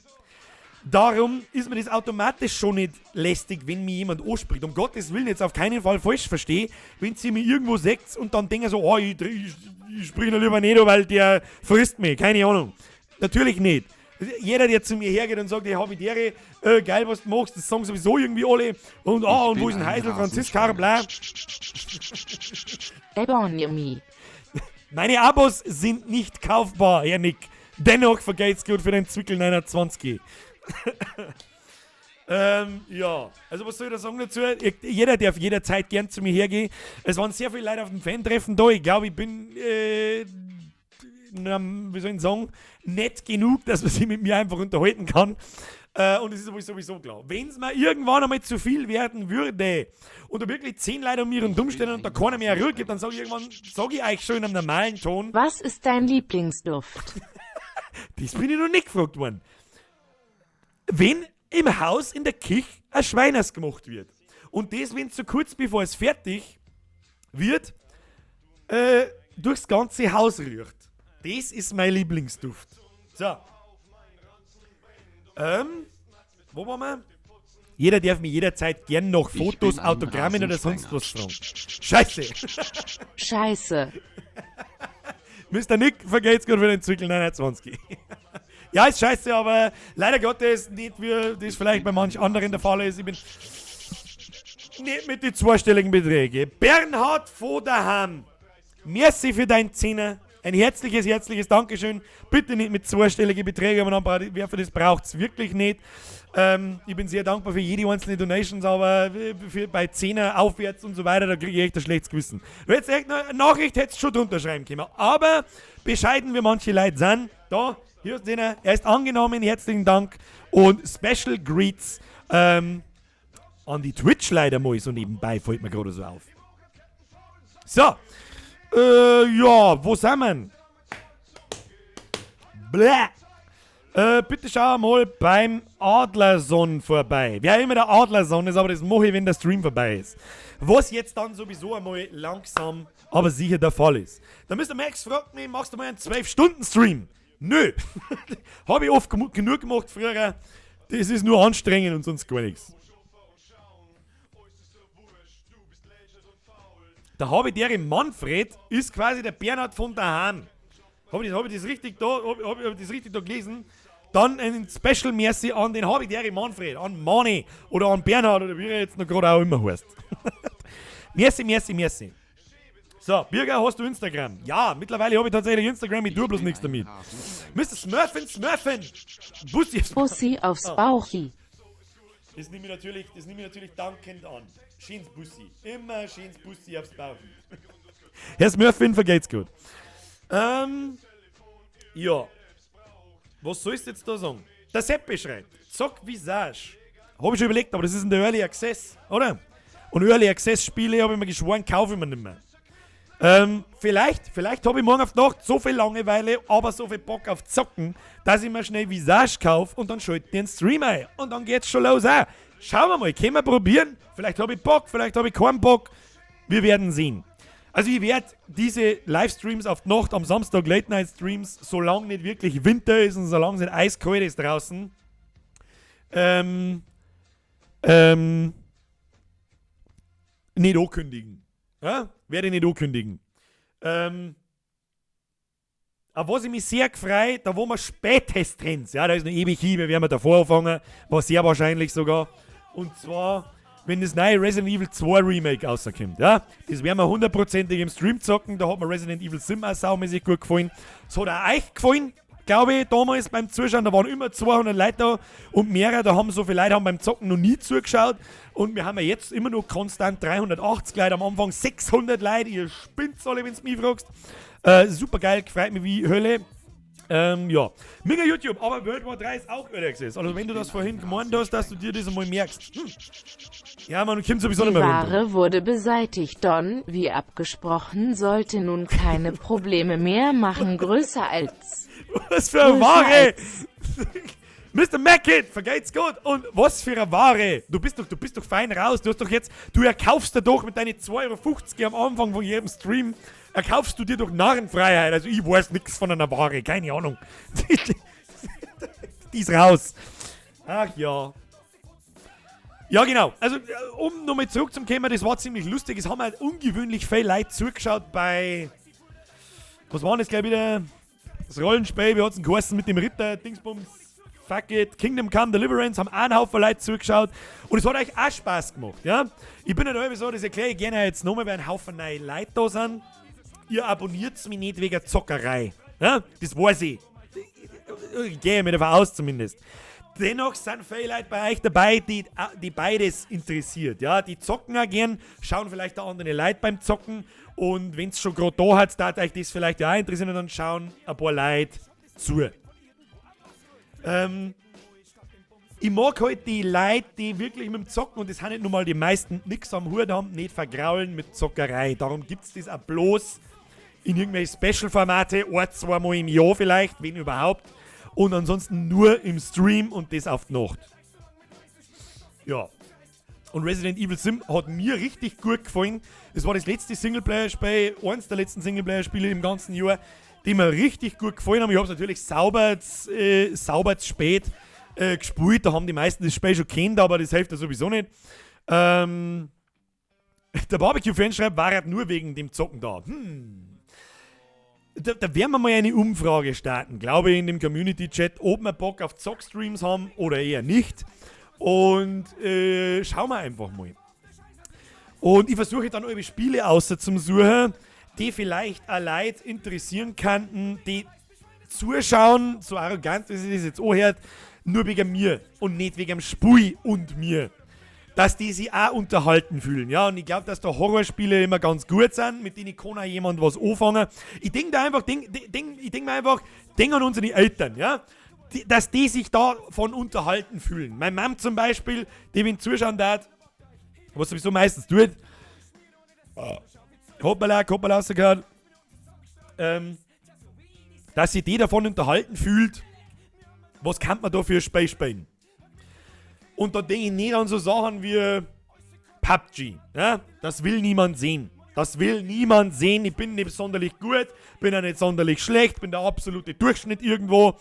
Darum ist mir das automatisch schon nicht lästig, wenn mich jemand anspricht. Um Gottes Willen, jetzt auf keinen Fall falsch verstehe, wenn sie mir irgendwo seht und dann denken so, oh, ich sprich noch lieber nicht, weil der frisst mich, keine Ahnung. Natürlich nicht. Jeder, der zu mir hergeht und sagt, ich habe die Ehre, geil, was du machst, das sagen sowieso irgendwie alle. Und, ah, und wo ist ein Heisel, Franziska, bla. Ebonymi. Meine Abos sind nicht kaufbar, Herr Nick. Dennoch vergeht's gut für den Zwickel 29. Ja, also was soll ich da sagen dazu? Jeder darf jederzeit gern zu mir hergehen. Es waren sehr viele Leute auf dem Fan-Treffen da. Ich glaube, ich bin, wie soll ich sagen, nett genug, dass man sich mit mir einfach unterhalten kann. Und es ist aber sowieso klar, wenn es mir irgendwann einmal zu viel werden würde und da wirklich 10 Leute um mich rumstehen und da keiner mehr Ruhe gibt, dann sage ich irgendwann, sag ich euch schon in einem normalen Ton. Was ist dein Lieblingsduft? Das bin ich noch nicht gefragt worden. Wenn im Haus in der Küche ein Schweiners gemacht wird und das, wenn so kurz bevor es fertig wird, durchs ganze Haus rührt. Das ist mein Lieblingsduft. So. Wo waren wir? Jeder darf mir jederzeit gern noch Fotos, Autogrammen oder sonst was fragen. Scheiße! Scheiße! Mr. Nick vergeht's gut für den Zwickel 29. Ja, ist scheiße, aber leider Gottes nicht, wie das vielleicht bei manch anderen der Fall ist. Ich bin nicht mit den zweistelligen Beträgen. Bernhard Voderham, merci für deinen Zehner. Ein herzliches, herzliches Dankeschön. Bitte nicht mit zweistelligen Beträgen umeinander werfen, das braucht's wirklich nicht. Ich bin sehr dankbar für jede einzelne Donations, aber bei Zehner aufwärts und so weiter, da kriege ich echt ein schlechtes Gewissen. Du hättest echt eine Nachricht hättest schon drunter schreiben können. Aber bescheiden wie manche Leute sind, da, hier ist Zehner, er ist angenommen, herzlichen Dank und Special Greets an die Twitch-Leiter mal so nebenbei, fällt mir gerade so auf. So. Ja, wo sind wir? Bläh. Bitte schau mal beim Adlerson vorbei. Wer immer der Adlerson ist, aber das mache ich, wenn der Stream vorbei ist. Was jetzt dann sowieso einmal langsam, aber sicher der Fall ist. Da Mr. Max fragt mich, machst du mal einen 12-Stunden-Stream? Nö. Habe ich oft genug gemacht früher. Das ist nur anstrengend und sonst gar nichts. Der Habidere Manfred ist quasi der Bernhard von der Hahn. Hab ich das richtig da gelesen? Dann ein Special Merci an den Habidere Manfred, an Mani oder an Bernhard oder wie er jetzt noch gerade auch immer heißt. Merci, merci, merci. So, Birger, hast du Instagram? Ja, mittlerweile habe ich tatsächlich Instagram, ich tue bloß nichts damit. Mr. Smurfin, Smurfin! Bussi aufs, Bussi aufs Bauchi. Das nehme ich natürlich dankend an. Schönes Bussi. Immer schönes Bussi aufs Bauchi. Herr Smurfin, vergeht's gut. Ja. Was sollst du jetzt da sagen? Der Seppi schreibt, Zock Visage. Hab ich schon überlegt, aber das ist in der Early Access, oder? Und Early Access Spiele, habe ich mir geschworen, kaufe ich mir nicht mehr. Vielleicht habe ich morgen auf die Nacht so viel Langeweile, aber so viel Bock auf Zocken, dass ich mir schnell Visage kaufe und dann schalte ich den Stream ein. Und dann geht's schon los auch. Schauen wir mal, können wir probieren? Vielleicht habe ich Bock, vielleicht habe ich keinen Bock. Wir werden sehen. Also ich werde diese Livestreams auf die Nacht am Samstag, Late-Night-Streams, solange nicht wirklich Winter ist und solange es nicht eiskalt ist draußen, nicht ankündigen. Ja? Werde ich nicht ankündigen. Auf was ich mich sehr gefreut, da wo wir spätestens, ja, da ist noch ewig hin, wir werden wir davor anfangen, war sehr wahrscheinlich sogar. Und zwar, wenn das neue Resident Evil 2 Remake rauskommt, ja, das werden wir hundertprozentig im Stream zocken, da hat mir Resident Evil 7 auch saumäßig gut gefallen. Das hat auch euch gefallen, glaube ich, damals beim Zuschauen, da waren immer 200 Leute da und mehrere, da haben so viele Leute haben beim Zocken noch nie zugeschaut und wir haben ja jetzt immer noch konstant 380 Leute, am Anfang 600 Leute, ihr spinnt alle, wenn's mich fragst. Super geil, gefreut mich wie Hölle. Ja. Mega YouTube, aber World War 3 ist auch Early Access. Also wenn du das vorhin gemeint hast, dass du dir das einmal merkst. Ja, man kommt sowieso nicht mehr runter. Die Ware wurde beseitigt, Don, wie abgesprochen, sollte nun keine Probleme mehr machen, größer als... Was für eine Ware! Mr. Mackit, vergeht's gut. Und was für eine Ware. Du bist doch fein raus. Du hast doch jetzt, du erkaufst dir doch mit deinen 2,50 € am Anfang von jedem Stream, erkaufst du dir doch Narrenfreiheit. Also ich weiß nichts von einer Ware, keine Ahnung. Die ist raus. Ach ja. Ja, genau. Also, um nochmal zurück zum Thema, das war ziemlich lustig. Es haben halt ungewöhnlich viel Leute zugeschaut bei. Was war denn das gleich wieder? Das Rollenspiel, wie hat's denn geheißen mit dem Ritter, Dingsbums, fuck it, Kingdom Come Deliverance, haben auch einen Haufen Leute zugeschaut. Und es hat euch auch Spaß gemacht, ja? Ich bin ja da so, das erkläre ich gerne jetzt nochmal, weil ein Haufen neue Leute da sind. Ihr abonniert mich nicht wegen Zockerei. Ja? Das weiß ich. Ich gehe mir davon aus zumindest. Dennoch sind viele Leute bei euch dabei, die beides interessiert. Ja? Die zocken auch gern, schauen vielleicht auch andere Leute beim Zocken und wenn es schon gerade da hat, da euch das vielleicht ja auch interessieren und dann schauen ein paar Leute zu. Ich mag halt die Leute, die wirklich mit dem Zocken, und das sind nicht nur mal die meisten, nichts am Hut haben, nicht vergraulen mit Zockerei. Darum gibt es das auch bloß in irgendwelche Special-Formate, ein, zweimal im Jahr vielleicht, wenn überhaupt. Und ansonsten nur im Stream und das auf die Nacht. Ja. Und Resident Evil 7 hat mir richtig gut gefallen. Das war das letzte Singleplayer-Spiel, eins der letzten Singleplayer-Spiele im ganzen Jahr, die mir richtig gut gefallen haben. Ich habe es natürlich sauber zu spät gespielt. Da haben die meisten das Spiel schon kennt, aber das hilft ja sowieso nicht. Der Barbecue-Fan schreibt, war er nur wegen dem Zocken da. Da werden wir mal eine Umfrage starten, glaube ich, in dem Community-Chat, ob wir Bock auf Zockstreams haben oder eher nicht. Und schauen wir einfach mal. Und ich versuche dann eure Spiele außer zum Suchen, die vielleicht auch Leute interessieren könnten, die zuschauen, so arrogant wie sich das jetzt anhört, nur wegen mir und nicht wegen dem Spiel und mir. Dass die sich auch unterhalten fühlen, ja. Und ich glaube, dass da Horrorspiele immer ganz gut sind, mit denen kann auch jemand was anfangen. Ich denk mir einfach, denk an unsere Eltern, ja. Dass die sich davon unterhalten fühlen. Meine Mom zum Beispiel, die wenn zuschauen darf, was sowieso meistens tut, hoppala, hoppala, rausgehört, dass sich die davon unterhalten fühlt, was kann man da für ein Spiel spielen? Und da denke ich nicht an so Sachen wie PUBG. Ja? Das will niemand sehen. Das will niemand sehen. Ich bin nicht sonderlich gut, bin auch nicht sonderlich schlecht, bin der absolute Durchschnitt irgendwo.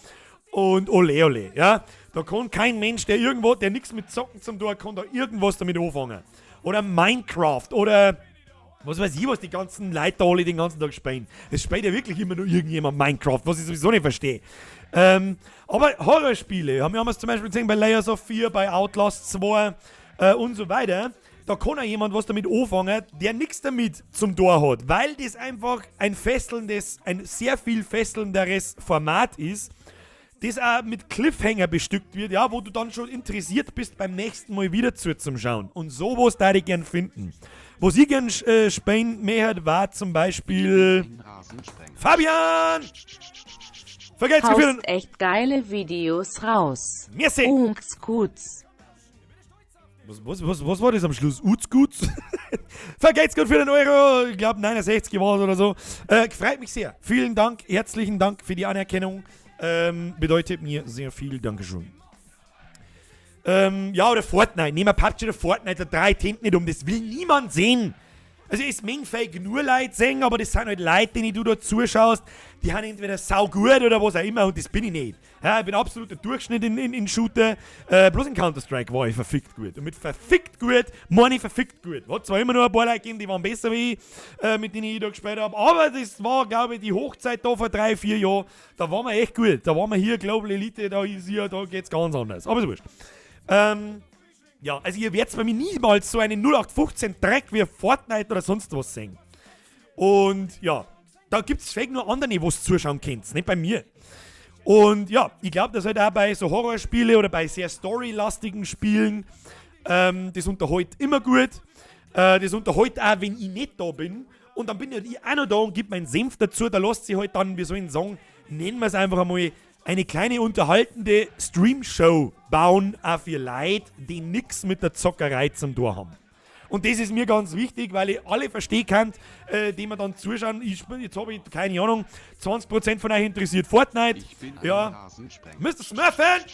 Und ole ole, ja. Da kann kein Mensch, der nichts mit Zocken zum tun hat, kann da irgendwas damit anfangen. Oder Minecraft oder was weiß ich, was die ganzen Leute da alle den ganzen Tag spielen. Es spielt ja wirklich immer nur irgendjemand Minecraft, was ich sowieso nicht verstehe. Aber Horrorspiele, haben wir es zum Beispiel gesehen bei Layers of Fear, bei Outlast 2 und so weiter. Da kann auch jemand was damit anfangen, der nichts damit zum Tor hat, weil das einfach ein fesselndes, ein sehr viel fesselnderes Format ist, das auch mit Cliffhanger bestückt wird, ja, wo du dann schon interessiert bist, beim nächsten Mal wieder zu zum Schauen. Und sowas da ich gern finden. Was ich gern spielen möchte, war zum Beispiel Fabian! Vergelt's. Haust echt geile Videos raus. Merci. Unks Guts. Was war das am Schluss? Uts Guts? Vergelt's Gott für den Euro. Ich glaube 69 war es oder so. Freut mich sehr. Vielen Dank, herzlichen Dank für die Anerkennung. Bedeutet mir sehr viel. Dankeschön. Ja, oder Fortnite. Nehmen wir PUBG oder Fortnite, da drei Hände nicht um. Das will niemand sehen. Also es mögen vielleicht nur Leute sehen, aber das sind halt Leute, denen du da zuschaust, die haben entweder sau gut oder was auch immer und das bin ich nicht. Ja, ich bin absoluter Durchschnitt in Shooter. Bloß in Counter-Strike war ich verfickt gut. Und mit verfickt gut meine ich verfickt gut. Hat zwar immer nur ein paar Leute gegeben, die waren besser wie ich, mit denen ich da gespielt habe, aber das war, glaube ich, die Hochzeit da vor 3, 4 Jahren. Da waren wir echt gut. Da waren wir hier Global Elite, da ist hier, da geht's ganz anders. Aber ist wurscht. Ja, also ihr werdet bei mir niemals so einen 0815 Dreck wie Fortnite oder sonst was sehen. Und ja, da gibt es vielleicht nur andere, wo es zuschauen könnt, nicht bei mir. Und ja, ich glaube, dass halt auch bei so Horrorspiele oder bei sehr storylastigen Spielen, das unterhält immer gut. Das unterhält auch, wenn ich nicht da bin. Und dann bin ja ich auch noch da und gebe meinen Senf dazu. Da lässt sich halt dann, wie soll ich sagen, nennen wir es einfach einmal, eine kleine unterhaltende Stream-Show bauen, auch für Leute, die nichts mit der Zockerei zum Tor haben. Und das ist mir ganz wichtig, weil ich alle verstehen kann, die mir dann zuschauen. Jetzt habe ich, keine Ahnung, 20% von euch interessiert Fortnite. Ich bin ein Ja. Rasensprenger. Mr. Smurfin!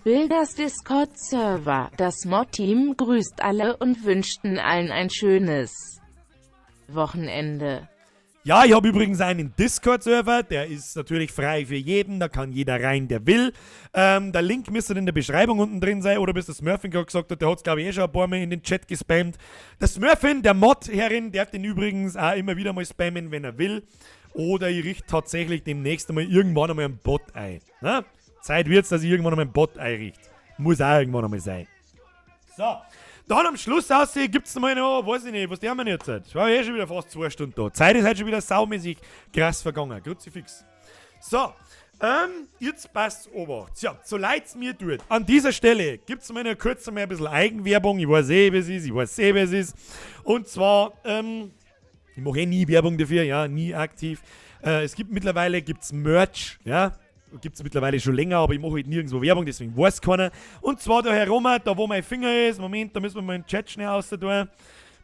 Builders Discord-Server. Das Mod-Team grüßt alle und wünschten allen ein schönes Wochenende. Ja, ich habe übrigens einen Discord-Server, der ist natürlich frei für jeden, da kann jeder rein, der will. Der Link müsste in der Beschreibung unten drin sein, oder bis der Smurfin gerade gesagt hat, der hat es glaube ich eh schon ein paar Mal in den Chat gespammt. Der Smurfin, der Mod-Herrin, darf den übrigens auch immer wieder mal spammen, wenn er will. Oder ich richte tatsächlich demnächst einmal irgendwann einmal einen Bot ein. Na? Zeit wird's, dass ich irgendwann einmal einen Bot einrichte. Muss auch irgendwann einmal sein. So, dann am Schluss aussehen gibt's noch mal noch, weiß ich nicht, was die haben wir denn jetzt? Ich war eh schon wieder fast 2 Stunden da. Zeit ist heute schon wieder saumäßig krass vergangen. Kruzifix. So, jetzt passt's Obacht. Tja, so leid's mir tut. An dieser Stelle gibt's mal noch kurz mal ein bisschen Eigenwerbung. Ich weiß eh, wie es ist, ich weiß eh, wie es ist. Und zwar, ich mache eh nie Werbung dafür, ja, nie aktiv. Es gibt mittlerweile, gibt's Merch, ja. Gibt's mittlerweile schon länger, aber ich mache halt nirgendwo Werbung, deswegen weiß keiner. Und zwar da herum, da wo mein Finger ist. Moment, da müssen wir mal den Chat schnell raus tun.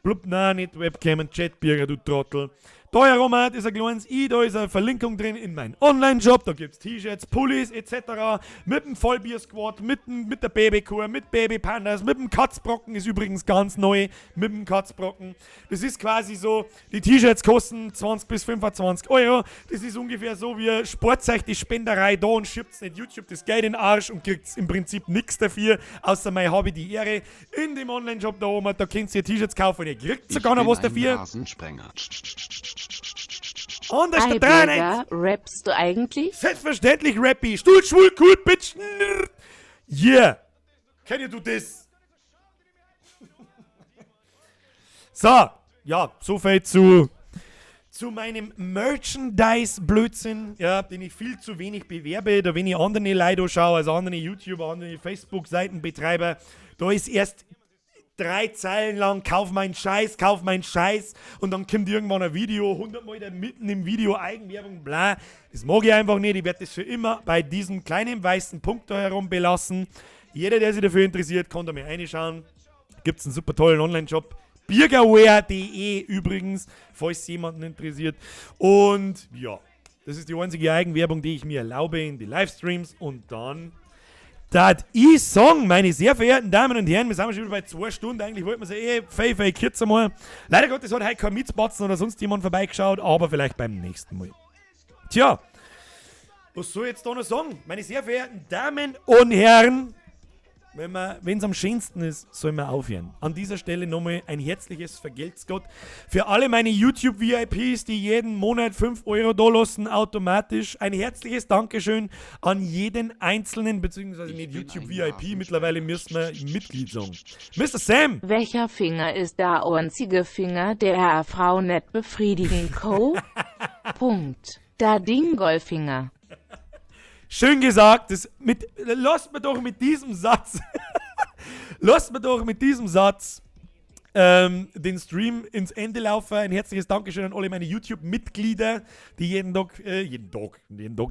Blub, nein, nicht Webcam und Chatbürger, du Trottel. Da herum ist ein kleines i, da ist eine Verlinkung drin in meinen Online-Shop. Da gibt's T-Shirts, Pullis etc. Mit dem Vollbier-Squad, mit der Babykur, mit Baby-Pandas, mit dem Katzbrocken ist übrigens ganz neu. Mit dem Katzbrocken. Das ist quasi so, die T-Shirts kosten 20 bis 25 Euro. Das ist ungefähr so wie Sportzeug, die Spenderei da und schiebt nicht YouTube das Geld in den Arsch und kriegt im Prinzip nix dafür, außer mein Hobby die Ehre. In dem Online-Shop da oben, da könnt ihr T-Shirts kaufen und ihr kriegt sogar noch Ich bin was ein dafür. Rasensprenger. Und das ist Hi der 93. Bürger, rappst du eigentlich? Selbstverständlich rappy. Stuhl, schwul, cool, bitch. Yeah. Can you do this? So, ja, so viel zu meinem Merchandise-Blödsinn, ja, den ich viel zu wenig bewerbe, da wenn ich andere Leute schaue, also andere YouTuber, andere Facebook-Seitenbetreiber, da ist erst 3 Zeilen lang, kauf meinen Scheiß, kauf meinen Scheiß und dann kommt irgendwann ein Video, 100-mal da mitten im Video Eigenwerbung, bla. Das mag ich einfach nicht, ich werde das für immer bei diesem kleinen weißen Punkt da herum belassen. Jeder, der sich dafür interessiert, kann da mal reinschauen. Gibt's einen super tollen Online-Shop, birgerwear.de übrigens, falls jemanden interessiert. Und ja, das ist die einzige Eigenwerbung, die ich mir erlaube in die Livestreams und dann das ich sagen, meine sehr verehrten Damen und Herren, wir sind schon wieder bei 2 Stunden. Eigentlich wollten wir sie eh fei, fei kürzer mal. Leider Gottes hat heute kein Mitzbatzen oder sonst jemand vorbeigeschaut, aber vielleicht beim nächsten Mal. Tja, was soll ich jetzt da noch sagen? Meine sehr verehrten Damen und Herren, wenn's am schönsten ist, soll man aufhören. An dieser Stelle nochmal ein herzliches Vergelt's Gott für alle meine YouTube-V I Ps, die jeden Monat 5 Euro da lassen, automatisch. Ein herzliches Dankeschön an jeden einzelnen, beziehungsweise Ich nicht bin YouTube ein V I P, Rasensprenger. mittlerweile müssen wir Mitglied sagen. Mister Sam! Welcher Finger ist der einzige Finger, der Herr Frau nicht befriedigen kann? Punkt. Da Dingolfinger. Schön gesagt, das mit, lasst mir doch mit diesem Satz, lasst mir doch mit diesem Satz den Stream ins Ende laufen. Ein herzliches Dankeschön an alle meine YouTube-Mitglieder, die jeden Tag, jeden Tag,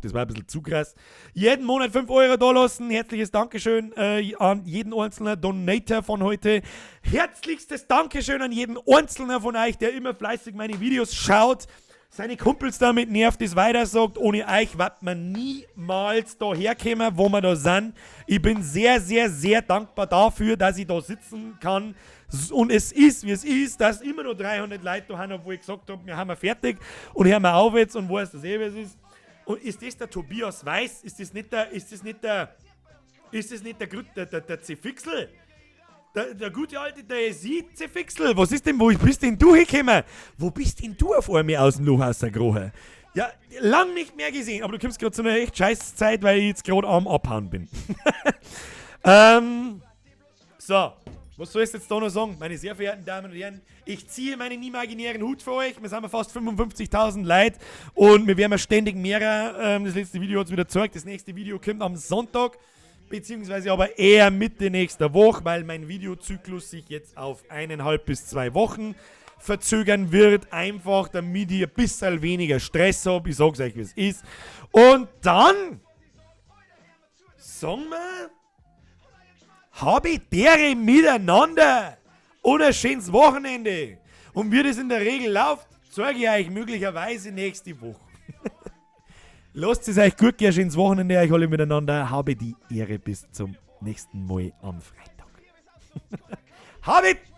das war ein bisschen zu krass, jeden Monat 5 Euro da lassen. Herzliches Dankeschön an jeden einzelnen Donator von heute. Herzlichstes Dankeschön an jeden einzelnen von euch, der immer fleißig meine Videos schaut. seine Kumpels damit nervt, das weiter sagt, ohne euch wird man niemals da herkommen, wo wir da sind. Ich bin sehr, sehr, sehr dankbar dafür, dass ich da sitzen kann. Und es ist, wie es ist, dass immer noch 300 Leute da haben, obwohl ich gesagt hab, wir haben wir fertig und hören wir auf jetzt und weiß das eh, wie es ist. Und ist das der Tobias Weiß? Ist das nicht der, ist das nicht der, ist das nicht der Grü-, der, der, der Zefixel? Der, der gute alte DayZ Zefixel, was ist denn, wo bist denn du hingekommen? Wo bist denn du auf einmal aus dem Loch rausgekrochen? Ja, lang nicht mehr gesehen, aber du kommst grad zu einer echt scheiß Zeit, weil ich jetzt grad am Abhauen bin. So, was soll ich jetzt da noch sagen? Meine sehr verehrten Damen und Herren, ich ziehe meinen imaginären Hut für euch. Wir sind fast 55.000 Leute und wir werden ständig mehrer. Das letzte Video hat's wieder gezeigt. Das nächste Video kommt am Sonntag. Beziehungsweise aber eher Mitte nächster Woche, weil mein Videozyklus sich jetzt auf eineinhalb bis 2 Wochen verzögern wird. Einfach, damit ich ein bisschen weniger Stress hab. Ich sag's euch, wie es ist. Und dann, sagen wir, hab ich dere miteinander. Und ein schönes Wochenende. Und wie das in der Regel läuft, zeige ich euch möglicherweise nächste Woche. Lasst es euch gut gehen, ein schönes Wochenende euch alle miteinander. Habe die Ehre bis zum nächsten Mal am Freitag. Habit!